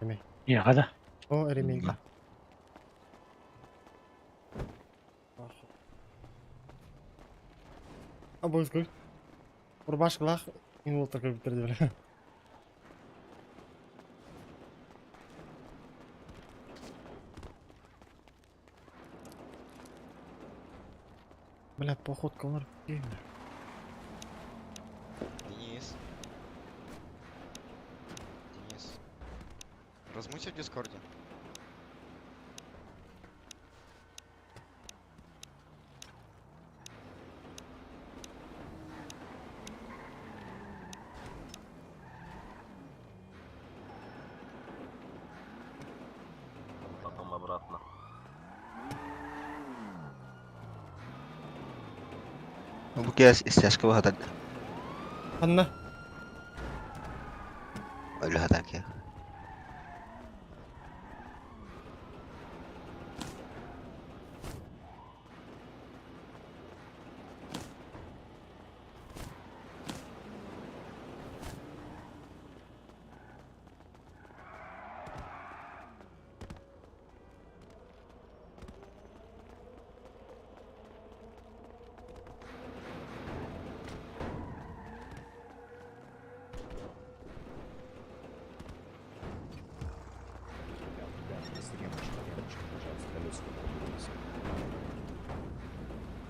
Эми. Я, да. О, эремейга. А бойской. Рубашкалаах инволтар көрбүттэр бля. Бля, походка олар. Бля. Денис. Денис. Размути в Дискорде. Потом обратно. Бу кез истяшка бахатар. Ханна. Өлі хатар ке.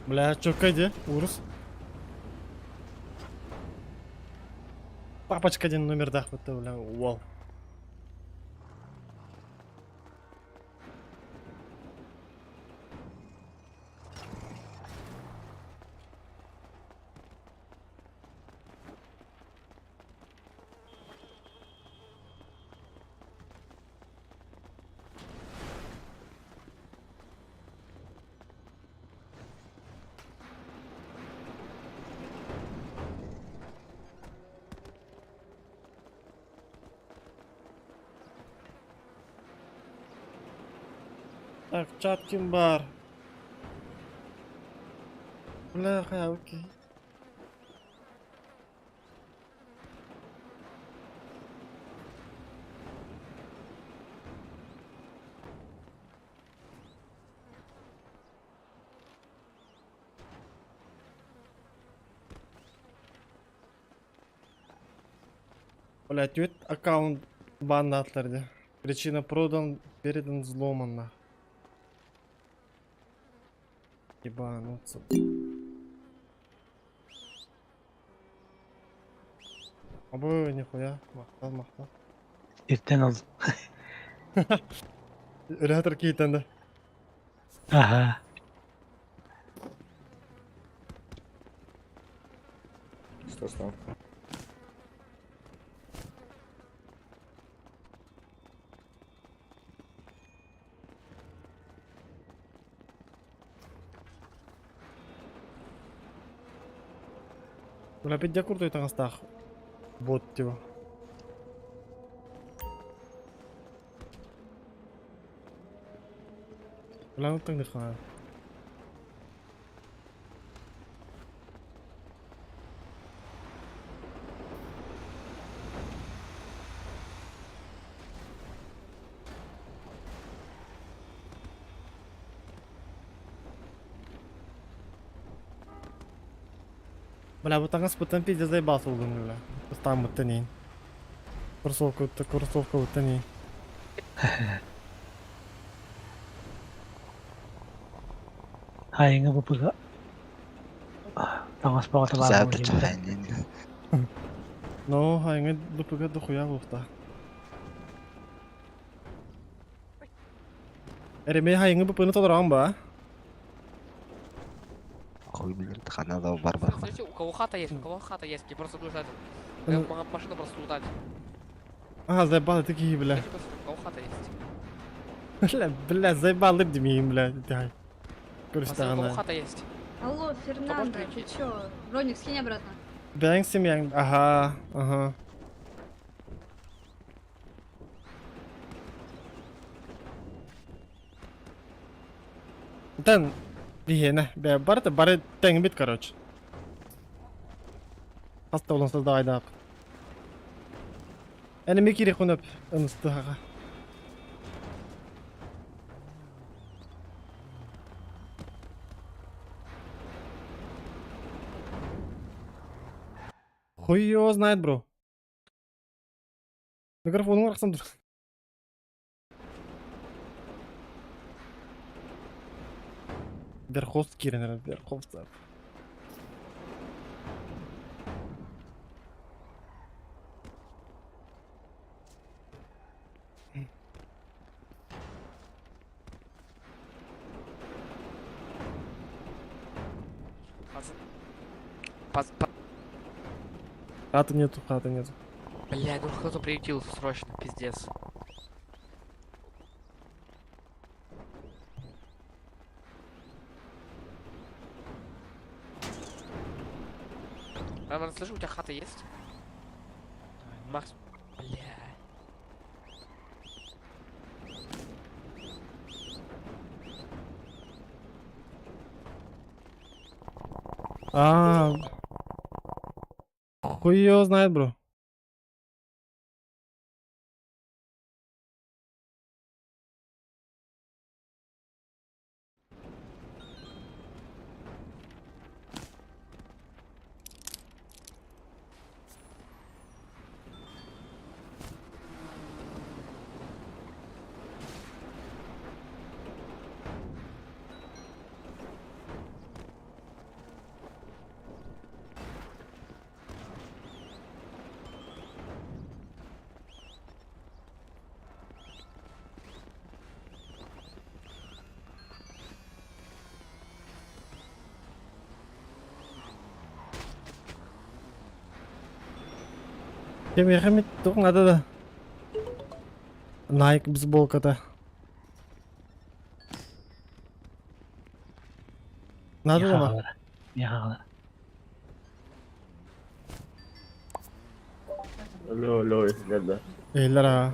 Бля, чё, где? Урус. Папочка один номер дах, вот бля, вау. Так, чат ким бар? Бляха, окей. Блять, түөрт аккаунт баннаатылар дии. Причина продан, передан взломанно. Ебануться. Абы, нихуя, махтал, махтал. Иртэн ол. Өлөтөр киитэн да. Аха. Что стал? Бля, пиздец крутой таҥастаах. Бот типа. Бля, ну так. Бля, бу таҥас бытан пиздец заебался улым, бля. Там быттан Кроссовка, кроссовка быттан. Хайыңы бу таҥас баҕата баар Завтра буолуо. чахайнин. Ну, хайыңы дупыга дохуя буохта. Эреме хайыңы бупыны толорон ба? Хуй блин, хана да бар бар. Смотрите, у кого хата есть, у кого хата есть, мне просто нужно этот. Ну. Машину просто лутать. А, заебали такие, бля. Скажите, просто, у кого хата есть. Бля, бля, заебали димим, бля. Дай. Пацаны, у кого хата есть. Алло, Фернандо, ты чё? Броник, скинь обратно. Бәң семьяң, ага, ага. Тен, биһиэнэ, бэ барыта бары тэҥ бит, короче. Хаста олонсыз да айдаап. Энеми кири хунап ыныстыһаға. Хуй его знает, бро. Микрофонуң арқсам тұр. Верховск кирен, Верховск. Хаты нету, хаты нету. Бля, ну кто-то приютился срочно, пиздец. Роман, слышь, у тебя хата есть? Макс, бля. А, хуй его знает, бро. Кем ехемит надо да. Nike бейсболката. Надо да. Михаила. Алло, алло, да. Эйлер.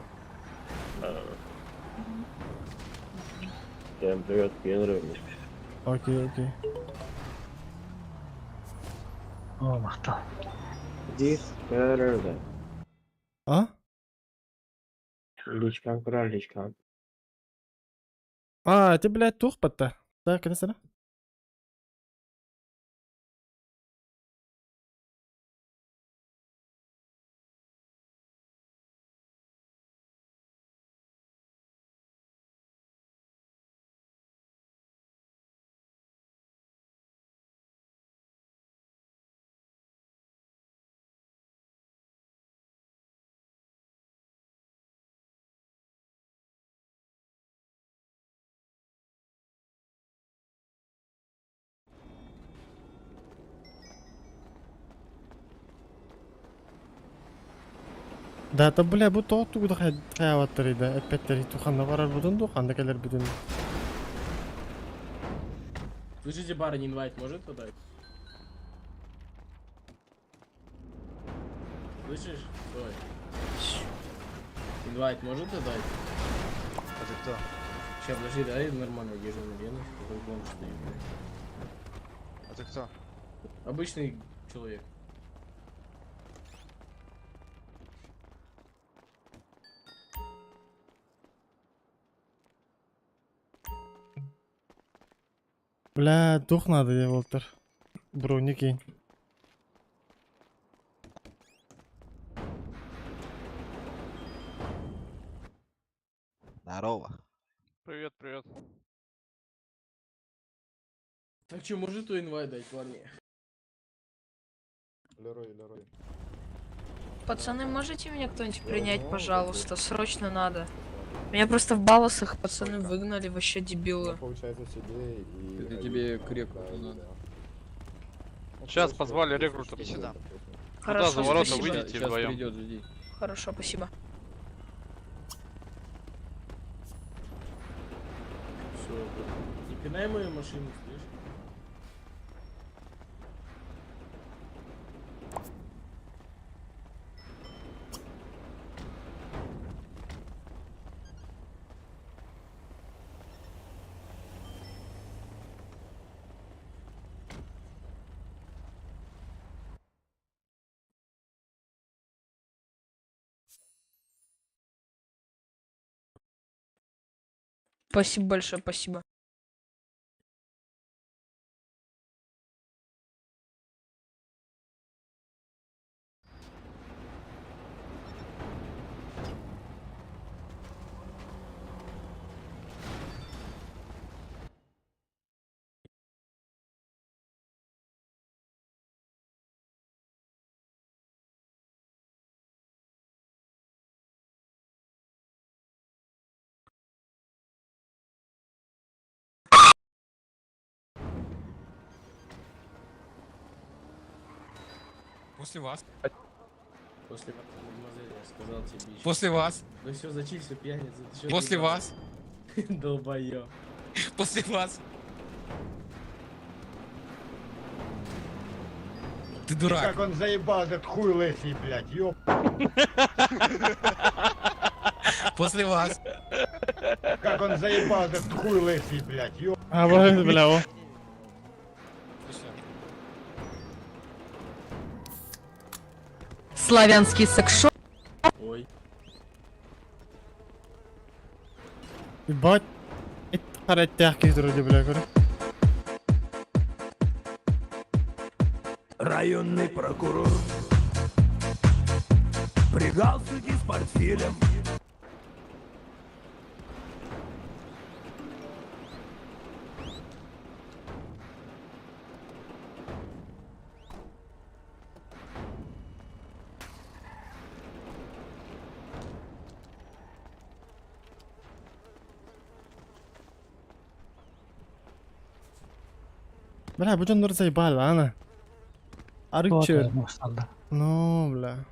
Всем привет, Генри. Окей, окей. О, махтал. This better than. А? Личкан, курар личкан. А, ты, блядь, тух батта. Так, кene. Да, та бля, бу тоҕо тугу да хайаваттар да, эппеттер туханна барар будун ду, ханда келер будун. Слышите, барыня инвайт может подать? Слышишь? Стой. Инвайт может дать? А ты кто? Сейчас, подожди, дай нормально одежду надену, какой бомж стоит, блядь. А ты кто? Обычный человек. Бля, дух надо, я Волтер. Броник кинь. Здорово. Привет, привет. Так что, может то инвайт дать, парни? Лерой, Лерой. Пацаны, можете меня кто-нибудь принять, пожалуйста? Срочно надо. Меня просто в балласах пацаны выгнали, вообще дебилы. Получается себе и... Это тебе к рекруту надо. Сейчас позвали рекрутов. Иди сюда. Хорошо, за ворота спасибо. выйдите Сейчас вдвоем. придет, жди. Хорошо, спасибо. Все, не пинай мою машину, слышишь? Спасибо большое, спасибо. После вас. После вас, мадемуазель, я сказал тебе еще. После вас. Ну все, зачилься, пьяница. Ты чё После ты вас. Долбоёб. После вас. Ты дурак. Как он заебал этот хуй лысый, блядь, ёб. После вас. Как он заебал этот хуй лысый, блядь, ёб. А, бля, о. Славянский секшоп. Ой. Ебать. Это характер вроде, бля, говорю. Районный прокурор при галстуке с портфелем. Бля, бу дьоннор заебали, ана. Арык. Ну, бля.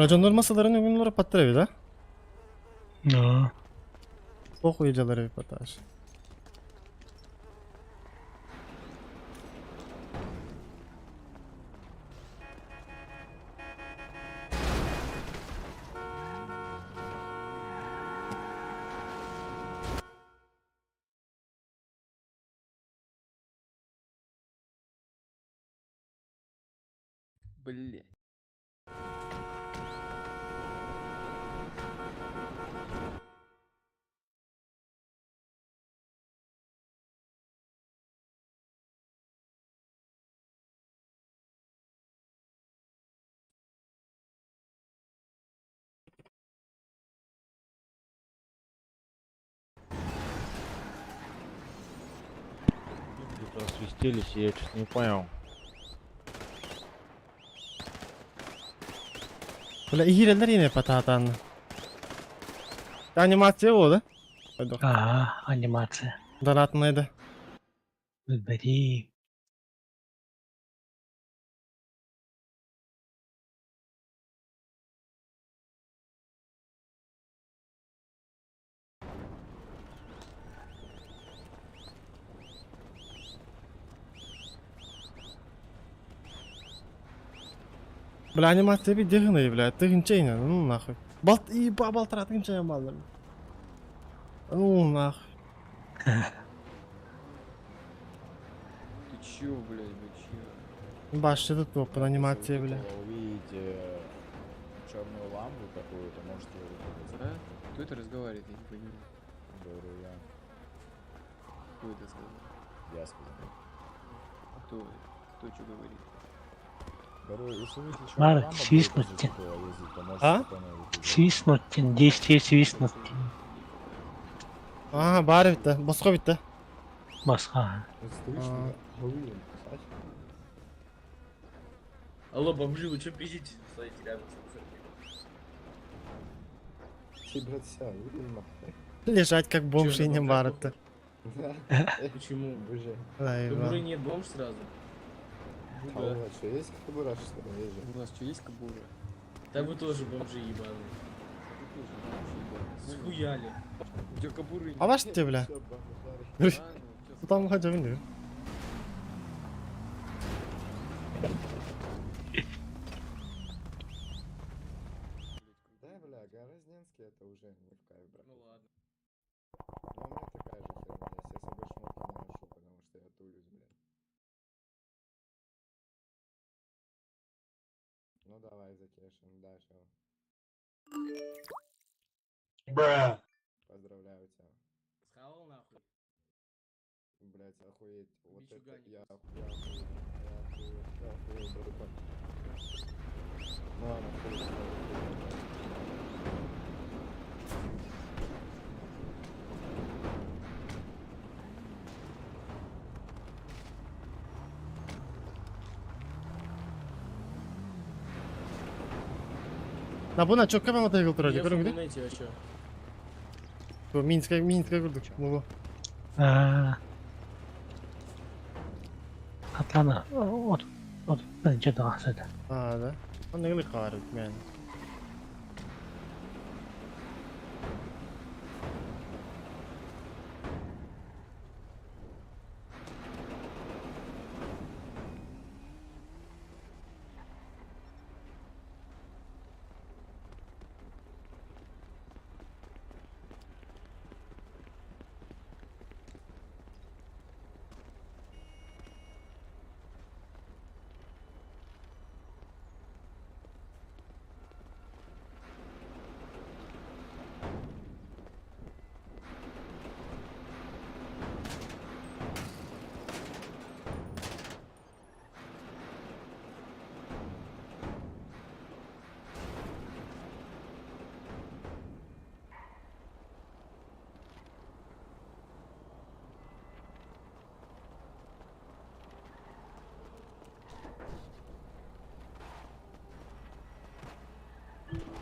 Дьоннор масаларын өгүннөр паттар да? Ну. Похуй жалары паташ. Блять. Просвистелись, я что-то не понял. Бля, иһирэллэр ине патаатаан. Анимация болды. А, анимация. Донатный да. Выбери. Бля, анимация bir дегіні, бля, тыгынча ну нахуй. Балт, и балтара тыгынча ямалды. Ну нахуй. Ты чё, блядь, вы чё? Башты тут топ, анимация, бля. Увидите черную лампу какую-то, можете А? Кто это разговаривает, я не понимаю. Говорю я. Кто это сказал? Я сказал. А кто? Кто что говорит? Говорю, если увидите черную Мара, лампу, будете свистнуть. ездить, то можете А? спокойно выйти. Свистнуть, действие свистнуть. Ага, бары битті, босқа битті. Басқа. Алло, бомжи, вы чё пиздите? Стоите рядом с Ты, брат, ся, выйди нахуй. Лежать как бомж и не барытты. Почему? Боже. Кобуры нет, бомж сразу. А у вас что, есть кобура, что ли? Есть же. У нас что, есть кобура? Да вы тоже бомжи ебаные. Схуяли. У тебя кобуры А ваш ты, бля? Там хотя бы не. Да, бля, Горозненский это уже не в кайф, брат. Ну ладно. Но у меня такая же херня есть. Я с собой шмотки не ношу, потому что я тулюсь, блядь. Ну давай закешем, да, всё. Поздравляю тебя. Схавал нахуй. Блять, охуеть. Вот это Бичугани. я охуел, я охуел, я охуел, братан. Ну ладно, хуй с тобой, хуй. На бұна чөкке бама тайгыл тұрады, Я в көрің де? интернете, а чё? Минске, Минске көрдік. Мұғы. А. Атлана, от, от, бірінші дағасы. А, да. Онда келі қалар мен.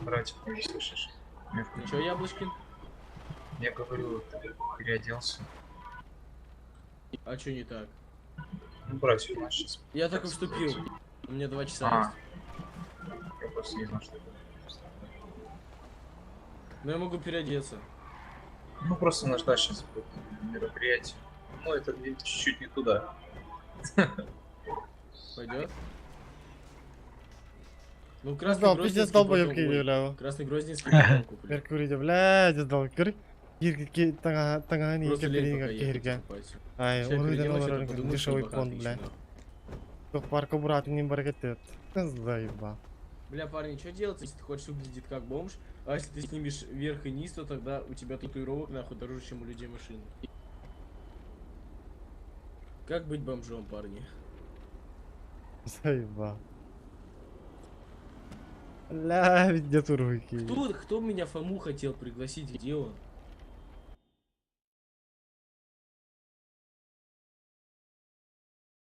Братик, не слышишь? Чё, Яблочкин? Я говорю, ты переоделся. А чё не так? Ну, братик, у нас сейчас... Я только вступил. У меня 2 часа А. есть. Я просто не знал, что это. Но я могу переодеться. Ну, просто нужна сейчас будет мероприятие. Ну, это чуть-чуть не туда. Пойдет? Ну, красный Дал, пиздец, Грозненский долбоёб потом- киви, ой, бля. Красный Грозненский потом куплю. Меркурий, блядь, дал кыр. Кир таңа таңа не Просто лень кепелинга пока ехать кирге. покупать. Ай, Ща я уруйдан переделаю, олар что-то подумаю, что дешевый богатый понт, ещё, бля. нахуй. Тух парка брат не баракет. Заеба. Бля, парни, что делать, если ты хочешь выглядеть как бомж, а если ты снимешь верх и низ, то тогда у тебя татуировок нахуй дороже, чем у людей машины. Как быть бомжом, парни? Заеба. Ля, везде турбики. Кто меня Фому хотел пригласить, где он?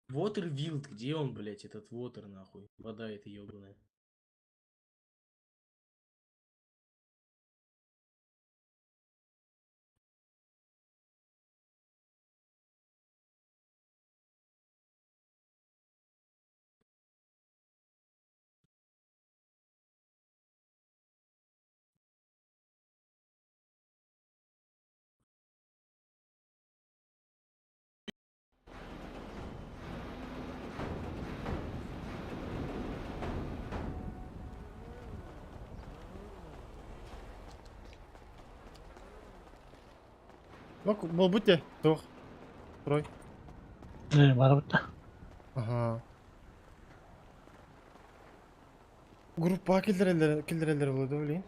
Вотер Вилд, где он, блять, этот Вотер, нахуй? Вода эта ебаная. Бок, бол будьте, тух. Трой. Барбыта. Ага. Группа килдерелер, килдерелер болду, блин.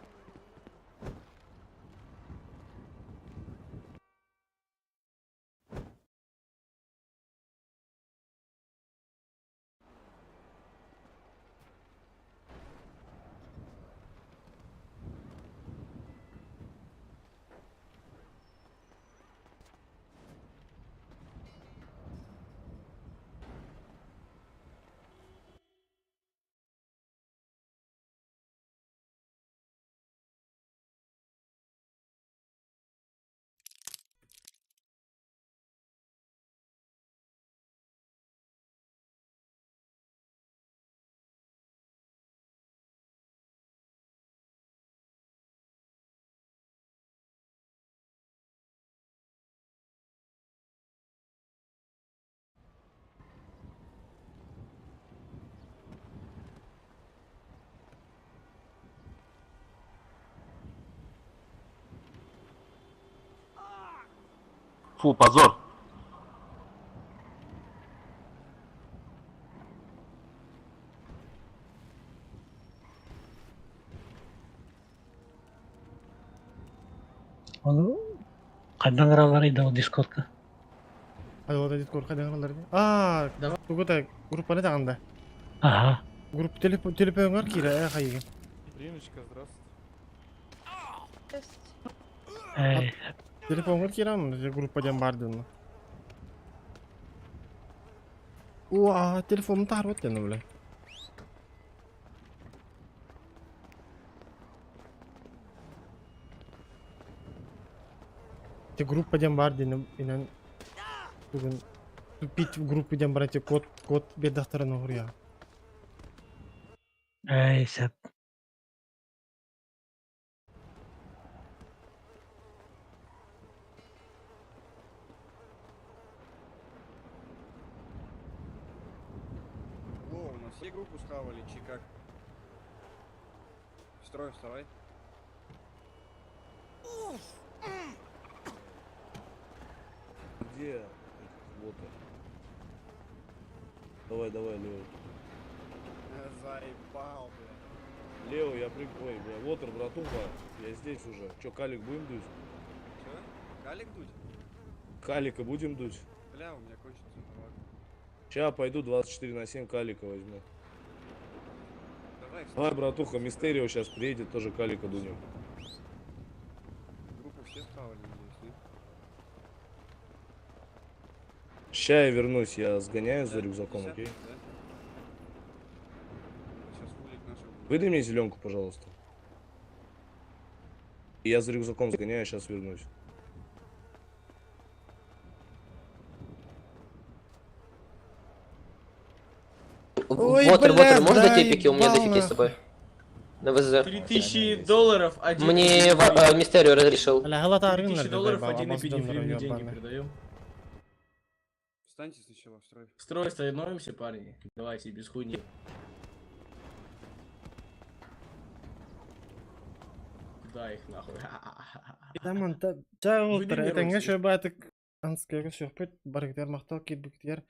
Фу, позор. Оны қайдан қаралар еді ол дискордқа? Ай, ол Дискорд қайдан қаралар еді? А, тугута группаны тағында. Ага. Группа телефон телефоныңар кире, ә хайыгын. Римочка, здравствуйте. Эй. Телефоныңар кире, группа ден бар ден. Уа, телефонум таарып өттен, бля. Те группа ден бар ден, инен бүгін тупить в группу ден бар, те код, код бедахтарын оғыр. Эй, сәп. Во, у нас все группу схавали, чи как? Строй, вставай. Где вот он? Давай, давай, Лео. Заебал, бля. Лео, я при... Ой, бля, Вотер, братуха, я здесь уже. Чё, калик будем дуть? Чё? Калик дуть? Калика будем дуть? Бля, у меня кончится табак. Ща пойду 24/7 калика возьму. Давай, Давай, братуха, Мистерио сейчас приедет, тоже калика дунем. Группу все схавали, надеюсь, нет? Ща я вернусь, я сгоняю за рюкзаком, окей? Да? Сейчас вулик начал. Выдай мне зеленку, пожалуйста. Я за рюкзаком сгоняю, сейчас вернусь. Ой, Вотер, бля, Вотер, можно да дать эпики? У меня ебал дефики с собой. На ВЗ. 3000 долларов один. Мне Мистерио разрешил. Бля, галата 3000 долларов один эпинефрин деньги передаем. Встаньте сначала в строй. В строй становимся, парни. Давайте, без хуйни. Куда их нахуй? Таман, та, ча Вы олтар, не этеңге миройтесь. шөбатык анскага шөппүт барыгдар мактал кирбиктер.